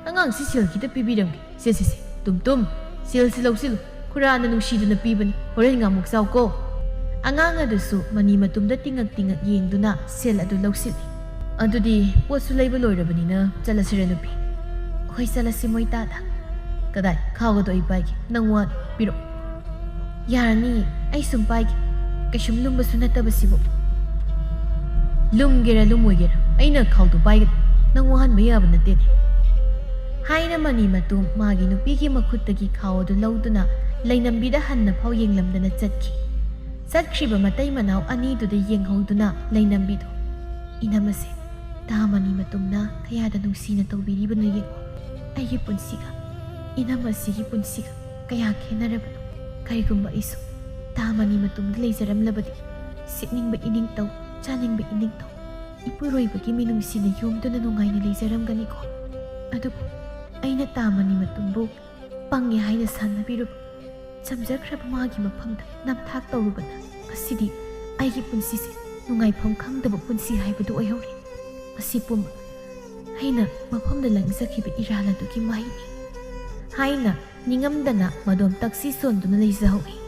ꯑꯉꯥꯡꯁꯤ ꯁꯦꯜ ꯈꯤꯇ ꯄꯤꯕꯤꯔꯝꯒꯦ꯫ ꯁꯦ, ꯁꯦ, ꯁꯦ, ꯇꯨꯝꯇꯨꯝ, ꯁꯦꯜꯁꯤ ꯂꯧꯁꯤꯜꯂꯨ꯫ ꯈꯨꯔꯥꯅ ꯅꯨꯡꯁꯤꯗꯨꯅ ꯄꯤꯕꯅꯤ, ꯍꯣꯔꯦꯟ ꯉꯥꯃꯨꯛ ꯆꯥꯎꯀꯣ꯫" ꯑꯉꯥꯡ ꯑꯗꯨꯁꯨ ꯃꯅꯤ ꯃꯇꯨꯝꯗ ꯇꯤꯡꯉꯛ ꯇꯤꯡꯉꯛ ꯌꯦꯡꯗꯨꯅ ꯁꯦꯜ ꯑꯗꯨ ꯂꯧꯁꯤꯜꯂꯤ꯫ "ꯑꯗꯨꯗꯤ ꯄꯣꯠꯁꯨ ꯂꯩꯕ ꯂꯣꯏꯔꯕꯅꯤꯅ ꯆꯠꯂꯁꯤꯔ ꯅꯨꯄꯤ?" "ꯍꯣꯏ, ꯆꯠꯂꯁꯤ ꯃꯣꯏ ꯇꯥꯗ꯫" "ꯀꯗꯥꯏ? ꯈꯥꯎꯒꯗꯣ ꯑꯩ ꯄꯥꯏꯒꯦ, ꯅꯪ ꯋꯥꯅꯤ, ꯄꯤꯔꯛꯑꯣ꯫" "ꯌꯥꯔꯅꯤ, ꯑꯩ ꯁꯨꯝ ꯄꯥꯏꯒꯦ, ꯀꯩꯁꯨꯝ ꯂꯨꯝꯕꯁꯨ ꯅꯠꯇꯕꯁꯤꯕꯨ꯫" "ꯂꯨꯝꯒꯦꯔꯥ ꯂꯨꯝꯃꯣꯏꯒꯦꯔꯥ, ꯑꯩꯅ ꯈꯥꯎꯗꯣ ꯄꯥꯏꯒꯅꯤ, ꯅꯪ ꯋꯥꯍꯟꯕ ꯌꯥꯕ ꯅꯠꯇꯦꯅꯦ꯫" ꯍꯥꯏꯅ ꯃꯅꯤ ꯃꯇꯨꯝ ꯃꯥꯒꯤ ꯅꯨꯄꯤꯒꯤ ꯃꯈꯨꯠꯇꯒꯤ ꯈꯥꯎ ꯑꯗꯨ ꯂꯧꯗꯨꯅ ꯂꯩꯅꯝꯕꯤꯗ ꯍꯟꯅ ꯐꯥꯎ ꯌꯦꯡꯂꯝꯗꯅ ꯆꯠꯈꯤ꯫ ꯆꯠꯈ꯭ꯔꯤꯕ ꯃꯇꯩ ꯃꯅꯥꯎ ꯑꯅꯤꯗꯨꯗ ꯌꯦꯡꯍꯧꯗꯨꯅ ꯂꯩꯅꯝꯕꯤꯗꯨ, "ꯏꯅꯝꯃꯁꯦ, ꯇꯥ ꯃꯅꯤ ꯃꯇꯨꯝꯅ ꯀꯌꯥꯗ ꯅꯨꯡꯁꯤꯅ ꯇꯧꯕꯤꯔꯤꯕꯅꯣ ꯌꯦꯡꯉꯨ꯫ ꯑꯩꯒꯤ ꯄꯨꯟꯁꯤꯒ ꯏꯅꯝꯃꯁꯤꯒꯤ ꯄꯨꯟꯁꯤꯒ ꯀꯌꯥ ꯈꯦꯠꯅꯔꯕꯅꯣ꯫ ꯀꯔꯤꯒꯨꯝꯕ ꯑꯩꯁꯨ ꯇꯥ ꯃꯅꯤ ꯃꯇꯨꯝꯗ ꯂꯩꯖꯔꯝꯂꯕꯗꯤ ꯁꯦꯠꯅꯤꯡꯕ ꯏꯅꯤꯡꯇꯧ, ꯆꯥꯅꯤꯡꯕ ꯏꯅꯤꯡꯇꯧ, ꯏꯄꯨꯔꯣꯏꯕꯒꯤ ꯃꯤꯅꯨꯡꯁꯤꯅ ꯌꯣꯝꯗꯨꯅ ꯅꯨꯡꯉꯥꯏꯅ ꯂꯩꯖꯔꯝꯒꯅꯤꯀꯣ꯫ ꯑꯗꯨꯕꯨ ꯑꯩꯅ ꯇꯥ ꯃꯅꯤ ꯃꯇꯨꯝꯕꯨ ꯄꯪꯉꯦ ꯍꯥꯏꯅ ꯁꯥꯟꯅꯕꯤꯔꯨꯕ, ꯆꯝꯖꯈ꯭ꯔꯕ ꯃꯥꯒꯤ ꯃꯐꯝꯗ ꯅꯝꯊꯥꯛ ꯇꯧꯔꯨꯕꯅ ꯉꯁꯤꯗꯤ ꯑꯩꯒꯤ ꯄꯨꯟꯁꯤꯁꯦ ꯅꯨꯡꯉꯥꯏꯐꯝ ꯈꯪꯗꯕ ꯄꯨꯟꯁꯤ ꯍꯥꯏꯕꯗꯨ ꯑꯣꯏꯍꯧꯔꯦ꯫ ꯃꯁꯤ ꯄꯨꯝꯕ ꯑꯩꯅ ꯃꯐꯝꯗ ꯂꯪꯖꯈꯤꯕ ꯏꯔꯥꯜ ꯑꯗꯨꯒꯤ ꯃꯍꯩꯅꯤ" ꯍꯥꯏꯅ ꯅꯤꯡꯉꯝꯗꯅ ꯃꯗꯣꯝ ꯇꯛꯁꯤ ꯁꯣꯟꯗꯨꯅ ꯂꯩꯖꯍꯧꯏ꯫